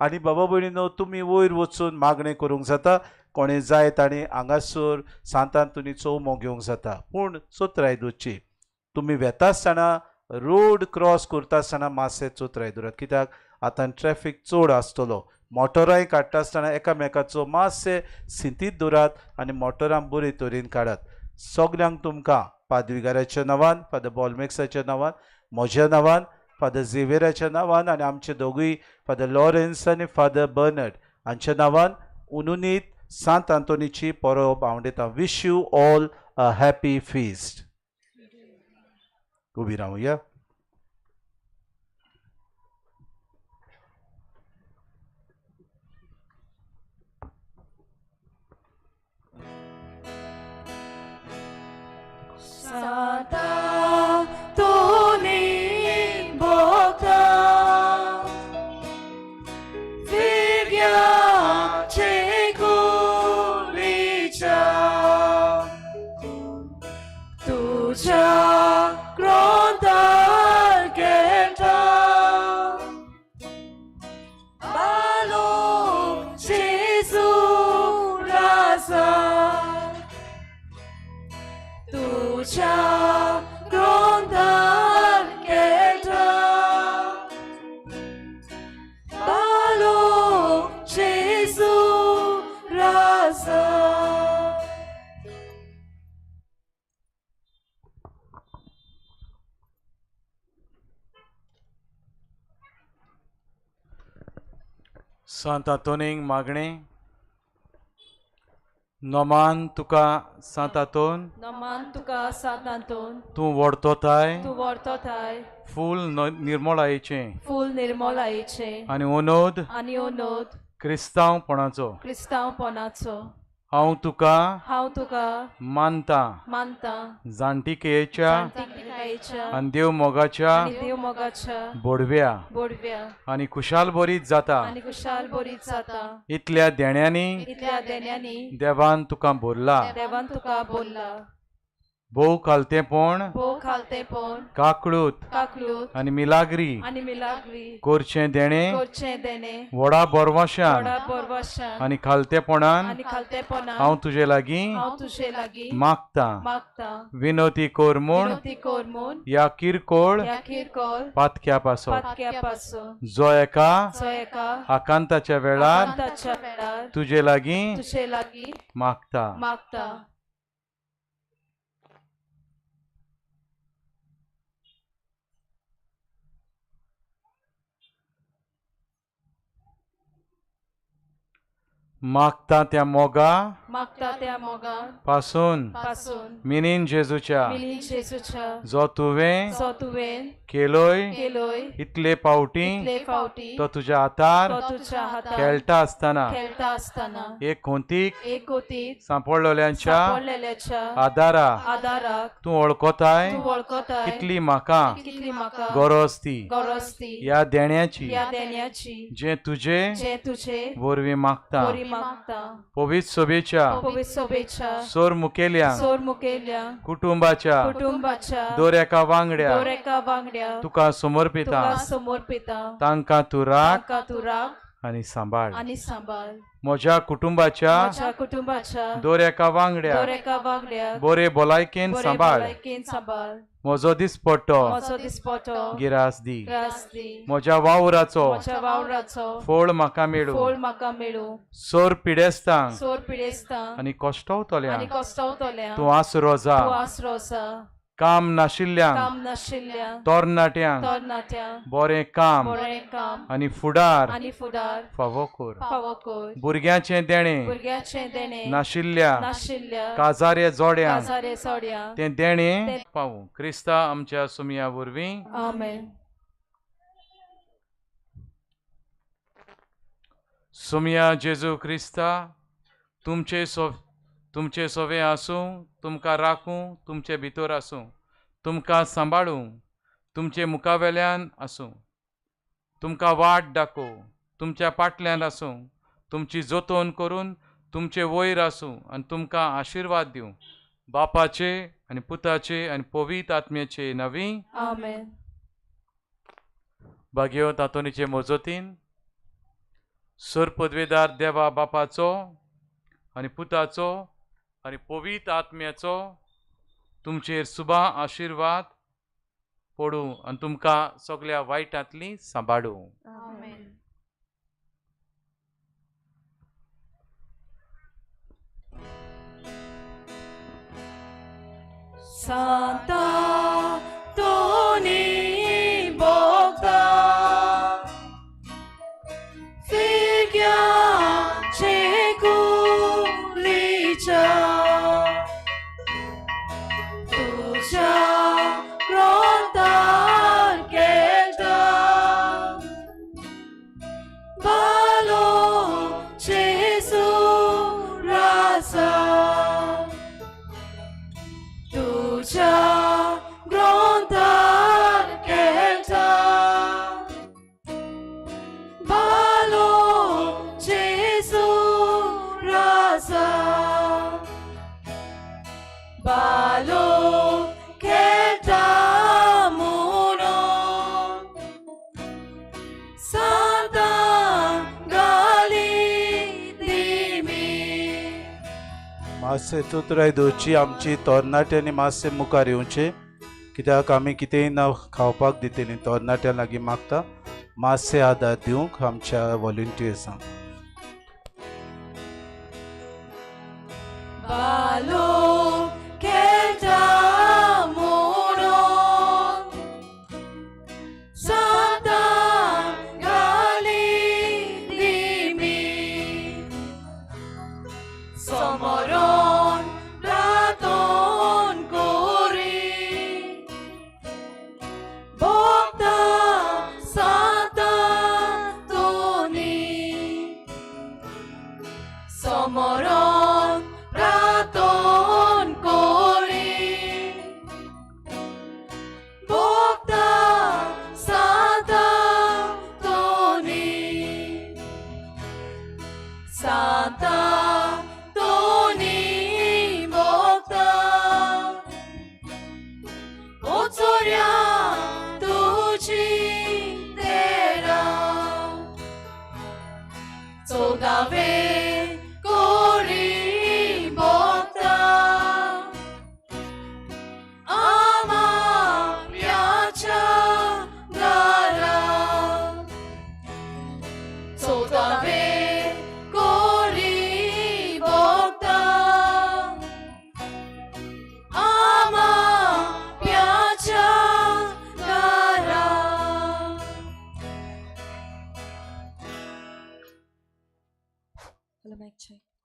Speaker 5: आनी बाबा भयणीनो तुमी वयर वचून मागणें करूंक जाता. कोणें जाय ताणें हांगासर सांत आंतोनीचो उमो घेवंक जाता. पूण चोत्राय दवरची, तुमी वेता आसतना रोड क्रॉस करता आसतना मातशें चोत्राय दवरात, कित्याक आतां ट्रॅफीक चड आसतलो. मोटरांय काडटा आसतना एकामेकाचो मातशें सिंतीत दवरात आनी मोटरां बरे तरेन काडात. सगल्यांक तुमकां पादविगाराच्या नांवान, फादर बॉलमेक्साच्या नांवान, म्हज्या नांवान, फादर झेवियराच्या नांवान आनी आमचे दोगूय फादर लॉरेन्स आनी फादर बर्नर्ड हांच्या नांवान उनुनीत सांत आंतोनीची परब आवडेता. Wish you all a happy feast. उबी रावया.
Speaker 4: Sant'Antoni bocca Figlia Cecolicia Tucia Gronda Genta Balo Gesù Rasa Tucia Gronda Genta Balo Gesù Rasa.
Speaker 6: सांत आंतोनीक मागणें. नोमान तुका सांत आंतोन,
Speaker 2: नोमान तुका सांत आंतोन,
Speaker 6: तूं व्हडतोताय,
Speaker 2: तूं व्हडतोताय
Speaker 6: फूल निर्मोळायेचें,
Speaker 2: फूल निर्मोळायेचें
Speaker 6: आनी ओनोद,
Speaker 2: आनी ओनोद
Speaker 6: क्रिस्तांवपणाचो,
Speaker 2: क्रिस्तांवपणाचो.
Speaker 6: हांव तुका,
Speaker 2: हांव तुका
Speaker 6: मानता,
Speaker 2: मानता
Speaker 6: जाणटिकेच्या
Speaker 2: जाणटिकायेच्या
Speaker 6: आनी देव मोगाच्या,
Speaker 2: आनी देव मोगाच्या
Speaker 6: बोडव्या,
Speaker 2: बोडव्या
Speaker 6: आनी खुशाल बरीत जाता,
Speaker 2: आनी खुशाल बरीत जाता
Speaker 6: इतल्या देण्यांनी,
Speaker 2: इतल्या देण्यांनी
Speaker 6: देवान तुका बोरला,
Speaker 2: देवान तुका बोरला.
Speaker 6: भोव खालतेंपण,
Speaker 2: भोव खालतेंपण,
Speaker 6: काकळूत,
Speaker 2: काकळूत
Speaker 6: आनी मिलाग्री,
Speaker 2: आनी मिलाग्री
Speaker 6: करचें देणें,
Speaker 2: करचें देणें
Speaker 6: व्हडा बोरवाशान,
Speaker 2: व्हडा बोरवाशान
Speaker 6: आनी खालतेपणान,
Speaker 2: आनी खालतेपणान
Speaker 6: हांव तुजे लागीं,
Speaker 2: हांव तुजे लागीं
Speaker 6: मागतां,
Speaker 2: मागतां.
Speaker 6: विनोती कर म्हूण,
Speaker 2: विनोती कर म्हूण
Speaker 6: ह्या किरकोळ,
Speaker 2: ह्या किरकोळ
Speaker 6: पातक्या पासो,
Speaker 2: पातक्या पासो,
Speaker 6: जो एका,
Speaker 2: जो एका
Speaker 6: आकांताच्या वेळार,
Speaker 2: आकांताच्या वेळार
Speaker 6: तुजे लागीं,
Speaker 2: तुजे लागीं
Speaker 6: मागता.
Speaker 2: मागता.
Speaker 6: मागता त्या मोगा
Speaker 2: मागता त्या मोगा
Speaker 6: पासून
Speaker 2: पासून
Speaker 6: मिनीन जेजूच्या
Speaker 2: मिनीन जेजूच्या
Speaker 6: जो तुवें
Speaker 2: जो तुवें
Speaker 6: केलोय
Speaker 2: केलोय
Speaker 6: इतले फावटी
Speaker 2: इतले फावटी
Speaker 6: तो तुज्या हातार
Speaker 2: तो तुज्या हातार
Speaker 6: खेळटा आसतना
Speaker 2: खेळटा आसतना
Speaker 6: एक कोंतीक
Speaker 2: एक कोतीक
Speaker 6: सांपडलेल्यांच्या
Speaker 2: सांपडलेल्याच्या
Speaker 6: आदारा
Speaker 2: आदाराक
Speaker 6: तूं वळखताय
Speaker 2: तूं वळखताय
Speaker 6: कितली म्हाका
Speaker 2: कितली म्हाका
Speaker 6: गरज ती
Speaker 2: गरज ती
Speaker 6: ह्या देण्याची
Speaker 2: ह्या देण्याची
Speaker 6: जें तुजे
Speaker 2: जें तुजे
Speaker 6: वरवीं मागता
Speaker 2: वरवीं मागता
Speaker 6: पवित्र सभेच्या
Speaker 2: पवित्र सभेच्या
Speaker 6: सोर मुखेल्यांक
Speaker 2: सोर मुखेल्यांक
Speaker 6: कुटुंबाच्या
Speaker 2: कुटुंबाच्या
Speaker 6: दर एका वांगड्या
Speaker 2: दर एका वांगड्या
Speaker 6: तुका समर्पिता
Speaker 2: तुका समर्पिता
Speaker 6: तांकां तूं राख
Speaker 2: तांकां तूं राख
Speaker 6: आनी सांबाळ
Speaker 2: आनी सांबाळ
Speaker 6: म्हज्या कुटुंबाच्या
Speaker 2: म्हज्या कुटुंबाच्या
Speaker 6: दर एका वांगड्या
Speaker 2: दर एका वांगड्या
Speaker 6: बरे भलायकेन
Speaker 2: बरे
Speaker 6: सांबाळ
Speaker 2: भलायकेन सांबाळ
Speaker 6: म्हजो दिसपट्टो
Speaker 2: म्हजो दिसपटो
Speaker 6: गिरास दी
Speaker 2: गिरास दी
Speaker 6: म्हज्या वावराचो
Speaker 2: म्हज्या वावराचो
Speaker 6: फळ म्हाका मेळूं
Speaker 2: फळ म्हाका मेळूं
Speaker 6: सोर पिडेस्तांक
Speaker 2: सोर पिडेस्तांक
Speaker 6: आनी
Speaker 2: आनी
Speaker 6: कश्टवतल्यांक
Speaker 2: कश्टवतल्यांक
Speaker 6: तूं आसरो जा
Speaker 2: तूं आसरो जा
Speaker 6: काम नाशिल्ल्यांक
Speaker 2: काम नाशिल्ल्यांक
Speaker 6: तरणाट्यांक
Speaker 2: तरणाट्यांक
Speaker 6: बरें काम
Speaker 2: बरें काम
Speaker 6: आनी फुडार
Speaker 2: आनी फुडार
Speaker 6: फावो कर
Speaker 2: फावो कर
Speaker 6: भुरग्यांचें देणें
Speaker 2: भुरग्याचें देणें
Speaker 6: नाशिल्ल्या
Speaker 2: नाशिल्ल्या
Speaker 6: काजारे जोड्यांक
Speaker 2: काजारे जोड्यांक
Speaker 6: तें देणें पावूं क्रिस्ता आमच्या सुमया वरवीं
Speaker 2: आमेन.
Speaker 6: सुमया जेजू क्रिस्ता तुमचे सोवे आसूं तुमकां राखूं तुमचे भितर आसूं तुमकां सांबाळूं तुमचे मुखावेल्यान आसूं तुमकां वाट दाखोवं तुमच्या पाटल्यान आसूं तुमची जतन करून तुमचे वयर आसूं आनी तुमकां आशिर्वाद दिवं बापाचे आनी पुताचे आनी पवित्र आत्म्याचे नवी
Speaker 2: आमेन.
Speaker 6: भाग्यवंत आंतोनीचे मजतीन सर पदवेदार देवा बापाचो आनी पुताचो आनी पवित्र आत्म्याचो तुमचेर सुबा आशिर्वाद पडूं आनी तुमकां सगल्या वायटांतली सांबाळूं.
Speaker 2: आमेन.
Speaker 4: Santa Tony Bogda Figlia Ceculicia Tuja Grontar Kelta Balo Jesu Rasa Tuja Grontar Kelta Balo Jesu Rasa Balo Kelta Muno Santa Gali Dimi
Speaker 5: मातशें तोतराय दवरची आमची तरणाट्यांनी मातशें मुखार येवचें कित्याक आमी कितेंय ना खावपाक दितलीं तरणाट्यां लागीं मागता मातशें आदार दिवंक आमच्या वॉलंटियर्सांक.
Speaker 4: Balo Kelta Muno Santa Gali Dimi Somoron Platon Kori Bokta Santa Tony Somoron Platon Kori Bokta Santa Tony Santa Tony Bokta Otorya Tuji Tera Togave Kori Bokta Ama Pyacha Gara Togave Kori Bokta Ama Pyacha Gara
Speaker 3: Hello, mic check.